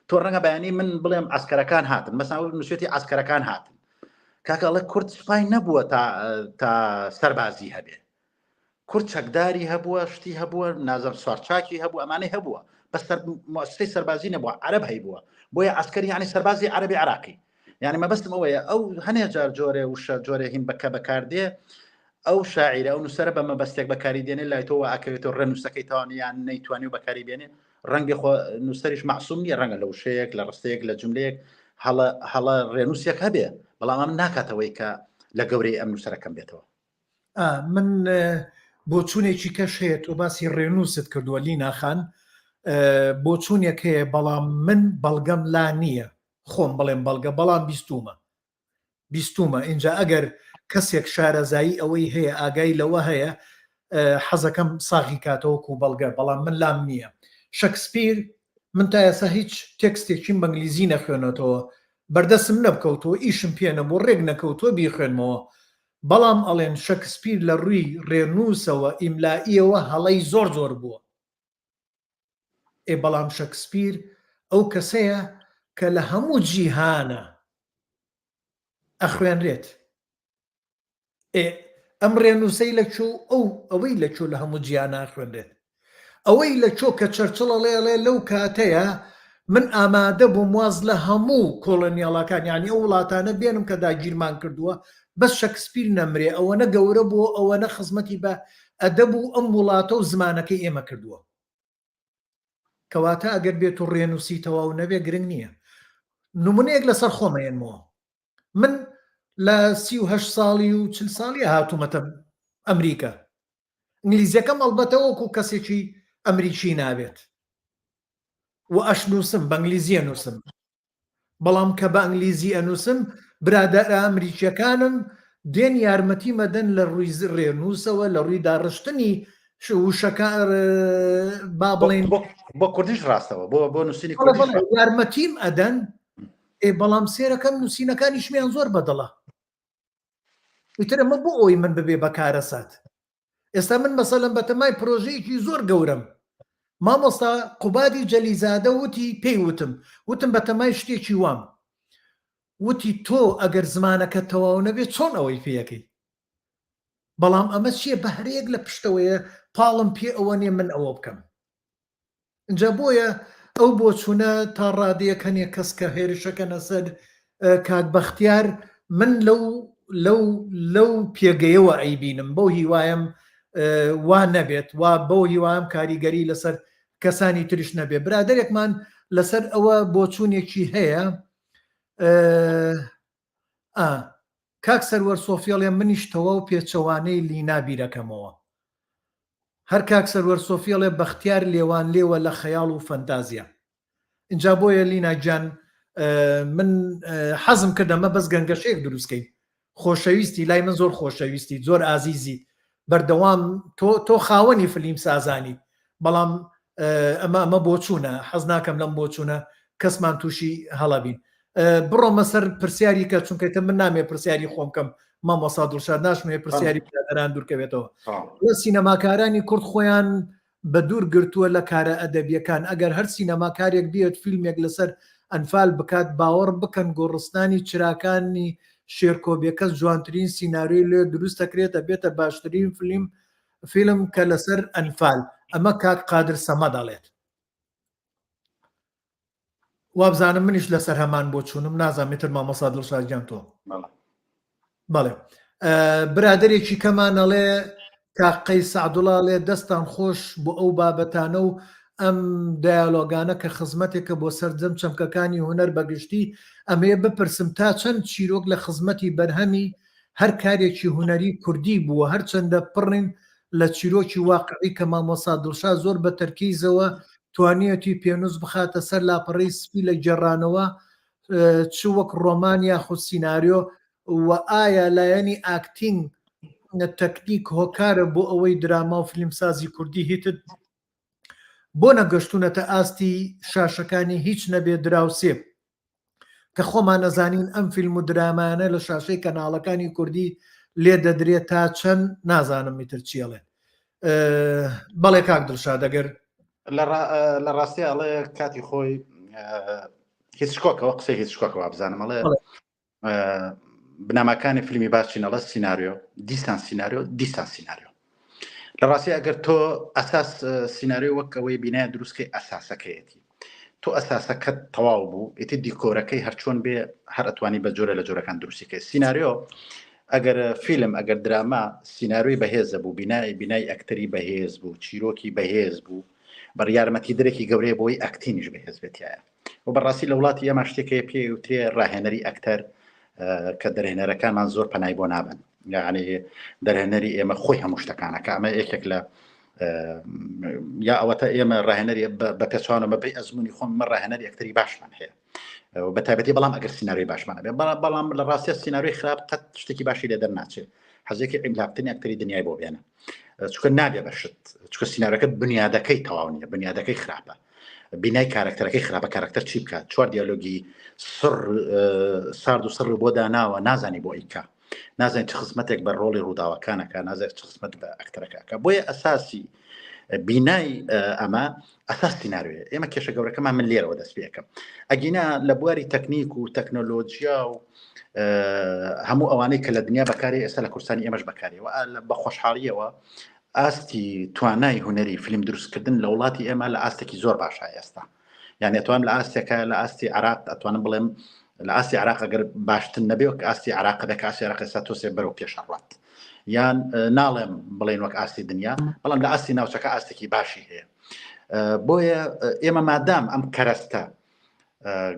تۆ ڕەنگە بەیانی من بڵێم عسکەرەکان هاتن مەسا نووسێتی عسکەرەکان هاتن کاکە ئەڵێ کورد سوپای نەبووە تا تا سەربازی هەبێ کورد چەکداری هەبووە شتی هەبووە نازم سوارچاکی هەبوو ئەمانەی هەبووە بەس موسسەی سەربازی نەبووە عەرەب هەیبووە بۆیە عسکەری یعنی سەربازی عەرەبی عراقی یعنی مەبەستم ئەوەیە ئەو هەنێ جار جۆرێ وشە جۆرێ هین بەکە بەکاردێ ئەو شاعیرە ئەو نووسەرە بە مەبەستێک بەکاری دێنێ لای تۆ ئاکەوێتەوە ڕێنووسەکەی تاوانی یان نەیتوانی و بەکاری بێنێ ڕەنگە خۆ نووسەریش معسوم نییە ڕەنگە لە وشەیەک لە ڕستەیەک لە جملەیەک هەڵە هەڵە ڕێنووسێک هەبێ بەڵام ئەم ناکاتەوەی کە لە گەورەی ئەم نووسەرەکەم بێتەوە من بۆچوونێکی کەش هەیە تۆ باسی ڕێنووست کردووە لینا خان بۆچوونێک هەیە بەڵام من بەڵگەم لا نییە خۆم بڵێم بەڵگە بەڵام بیستومە بیستومە اینجا ئەگەر کەسێک شارەزایی ئەوەی هەیە ئاگای لەوە هەیە حەزەکەم ساغی کاتەوەکو بەڵگە بەڵام من لام نییە شەکسپیر من تا ئێستا هیچ تێکستێکیم بەنگلیزی نەخوێنێتەوە بەردەسم نەبکەوتەوە ئیشم پێ نەبوو ڕێک نەکەوتووە بیخوێنمەوە بەڵام ئەڵێن شەکسپیر لە ڕووی ڕێنووسەوە ئیملائیەوە هەڵەی زۆر زۆر بووە. ئێ بەڵام شەکسپیر ئەو کەسەیە کە لە هەموو جیهانە ئەخوێنرێت. ئێ ئەم ڕێنووسەی لە کوێ و ئەو ئەوەی لە کوێ لە هەموو جیهانە ئەخوێنرێت؟ ئەوەی لە کۆ کە چەرچڵ ئەڵێ ئەڵێ لەو کاتەیە من ئامادە بووم واز لە هەموو کۆڵۆنیاڵەکان یانی ئەو وڵاتانە بێنم کە داگیرمان کردووە بەس شەکسپیر نەمرێ ئەوەنە گەورە بووە ئەوەنە خزمەتی بە ئەدەب و ئەم وڵاتە و زمانەکەی ئێمە کردووە. کەواتە ئەگەر بێت و ڕێنووسی تەواو نەبێ گرنگ نییە. نمونەیەک لەسەر خۆمەیەنمەوە من لە 38 ساڵی و 40 ساڵی هاتوومەتە ئەمریکا ئینگلیزیەکەم ئەڵبەتە وەکو کەسێکی ئەمریکی نابێت و ئەشنووسم بە ئینگلیزیە نووسم بەڵام کە بە ئەنگلیزی ئەنووسم برادەرە ئەمریکیەکانم دێن یارمەتی مەدەن لە ڕووی ڕێنووسەوە لە ڕووی داڕشتنی وشەکە با بڵێن بۆ کوردیش ڕاستەوە بۆ بۆ نووسینی یارمەتیم ئەدەن ئێ بەڵام سێرەکەم نووسینەکانیشمیان زۆر بەدڵە ئیتر ئەمە بۆ ئەوی من ببێ بە کارەسات ئێستا من مەسەلەن بەتەمای پرۆژەیەکی زۆر گەورەم مامۆستا قوبادی جەلیزادە وتی پێی وتم وتم بەتەمای شتێکی وام وتی تۆ ئەگەر زمانەکە تەواو نەبێت چۆن ئەوەی پێەکەی بەڵام ئەمە چییە بەهرەیەک لە پشتەوەیە پاڵم پێ ئەوە نیە من ئەوە بکەم ئینجا بۆیە ئەو بۆچوونە تا ڕادەیەک هەنێک کەس کە هێرشەکەنە سەر کاک بەختیار من لەو لەو لەو پێگەیەوە ئەیبینم بەو هیوایم وا نەبێت وا بەو هیوام کاریگەری لەسەر کەسانی ترش نەبێ برادێکمان لەسەر ئەوە بۆچوونێکی هەیە ئا کاک سەروەر سۆفیەڵێ منیش تەواو پێچەوانەی لینا بیرەکەمەوە هەر کاک سەروەر سۆفیەڵێ بەختیار لێوان لێوە لە خەیاڵ و فەنتازیا ئینجا بۆیە لینا گیان من حەزم کرد ئەمە بەس گەنگەشەیەک دروستکەین خۆشەویستی لای من زۆر خۆشەویستی زۆر ئازیزی بەردەوام تۆ تۆ خاوەنی فلیم سازانی بەڵام ئەمە ئەمە بۆچوونە حەز ناکەم لەم بۆچوونە کەسمان تووشی هەڵەبین بڕۆمە سەر پرسیاری کە چونکەتە من نامێ پرسیاری خۆم کەم مامۆسا دڵشاد ناشمێ پرسیاری برادەران دوورکەوێتەوە لە سینەماکارانی کورد خۆیان بە دوور گرتووە لە کارە ئەدەبیەکان ئەگەر هەر سینەماکارێک بێت فیلمێک لەسەر ئەنفال بکات باوەڕ بکەن گۆڕستانی چراکانی شێرکۆ بێکەس جوانترین سیناریۆی لێ دروست دەکرێت ئەبێتە باشترین فلیم فیلم کە لەسەر ئەنفال ئەمە کاک قادر سەمەد ئەڵێت وابزانم منیش لەسەر هەمان بۆ چوونم نازانم ئیتر مامۆستا دڵشاد گیان تۆ بەڵێ برادێکی کەمان ئەڵێ کاک قەیس سەعدوڵا ئەڵێ دەستان خۆش بۆ ئەو بابەتانە و ئەم دیالۆگانە کە خزمەتێکە بۆ سەرجەم چەمکەکانی هونەر بەگشتی ئەمەیە بپرسم تا چەند چیرۆک لە خزمەتی بەرهەمی هەر کارێکی هونەری کوردی بووە هەرچەندە پڕین لە چیرۆکی واقعی کە مامۆستا دڵشاد زۆر بە تەرکیزەوە توانیەتی پێنووس بخاتە سەر لاپەڕەی سپی لە گێڕانەوە چ وەک ڕۆمان یاخود سیناریۆ و ئایا لایەنی acting تەکنیک هۆکارە بۆ ئەوەی دراما و فیلمسازی کوردی هیتت بۆ نەگەشتونەتە ئاستی شاشەکانی هیچ نەبێ دراوسێ کە خۆمان ئەزانین ئەم فیلم و درامایانە لە شاشەی کەناڵەکانی کوردی لێ دەدرێت تا چەند نازانم ئیتر چیڵێ بەڵێ کاک دڵشاد ئەگەر لە ڕاستی ئەڵێ کاتی خۆی هیچکۆکەوە قسەی هیچکۆکەوە بزانم ئەڵێ بنەماکانی فیلمی باش چین ئەڵێ سیناریۆ دیسان سیناریۆ دیسان سیناریۆ لە ڕاستی ئەگەر تۆ ئەساس سیناریۆ وەک ئەوەی بینای دروستکەی ئەساسەکەیەتی تۆ ئەساسەکەت تەواو بوو ئیتر دیکۆرەکەی هەرچۆن بێ هەر ئەتوانی بە جۆرە لە جۆرەکان دروستیکەی سیناریۆ ئەگەر فیلم ئەگەر دراما سیناریۆی بەهێزە بوو بینای بینای ئەکتەری بەهێز بوو چیرۆکی بەهێز بوو بڕیارمەتی درێکی گەورەیە بۆی acting یش بەهێز بێتایە و بەڕاستی لە وڵاتی ئێمە شتێک هەیە پێی وترێ ڕاهێنەری ئەکتەر کە دەرهێنەرەکانمان زۆر پەنای بۆ نابن یعنی دەرهێنەری ئێمە خۆی هەموو شتەکانەکە ئەمە یەکێک لە یا ئەوەتە ئێمە ڕاهێنەری بە پێچوانە بە پێی ئەزمموی خۆم مە ڕاهێنەری ئەکتەری باشمان هەیە بە تایبەتی بەڵام ئەگەر سیناریۆی باشمان بێ بەڵام لە ڕاستە سیناریۆی خراپ قەت شتێکی باشی لێ دەرناچێت حەزێکی عیملاقترین ئەکتەری دنیای بۆ بێنە چونکە نابێ بەشت چونکە سیناریۆکە بنیادەکەی تەواو نییە بنیادەکەی خراپە بینای کارکتەرەکەی خراپە کارکتەر چی بکات چوار دیالۆگی سڕ سارد و سڕ بۆ داناوە نازانی بۆ ئیکا نازانین چ خزمەتێک بە ڕۆڵی ڕووداوەکانەکە نازانێت چ خزمەت بە ئەکتەرەکەکە بۆیە ئەساسی بینای ئەمە ئەساس سیناریۆیە ئێمە کێشە گەورەکەمان من لێرەوە دەست پێەکەم ئەگینا لە بواری تەکنیک و تەکنۆلۆژیا و هەموو ئەوانەی کە لە دنیا بەکاری ئێستا لە کوردستانی ئێمەش بەکارەوە بە خۆشحاڵیەوە ئاستی توانای هونەری فیلم دروستکردن لە وڵاتی ئێمە لە ئاستێکی زۆر باشە ئێستا یعنی ئەتوانم لە ئاستێکە لە ئاستی عراق ئەتوانم بڵێم لە ئاستی عراق ئەگەر باشتر نەبێ وەک ئاستی عراق دەکە ئاستی عراق ئێستا تۆسێ بەرەو پێشەڕات یان ناڵێم بڵێن وەک ئاستی دنیا بەڵام لە ئاستی ناوچەکە ئاستێکی باشی هەیە. بۆیە ئێمە مادام ئەم کەرەستە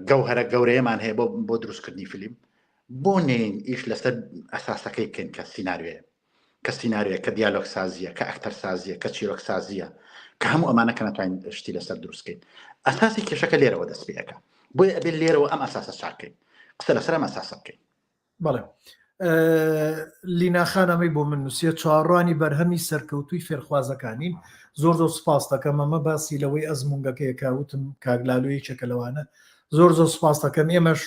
گەوهرە گەورەیەمان هەیە بۆ بۆ دروستکردنی فیلم بۆ نین ئیش لەسەر ئەساسەکەی بکەین کە سیناریۆیە کە سیناریۆیە کە دیالۆگ سازیە کە ئەکتەر سازیە کە چیرۆک سازیە کە هەموو ئەمانە کە ناتوانین شتی لەسەر دروستکەین ئەساسی کێشەکە لێرەوە دەست پێەکە بۆیە ئەبێت لێرەوە ئەم ئەساسە چاکەین قسە لەسەر ئەم ئەساسە بکەین. بەڵێ لینا خان ئەمەی بۆ من نووسیە چاوەڕوانی بەرهەمی سەرکەوتووی فێرخوازەکانین زۆر زۆر سپاس دەکەم ئەمە باسی لەوەی ئەزمونگەکەیە کە وتم کاک لالۆ یەکێکە لەوانە زۆر زۆر سپاس دەکەم ئێمەش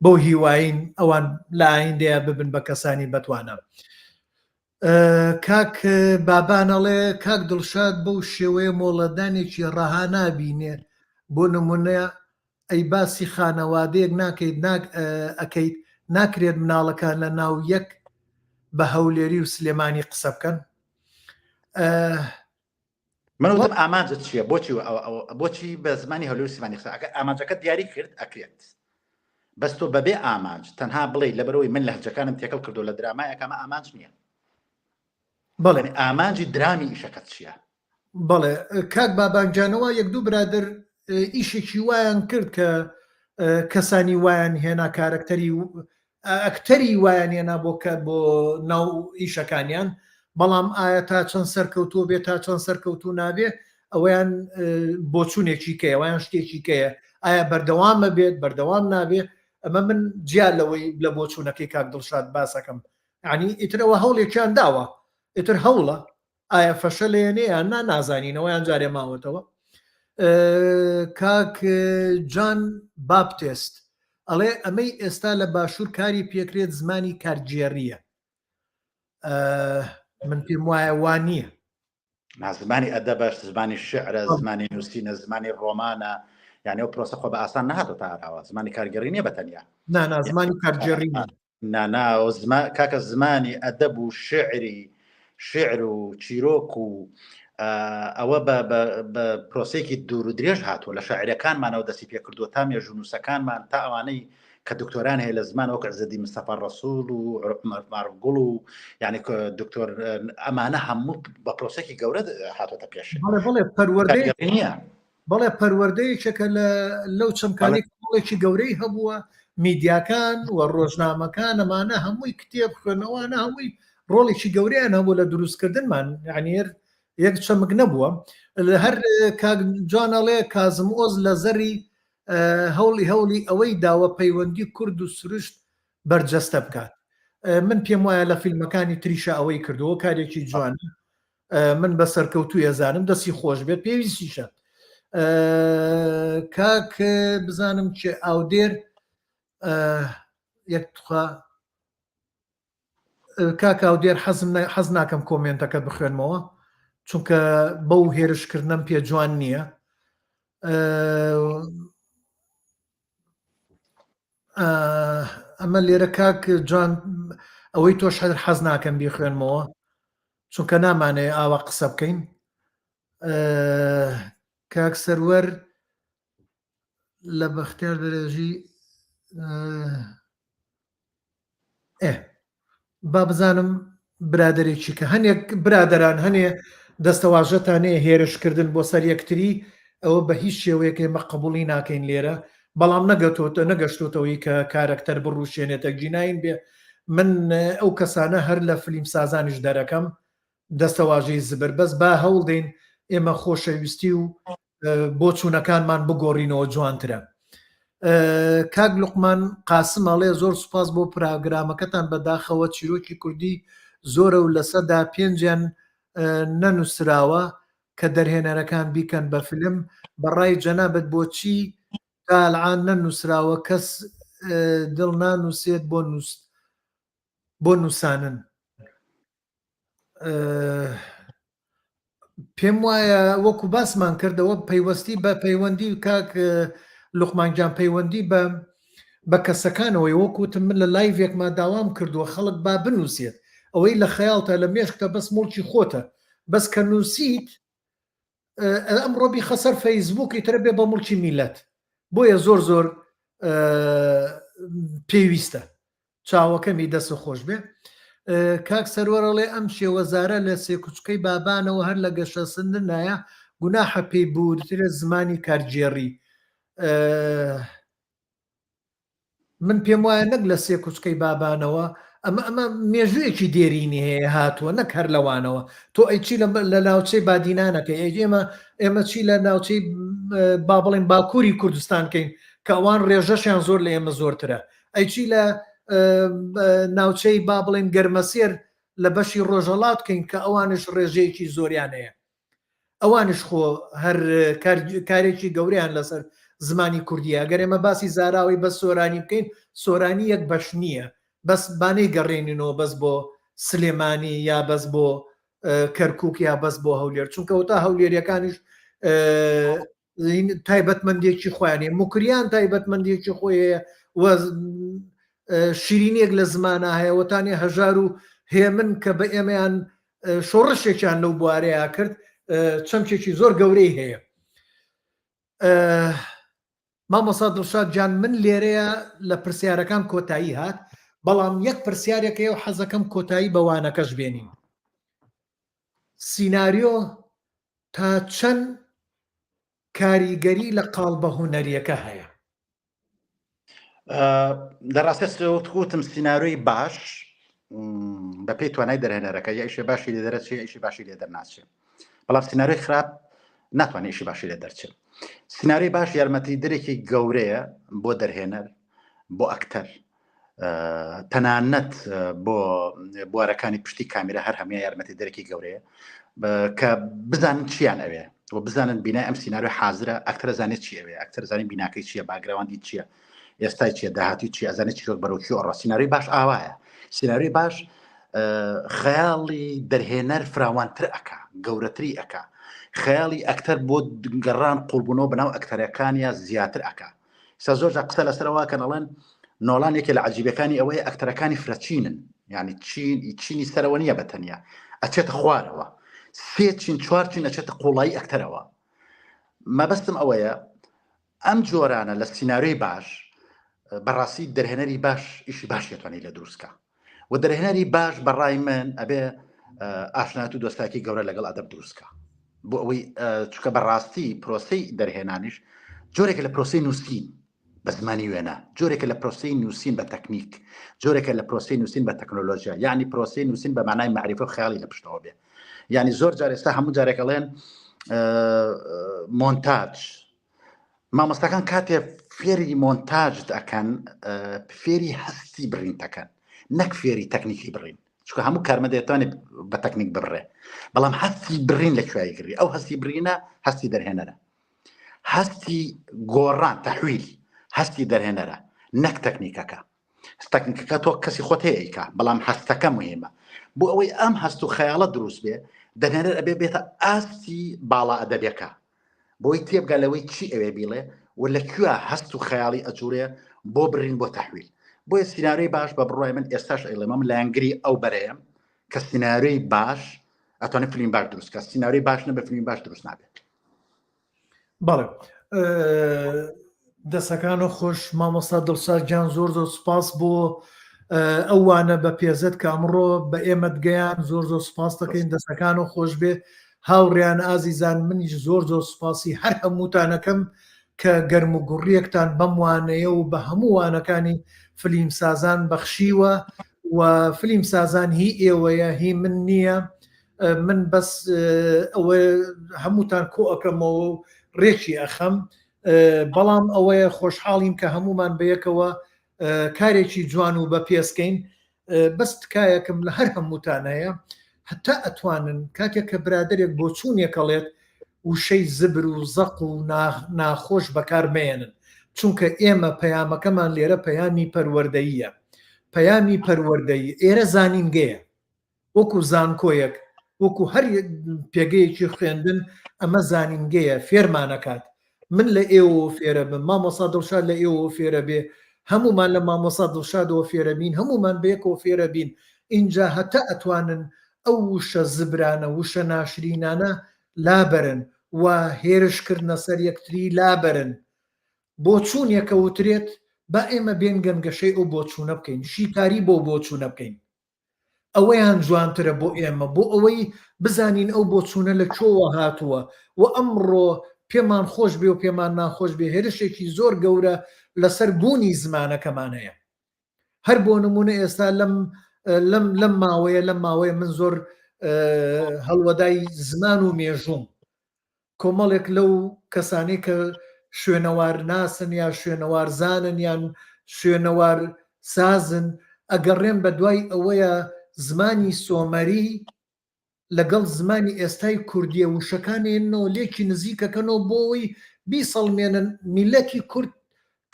بەو هیواین ئەوان لە ئایندەیە ببن بە کەسانی بەتوانە کاک بابان ئەڵێ کاک دڵشاد بەو شێوەیە مۆڵەتدانێکی ڕەها نابینێ بۆ نمونە ئەی باسی خانەوادەیەک ناکەیت ناک ئەکەیت ناکرێت مناڵەکان لە ناو یەک بە هەولێری و سلێمانی قسە بکەن من وتم ئامانجت چییە بۆچی بۆچی بە زمانی هەولێر سلێمانی قسە ئەگەر ئامانجەکە دیاری کرد ئەکرێت بەس تۆ بەبێ ئامانج تەنها بڵێ لەبەرەوەی من لەهجەکانم تێکەڵ کردو لە درامایەکە ئەمە ئامانج نییە بەڵێ ئامانجی درامی ئیشەکەت چییە؟ بەڵێ کاک بابان گیانەوە یەک دوو برادر ئیشێکی وایان کرد کە کەسانی وایان هێنا کارەکتەری ئەکتەری وایان هێنا بۆ کە بۆ ناو ئیشەکانیان بەڵام ئایا تا چەند سەرکەوتوو بێت تا چەند سەرکەوتوو نابێ ئەوەیان بۆچوونێکی کەیە ئەویان شتێکی کەیە ئایا بەردەوامە بێت بەردەوام نابێ ئەمە من جیا لەوەی لە بۆچوونەکەی کاک دڵشاد باسەکەم ینی ئیترەوە هەوڵێکیان داوە ئیتر هەوڵە ئایا فەشەلێنێ یان نا نازانینەوە یان جارێ ماوەتەوە کاک جان باپتێست ئەڵێ ئەمەی ئێستا لە باشوور کاری پێکرێت زمانی کارگێڕیە من پێم وایە وا نییە زمانی ئەدەبەش زمانی شعرە زمانی نووسینە زمانی ڕۆمانە یعنی ئەو پرۆسە خۆ بە ئاسان نهاتۆ تا ئاراوە زمانی کارگەڕی نییە بە تەنیا نا زمانی کارگێڕی نا نا زما کاکە زمانی ئەدەب و شعری شعر و چیرۆک و ئەوە بە پرۆسێکی دوور و درێژ هاتووە لە شاعرەکانمانەوە دەستی پێکردووە تا مێژوونووسەکانمان تا ئەوانەی کە دکتۆران هەیە لە زمان وەک عزەدی مستەفا ڕەسوڵ و عومەر مارف گوڵ و یعنی دکتۆر ئەمانە هەموو بە پرۆسێکی گەورە هاتۆتە پێش بەڵێ پەروەردەی نییە بەڵێ پەروەردە یەکێکە لە لەو چەمکانی کۆڵێکی گەورەی هەبووە میدیاکان و ڕۆژنامەکان ئەمانە هەمووی کتێب خوێنەوانە هەمووی ڕۆڵێکی گەورەیان هەبوو لە دروستکردنمان یعنی یەک چەمک نەبووە هەر کاک جوانەڵێ کازم ئۆز لە زەری هەوڵی هەوڵی ئەوەی داوە پەیوەندی کورد و سروشت بەرجەستە بکات من پێم وایە لە فیلمەکانی تریشە ئەوەی کردووە کارێکی جوانە من بە سەرکەوتوو ئێزانم دەستی خۆش بێت پێویستیشە کاک بزانم چێ ئاودێر یەک تخوا کاک ئاودێر حەزم حەز ناکەم کۆمێنتەکە بخوێنمەوە چونکە بەو هێرشکردنم پێ جوان نییە ئەمە لێرە کاک جوان ئەوەی تۆش هەر حەز ناکەم بیخوێنمەوە چونکە نامانەیە ئاوا قسە بکەین کاک سەروەر لە بەختیار دەرێژی ئێ با بزانم برادێکی کە هەنێک برادران هەنێ دەستەواژەتان هەیە هێرشکردن بۆ سەر یەکتری ئەوە بە هیچ شێوەیەک ئێمە قبوڵی ناکەین لێرە بەڵام نەگەتۆتە نەگەشتۆتەوەی کە کارەکتەر بڕوشێنێتە گیناین بێ من ئەو کەسانە هەر لە فلیم سازانیش دەرەکەم دەستەواژەی زبر بەس با هەوڵدەین ئێمە خۆشەویستی و بۆچوونەکانمان بگۆڕینەوە جوانترە. کاک لوقمان قاسم ئەڵێ زۆر سوپاس بۆ پراگرامەکەتان بەداخەوە چیرۆکی کوردی زۆرە و لەسەدا پێنجیان نەنووسراوە کە دەرهێنەرەکان بیکەن بە فیلم بەڕای جەنابت بۆچی تالعان نەنووسراوە کەس دڵ نانووسێت بۆ نووس بۆ نووسانن پێم وایە وەکو باسمان کردەوە پەیوەستی بە پەیوەندی کاک لوقمانگیان پەیوەندی بە بە کەسەکانەوەی وەکوتم من لە لایڤێکما داوام کردووە خەڵک با بنووسێت ئەوەی لە خەیاڵتە لە مێشکتە بەس موڵکی خۆتە بەس کە نووسیت ئەمڕۆ بیخە سەر فەیسبوک ئیترە بێ بە موڵکی میلەت بۆیە زۆر زۆر پێویستە چاوەکەمی دەست خۆش بێ کاک سەروەرەڵێ ئەم شێوەزارە لە سێکوچکەی بابانەوە هەر لە گەشەسندنایە. گوناحە پێی بوترێت زمانی کارگێڕی. من پێم وایە نەک لە سێ کوچکەی بابانەوە ئەمە ئەمە مێژوویەکی دێرینی هەیە هاتووە نەک هەر لەوانەوە تۆ ئەی چی لە ناوچەی بادینانەکەی ئەی ئێمە ئێمە چی لە ناوچەی با بڵێن باکووری کوردستان کەین کە ئەوان ڕێژەشیان زۆر لە ئێمە زۆرترە ئەی چی لە ناوچەی با بڵێن گەرمەسێر لە بەشی ڕۆژهەڵات کەین کە ئەوانش ڕێژەیەکی زۆریان هەیە ئەوانش خۆ هەر کارێکی گەورەیان لەسەر زمانی کوردیە گەر ئێمە باسی زاراوەی بەس سۆرانی بکەین سۆرانی یەک بەش نییە بەس بانەی گەڕێنینەوە بەس بۆ سلێمانی یا بەس بۆ کەرکک یا بەس بۆ هەولێر چونکە وتا هەولێریەکانیش تایبەتمەندێکی خۆیان هەیە موکریان تایبەتمەندێکی خۆی هەیە و شیرینێک لە زمانە هەیە وەتانێ هەژار و هێمن کە بە ئێمەیان شۆڕشێکیان لەو بوارەیە کرد چەمکێکی زۆر گەورەی هەیە مامۆسا دڵشاد جان من لێرەیە لە پرسیارەکان کۆتایی هات بەڵام یەک پرسیارێکەیە و حەزەکەم کۆتایی بەوانەکەش بێنین سیناریۆ تا چەند کاریگەری لە قاڵبە هونەریەکە هەیە؟ لە ڕاستە وتم سینارۆی باش بە پێی توانای دەرهێنەرەکە یا ئیشێ باشی لێ دەرەچێ ئیشی باشی لێ دەرناچێ بەڵام سینارۆی خراپ ناتوانێت ئیشی باشی لێ دەرچێت سینارۆی باش یارمەتی دەرێکی گەورەیە بۆ دەرهێنەر بۆ ئەکتەر تەنانەت بۆ بوارەکانی پشتی کامیرا هەر هەموویان یارمەتی دەرەکی گەورەیە کە بزانن چیان ئەوێ و بزانن بینای ئەم سیناریۆ حازرە ئەکتەرە زانێت چی ئەوێ ئەکتەر زانانی بیناکەی چییە background ی چییە ئێستای چیە داهاتی چی ئەزانێت چیرۆک بەرەو کوێ ئەڕوا سیناریۆی باش ئاوایە سیناریۆی باش خەیاڵی دەرهێنەر فراوانتر ئەک گەورەتری ئەک خەیاڵی ئەکتەر بۆ گەڕان قوڵبوونەوە بەناو ئەکتەرەکانیا زیاتر ئەک سا زۆر جار قسە لەسەر ئەوە کەن ئەڵێن نۆڵان یەکێ لە عجیبەکانی ئەوەیە ئەکتەرەکانی فرەچینن یعنی چین چینی سەرەوە نییە بە تەنیا ئەچێتە خوارەوە سێ چین چوار چین ئەچێتە قوڵایی ئەکتەرەوە مەبەستم ئەوەیە ئەم جۆرانە لە سیناریۆی باش بەڕاستی دەرهێنەری باش ئیشی باش دەتوانێت لە دروستکە و دەرهێنەری باش بەڕای من ئەبێ ئاشنات و دۆستاکی گەورە لەگەڵ ئەدەب دروستکە بۆ ئەوەی چکە بەڕاستی پرۆسی دەرهێنانیش جۆرێکە لە پرۆسی نووسین بە زمانی وێنە جۆرێکە لە پرۆسی نووسین بە تەکنیک جۆرێکە لە پرۆسی نووسین بە تەکنۆلۆژیا یعنی پرۆسی نووسین بە مانای معریفە و خیاڵی لە پشتەوە بێ یعنی زۆر جار ئێستا هەموو جارێک ئەڵێن مۆنتاج مامۆستاکان کاتێ فێری مۆنتاجت ئەکەن فێری هەستی بڕین دەکەن نەک فێری تەکنیکی بڕین چونکە هەموو کارمە دەتوانێت بە تەکنیک ببڕێ بەڵام هەستی بڕین لە کوێی گری ئەو هەستی بڕینە هەستی دەرهێنەرە هەستی گۆڕان تەحویل هەستی دەرهێنەرە نەک تەکنیکەکە تەکنیکەکە تۆ کەسی خۆت هەیە ئەیکا بەڵام هەستەکە مهمە بۆ ئەوەی ئەم هەست و خەیاڵە دروست بێ دەرهێنەر ئەبێ بێتە ئاستی باڵا ئەدەبیەکە بۆی تێبگا لەوەی چی ئەوێ بیڵێ و لە کوێ هەست و خەیاڵی ئەجوڵێ بۆ بڕین بۆ تەحویل بۆیە سیناریۆی باش بە بڕوای من ئێستاش ئەیڵێم من لایەنگری ئەو بەرەیەم کە سیناریۆی باش ئەتوانێت فیلم باش دروست کە سیناریۆی باش نەبێ فیلم باش دروست نابێت. بەڵێ دەسەکان و خۆش مامۆستا دڵشاد گیان زۆر زۆر سپاس بۆ ئەو وانە بە پێزت کە ئەمڕۆ بە ئێمەت گەیان زۆر زۆر سپاس دەکەین دەسەکان و خۆش بێ هاوڕیان ئازیزان منیش زۆر زۆر سپاسی هەر هەمووتانەکەم کە گەرم و گوڕیەکتان بەم وانەیە و بە هەموو وانەکانی فلیمسازان بەخشیوە و فلیمسازان هی ئێوەیە هی من نییە من بەس ئەوە هەمووتان کۆ ئەکەمەوە و ڕێکی ئەخەم بەڵام ئەوەیە خۆشحاڵین کە هەمومان بەیەکەوە کارێکی جوان و بە پێسکەین بەس تکایەکم لە هەر هەمووتان هەیە هەتا ئەتوانن کاتێک کە برادێک بۆ چوونێکەڵێت وشەی زبر و زەق و ناخۆش بەکار مەیەنن چونکە ئێمە پەیامەکەمان لێرە پەیامی پەروەردەییە پەیامی پەروەردەیی ئێرە زانینگەیە وەکو زانکۆیەک، وەکو هەر پێگەیەکی خوێندن، ئەمە زانینگەیە، فێرمانەکات. من لە ئێوەوە فێرەبم، مامۆستا دڵشاد لە ئێوەوە فێرەبێ، هەموومان لە مامۆستا دڵشادەوە فێرەبین، هەموومان بەیەکەوە فێرەبین، ئینجا هەتا ئەتوانن ئەو وشە زبرانە، وشە ناشرینانە لابەرن و هێرشکردنە سەر یەکتری لابەرن. بۆچوونێکە وترێت، با ئێمە بێن گەنگەشەی ئەو بۆچوونە بکەین، شیکاری بۆ بۆچوونە بکەین. ئەوەیان جوانترە بۆ ئێمە بۆ ئەوەی بزانین ئەو بۆچوونە لە کوێوە هاتووە و ئەمڕۆ پێمان خۆش بێ و پێمان ناخۆش بێ هێرشێکی زۆر گەورە لەسەر بوونی زمانەکەمان هەیە. هەر بۆ نمونە ئێستا لەم لەم لەم ماوەیە لەم ماوەیە من زۆر هەڵوەدای زمان و مێژووم کۆمەڵێک لەو کەسانەی کە شوێنەوار ناسن یا شوێنەوار زانن یان شوێنەوار سازن ئەگەڕێن بە دوای ئەوەیە زمانی سۆمەری لەگەڵ زمانی ئێستای کوردیە وشەکانێنەوە لێکی نزیکەکەنەوە بۆ ئەوەی بیسەڵمێنن میلەتی کورد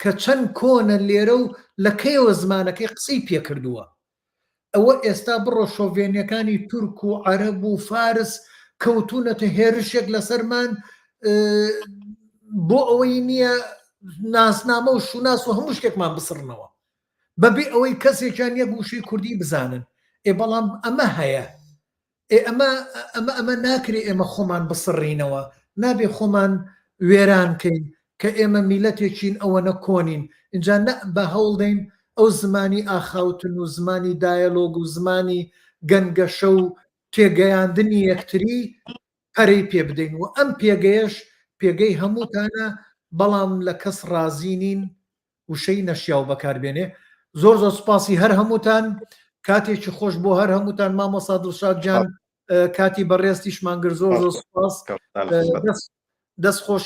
کە چەند کۆنە لێرە و لە کەیەوە زمانەکەی قسەی پێکردووە. ئەوە ئێستا بڕۆ شۆڤێنیەکانی تورک و عەرەب و فارس کەوتونەتە هێرشێک لەسەرمان بۆ ئەوەی نییە ناسنامە و شوناس و هەموو شتێکمان بسڕنەوە بەبێ ئەوەی کەسێکیان یەک وشەی کوردی بزانن ئێ بەڵام ئەمە هەیە ئێ ئەمە ئەمە ئەمە ناکرێ ئێمە خۆمان بسڕینەوە نابێ خۆمان وێران کەین کە ئێمە میلەتێکین ئەوەنە کۆنین اینجا نە بە هەوڵدەین ئەو زمانی ئاخاوتن و زمانی دایەلۆگ و زمانی گەنگەشە و تێگەیاندنی یەکتری پەرەی پێ بدەین و ئەم پێگەیەش پێگەی هەمووتانە بەڵام لە کەس ڕازی نین وشەی نەشیاو بەکاربێنێ زۆر زۆر سوپاسی هەر هەمووتان کاتێکی خۆش بۆ هەر هەمووتان مامۆسا دڵشاد گیان کاتی بەڕێزتیشمان گر زۆر زۆر سوپاس دەست خۆشی.